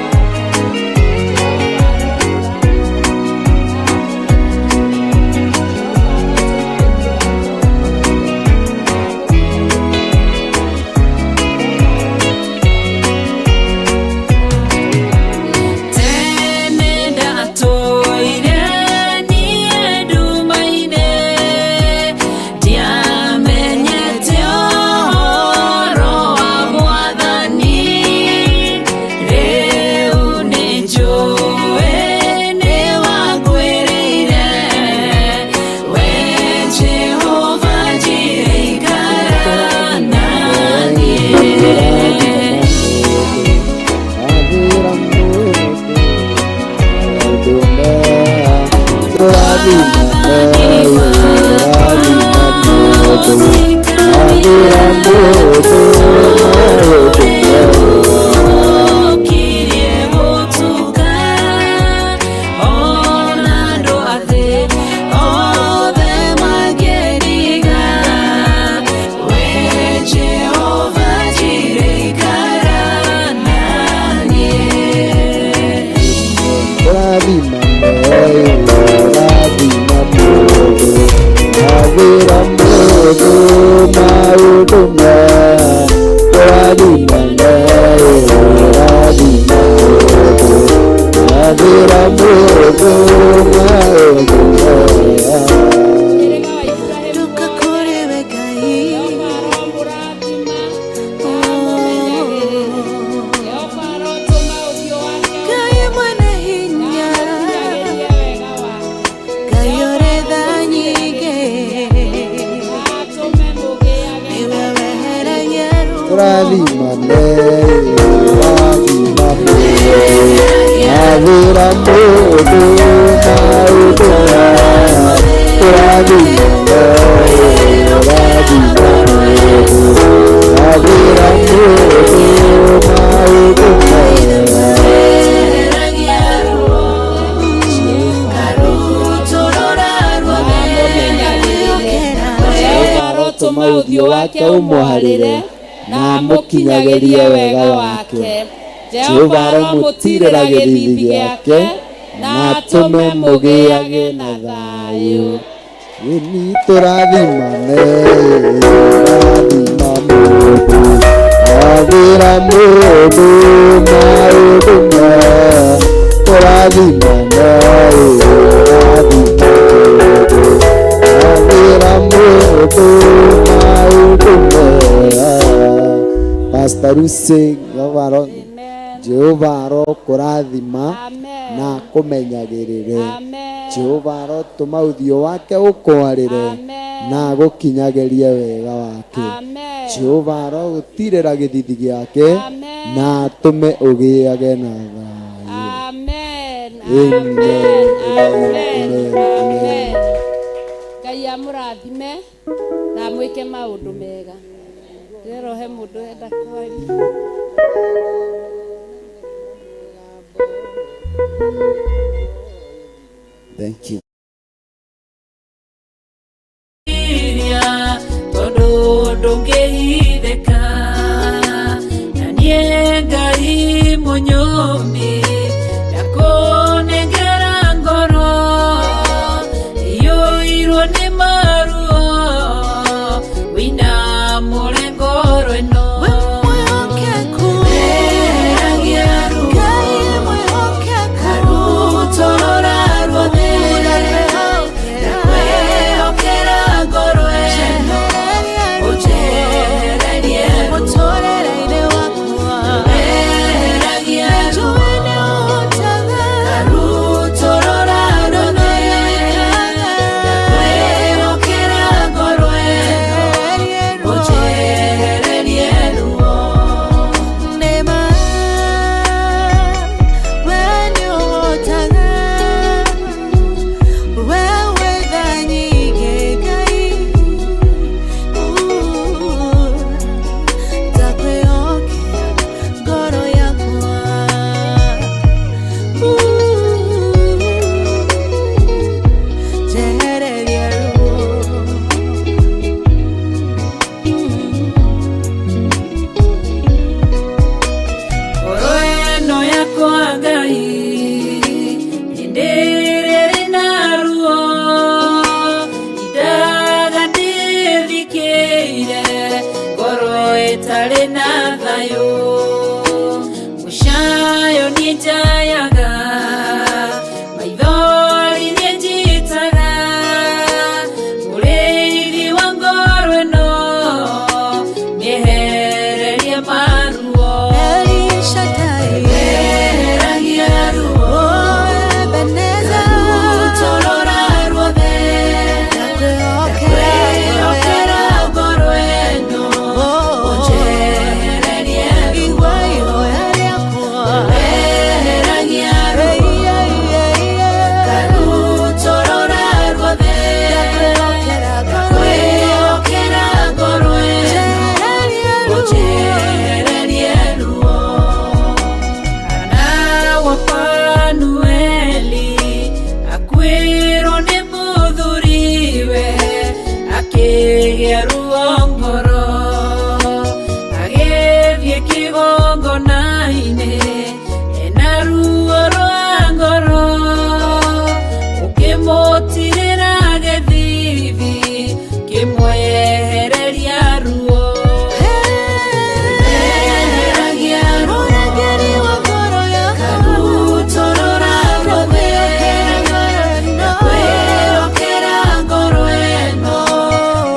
Tene ndatũire niĩ nduma-inĩ, ndiamenyete ũhoro wa Mwathani, rĩu nĩnjũĩ nĩwangwĩrĩire, we Jehova Jireh ikara na niĩ. Ũkirie gũtuka, ona andũ a thĩ othe mangĩriga, we Jehova Jireh ikara na niĩ. Mũhĩrĩga wa Iburahĩmu Nduka kũrĩ we Ngai, Jehova aromũrathima na amũmenyagĩrĩre. Jehova arotũma ũthiũ wake Ngai mwene hinya, na amũkinyagĩrie wega wake. Ngai ũrĩ tha nyingĩ. Tũrathimane, rathima mũndũ. Athĩra mũndũ maũndũ mega. Tũrathimane, rathima mũndũ. Athĩra mũndũ maũndũ mega. Jehova arotũma ũthiũ wake ũmwarĩre na amũkinyagĩrie wega wake. Jehova aromũtiirĩra gĩthiithi gĩake na atũme mũgĩage na thayũ. Ĩni tũrathimane, rathima mũndũ. Athĩra mũndũ maũndũ mega. Tũrathimane, rathima mũndũ. Athĩra mũndũ maũndũ mega. Pastor Lucy, Jehova arokũrathima na akũmenyagĩrĩre. Jehova arotũma ũthiũ wake ũkwarĩre na agũkinyagĩrie wega wake. Jehova arogũtirĩra gĩthithi gĩake na atũme ũgĩage na thayũ. Amen. Amen. Amen. Amen. Amen. Ngai amũrathime na amwĩke maũndũ mega. Ndĩrerwo he mũndũ enda kwaria. Thank you. Tondũ ndũngĩhithĩka na niĩ Ngai mũnyũmbi ndakũnengera ngoro iyũirwo nĩ maruo wĩna mũre ngoro ĩno. Weheragia ruo, karutũrũra ruothe, ndakwĩhokera ngoro ĩno, ũnjehererie ruo. Weheragia ruo, karutũrũra ruothe, ndakwĩhokera ngoro ĩno, ũnjehererie ruo. Ngoro ĩno yakwa Ngai hĩndĩ ĩrĩa ĩrĩ na ruo indaga ndĩthikĩire ngoro ĩtarĩ na thayũ mũcayo niĩ njayaga maithori niĩ njitaga mũrĩithi wa ngoro ĩno mĩehererie maruo. Weheragia ruo, karutũrũra ruothe, ndakwĩhokera ngoro ĩno, ũnjehererie ruo. Weheragia ruo, karutũrũra ruothe, ndakwĩhokera ngoro ĩno, ũnjehererie ruo. Hana wa Fanueli akuĩrwo nĩ mũthuriwe akĩgĩa ruo ngoro agĩthiĩ kĩgongona-inĩ ena ruo rwa ngoro ũkĩmũtirĩra gĩthithi kĩmwehereria ruo. Weheragia ruo, karutũrũra ruothe, ndakwĩhokera ngoro ĩno,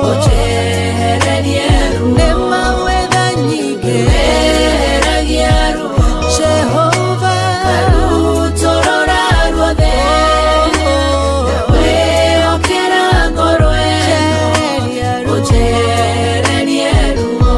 ũnjehererie ruo. Weheragia ruo, karutũrũra ruothe, ndakwĩhokera ngoro ĩno, ũnjehererie ruo.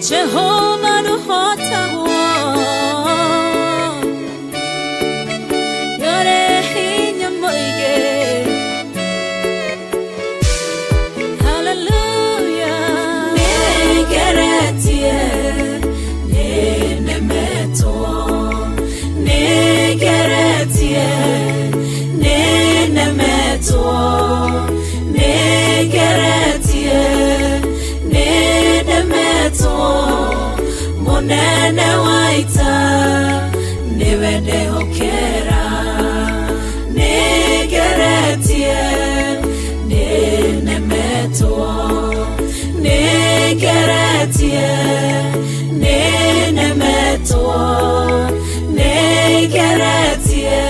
Jehova ndũhotagwo Nĩũrĩ hinya mũingĩ. Hallelujah. Nĩngeretie, nĩnemetwo. Nĩngeretie, nĩnemetwo. Nĩngeretie, nĩnemetwo. Mũnene wa ita nĩwe ndehokera. Nĩngeretie, nĩnemetwo. Nĩngeretie, nĩnemetwo. Nĩngeretie,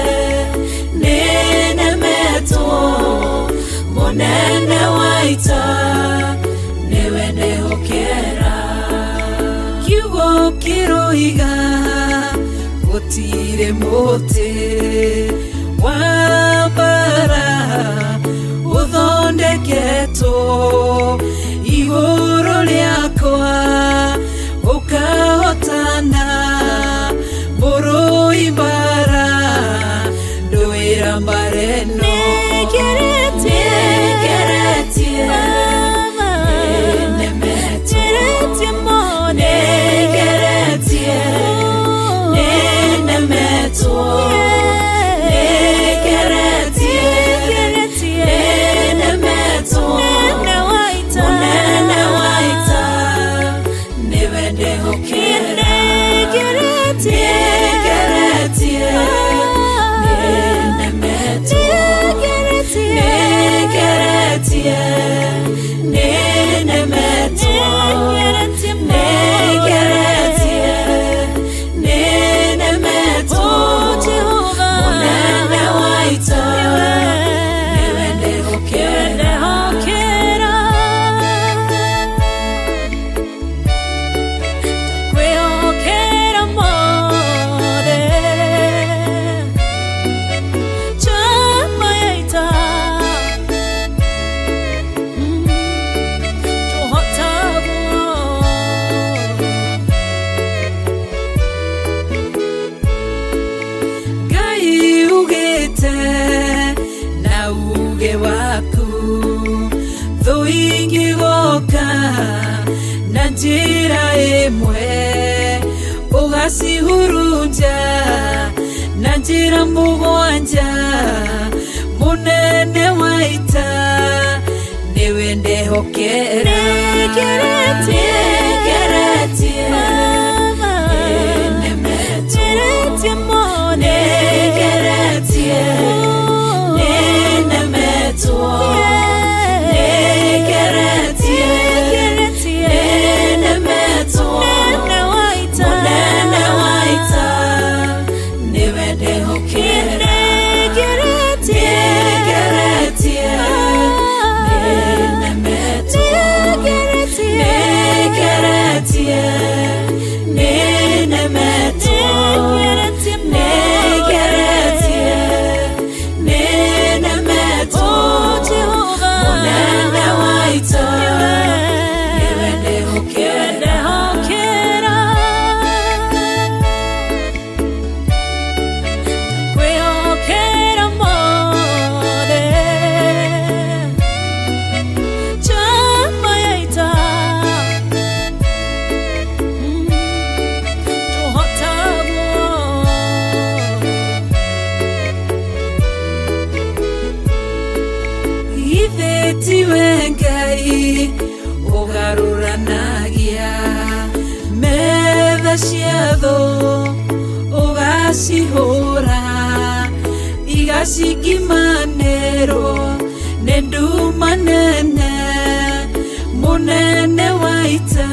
nĩnemetwo. Mũnene wa ita nĩwe ndehokera. Kiugo kĩroiga gũtirĩ mũtĩ wa mbara ũthondeketwo igũrũ rĩakwa ũkahotana mũrũi mbara ndũĩra mbara ĩno. Nĩngeretie, Nĩngeretie, nĩnemetwo. Nĩngeretie, nĩnemetwo. Nĩngeretie, nĩnemetwo. Mũnene wa ita nĩwe ndehokera. Nĩngeretie, nĩnemetwo. Nĩngeretie, nĩnemetwo. Nĩngeretie, nĩnemetwo. Mũnene wa ita nĩwe ndehokera. Kwĩhokera mothe Chama ya ita Tũhotagwo. Ngai ugĩte na uge waku thũ ingĩgoka na njĩra ĩmwe ũgacihurunja na njĩra mũgwanja. Mũnene wa ita nĩwe ndehokera. Nĩngeretie, Nĩngeretie, nĩnemetwo. Nĩngeretie, nĩnemetwo. Nĩngeretie, nĩnemetwo. Mũnene wa ita nĩwe ndehokera. Nĩngeretie, nĩnemetwo. Nĩngeretie, nĩnemetwo. Nĩngeretie, nĩnemetwo. Mũnene wa ita nĩwe ndehokera. Kwĩhokera mothe Chama ya ita Tũhotagwo. Ithe tiwe Ngai ũgarũranagia metha cia thũ ũgacihũra igacingimanĩrwo nĩ nduma nene. Mũnene wa ita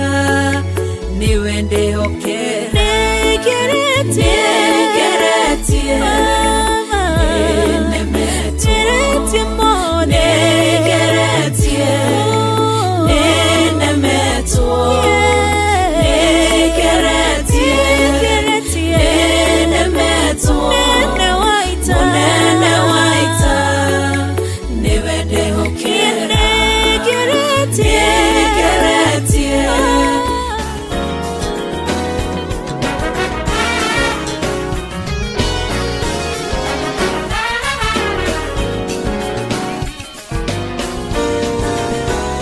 nĩwe ndehokera. Nĩngeretie, Nĩngeretie, nĩnemetwo. Nĩngeretie, nĩnemetwo. Nĩngeretie, nĩnemetwo. Mũnene wa ita nĩwe ndehokera.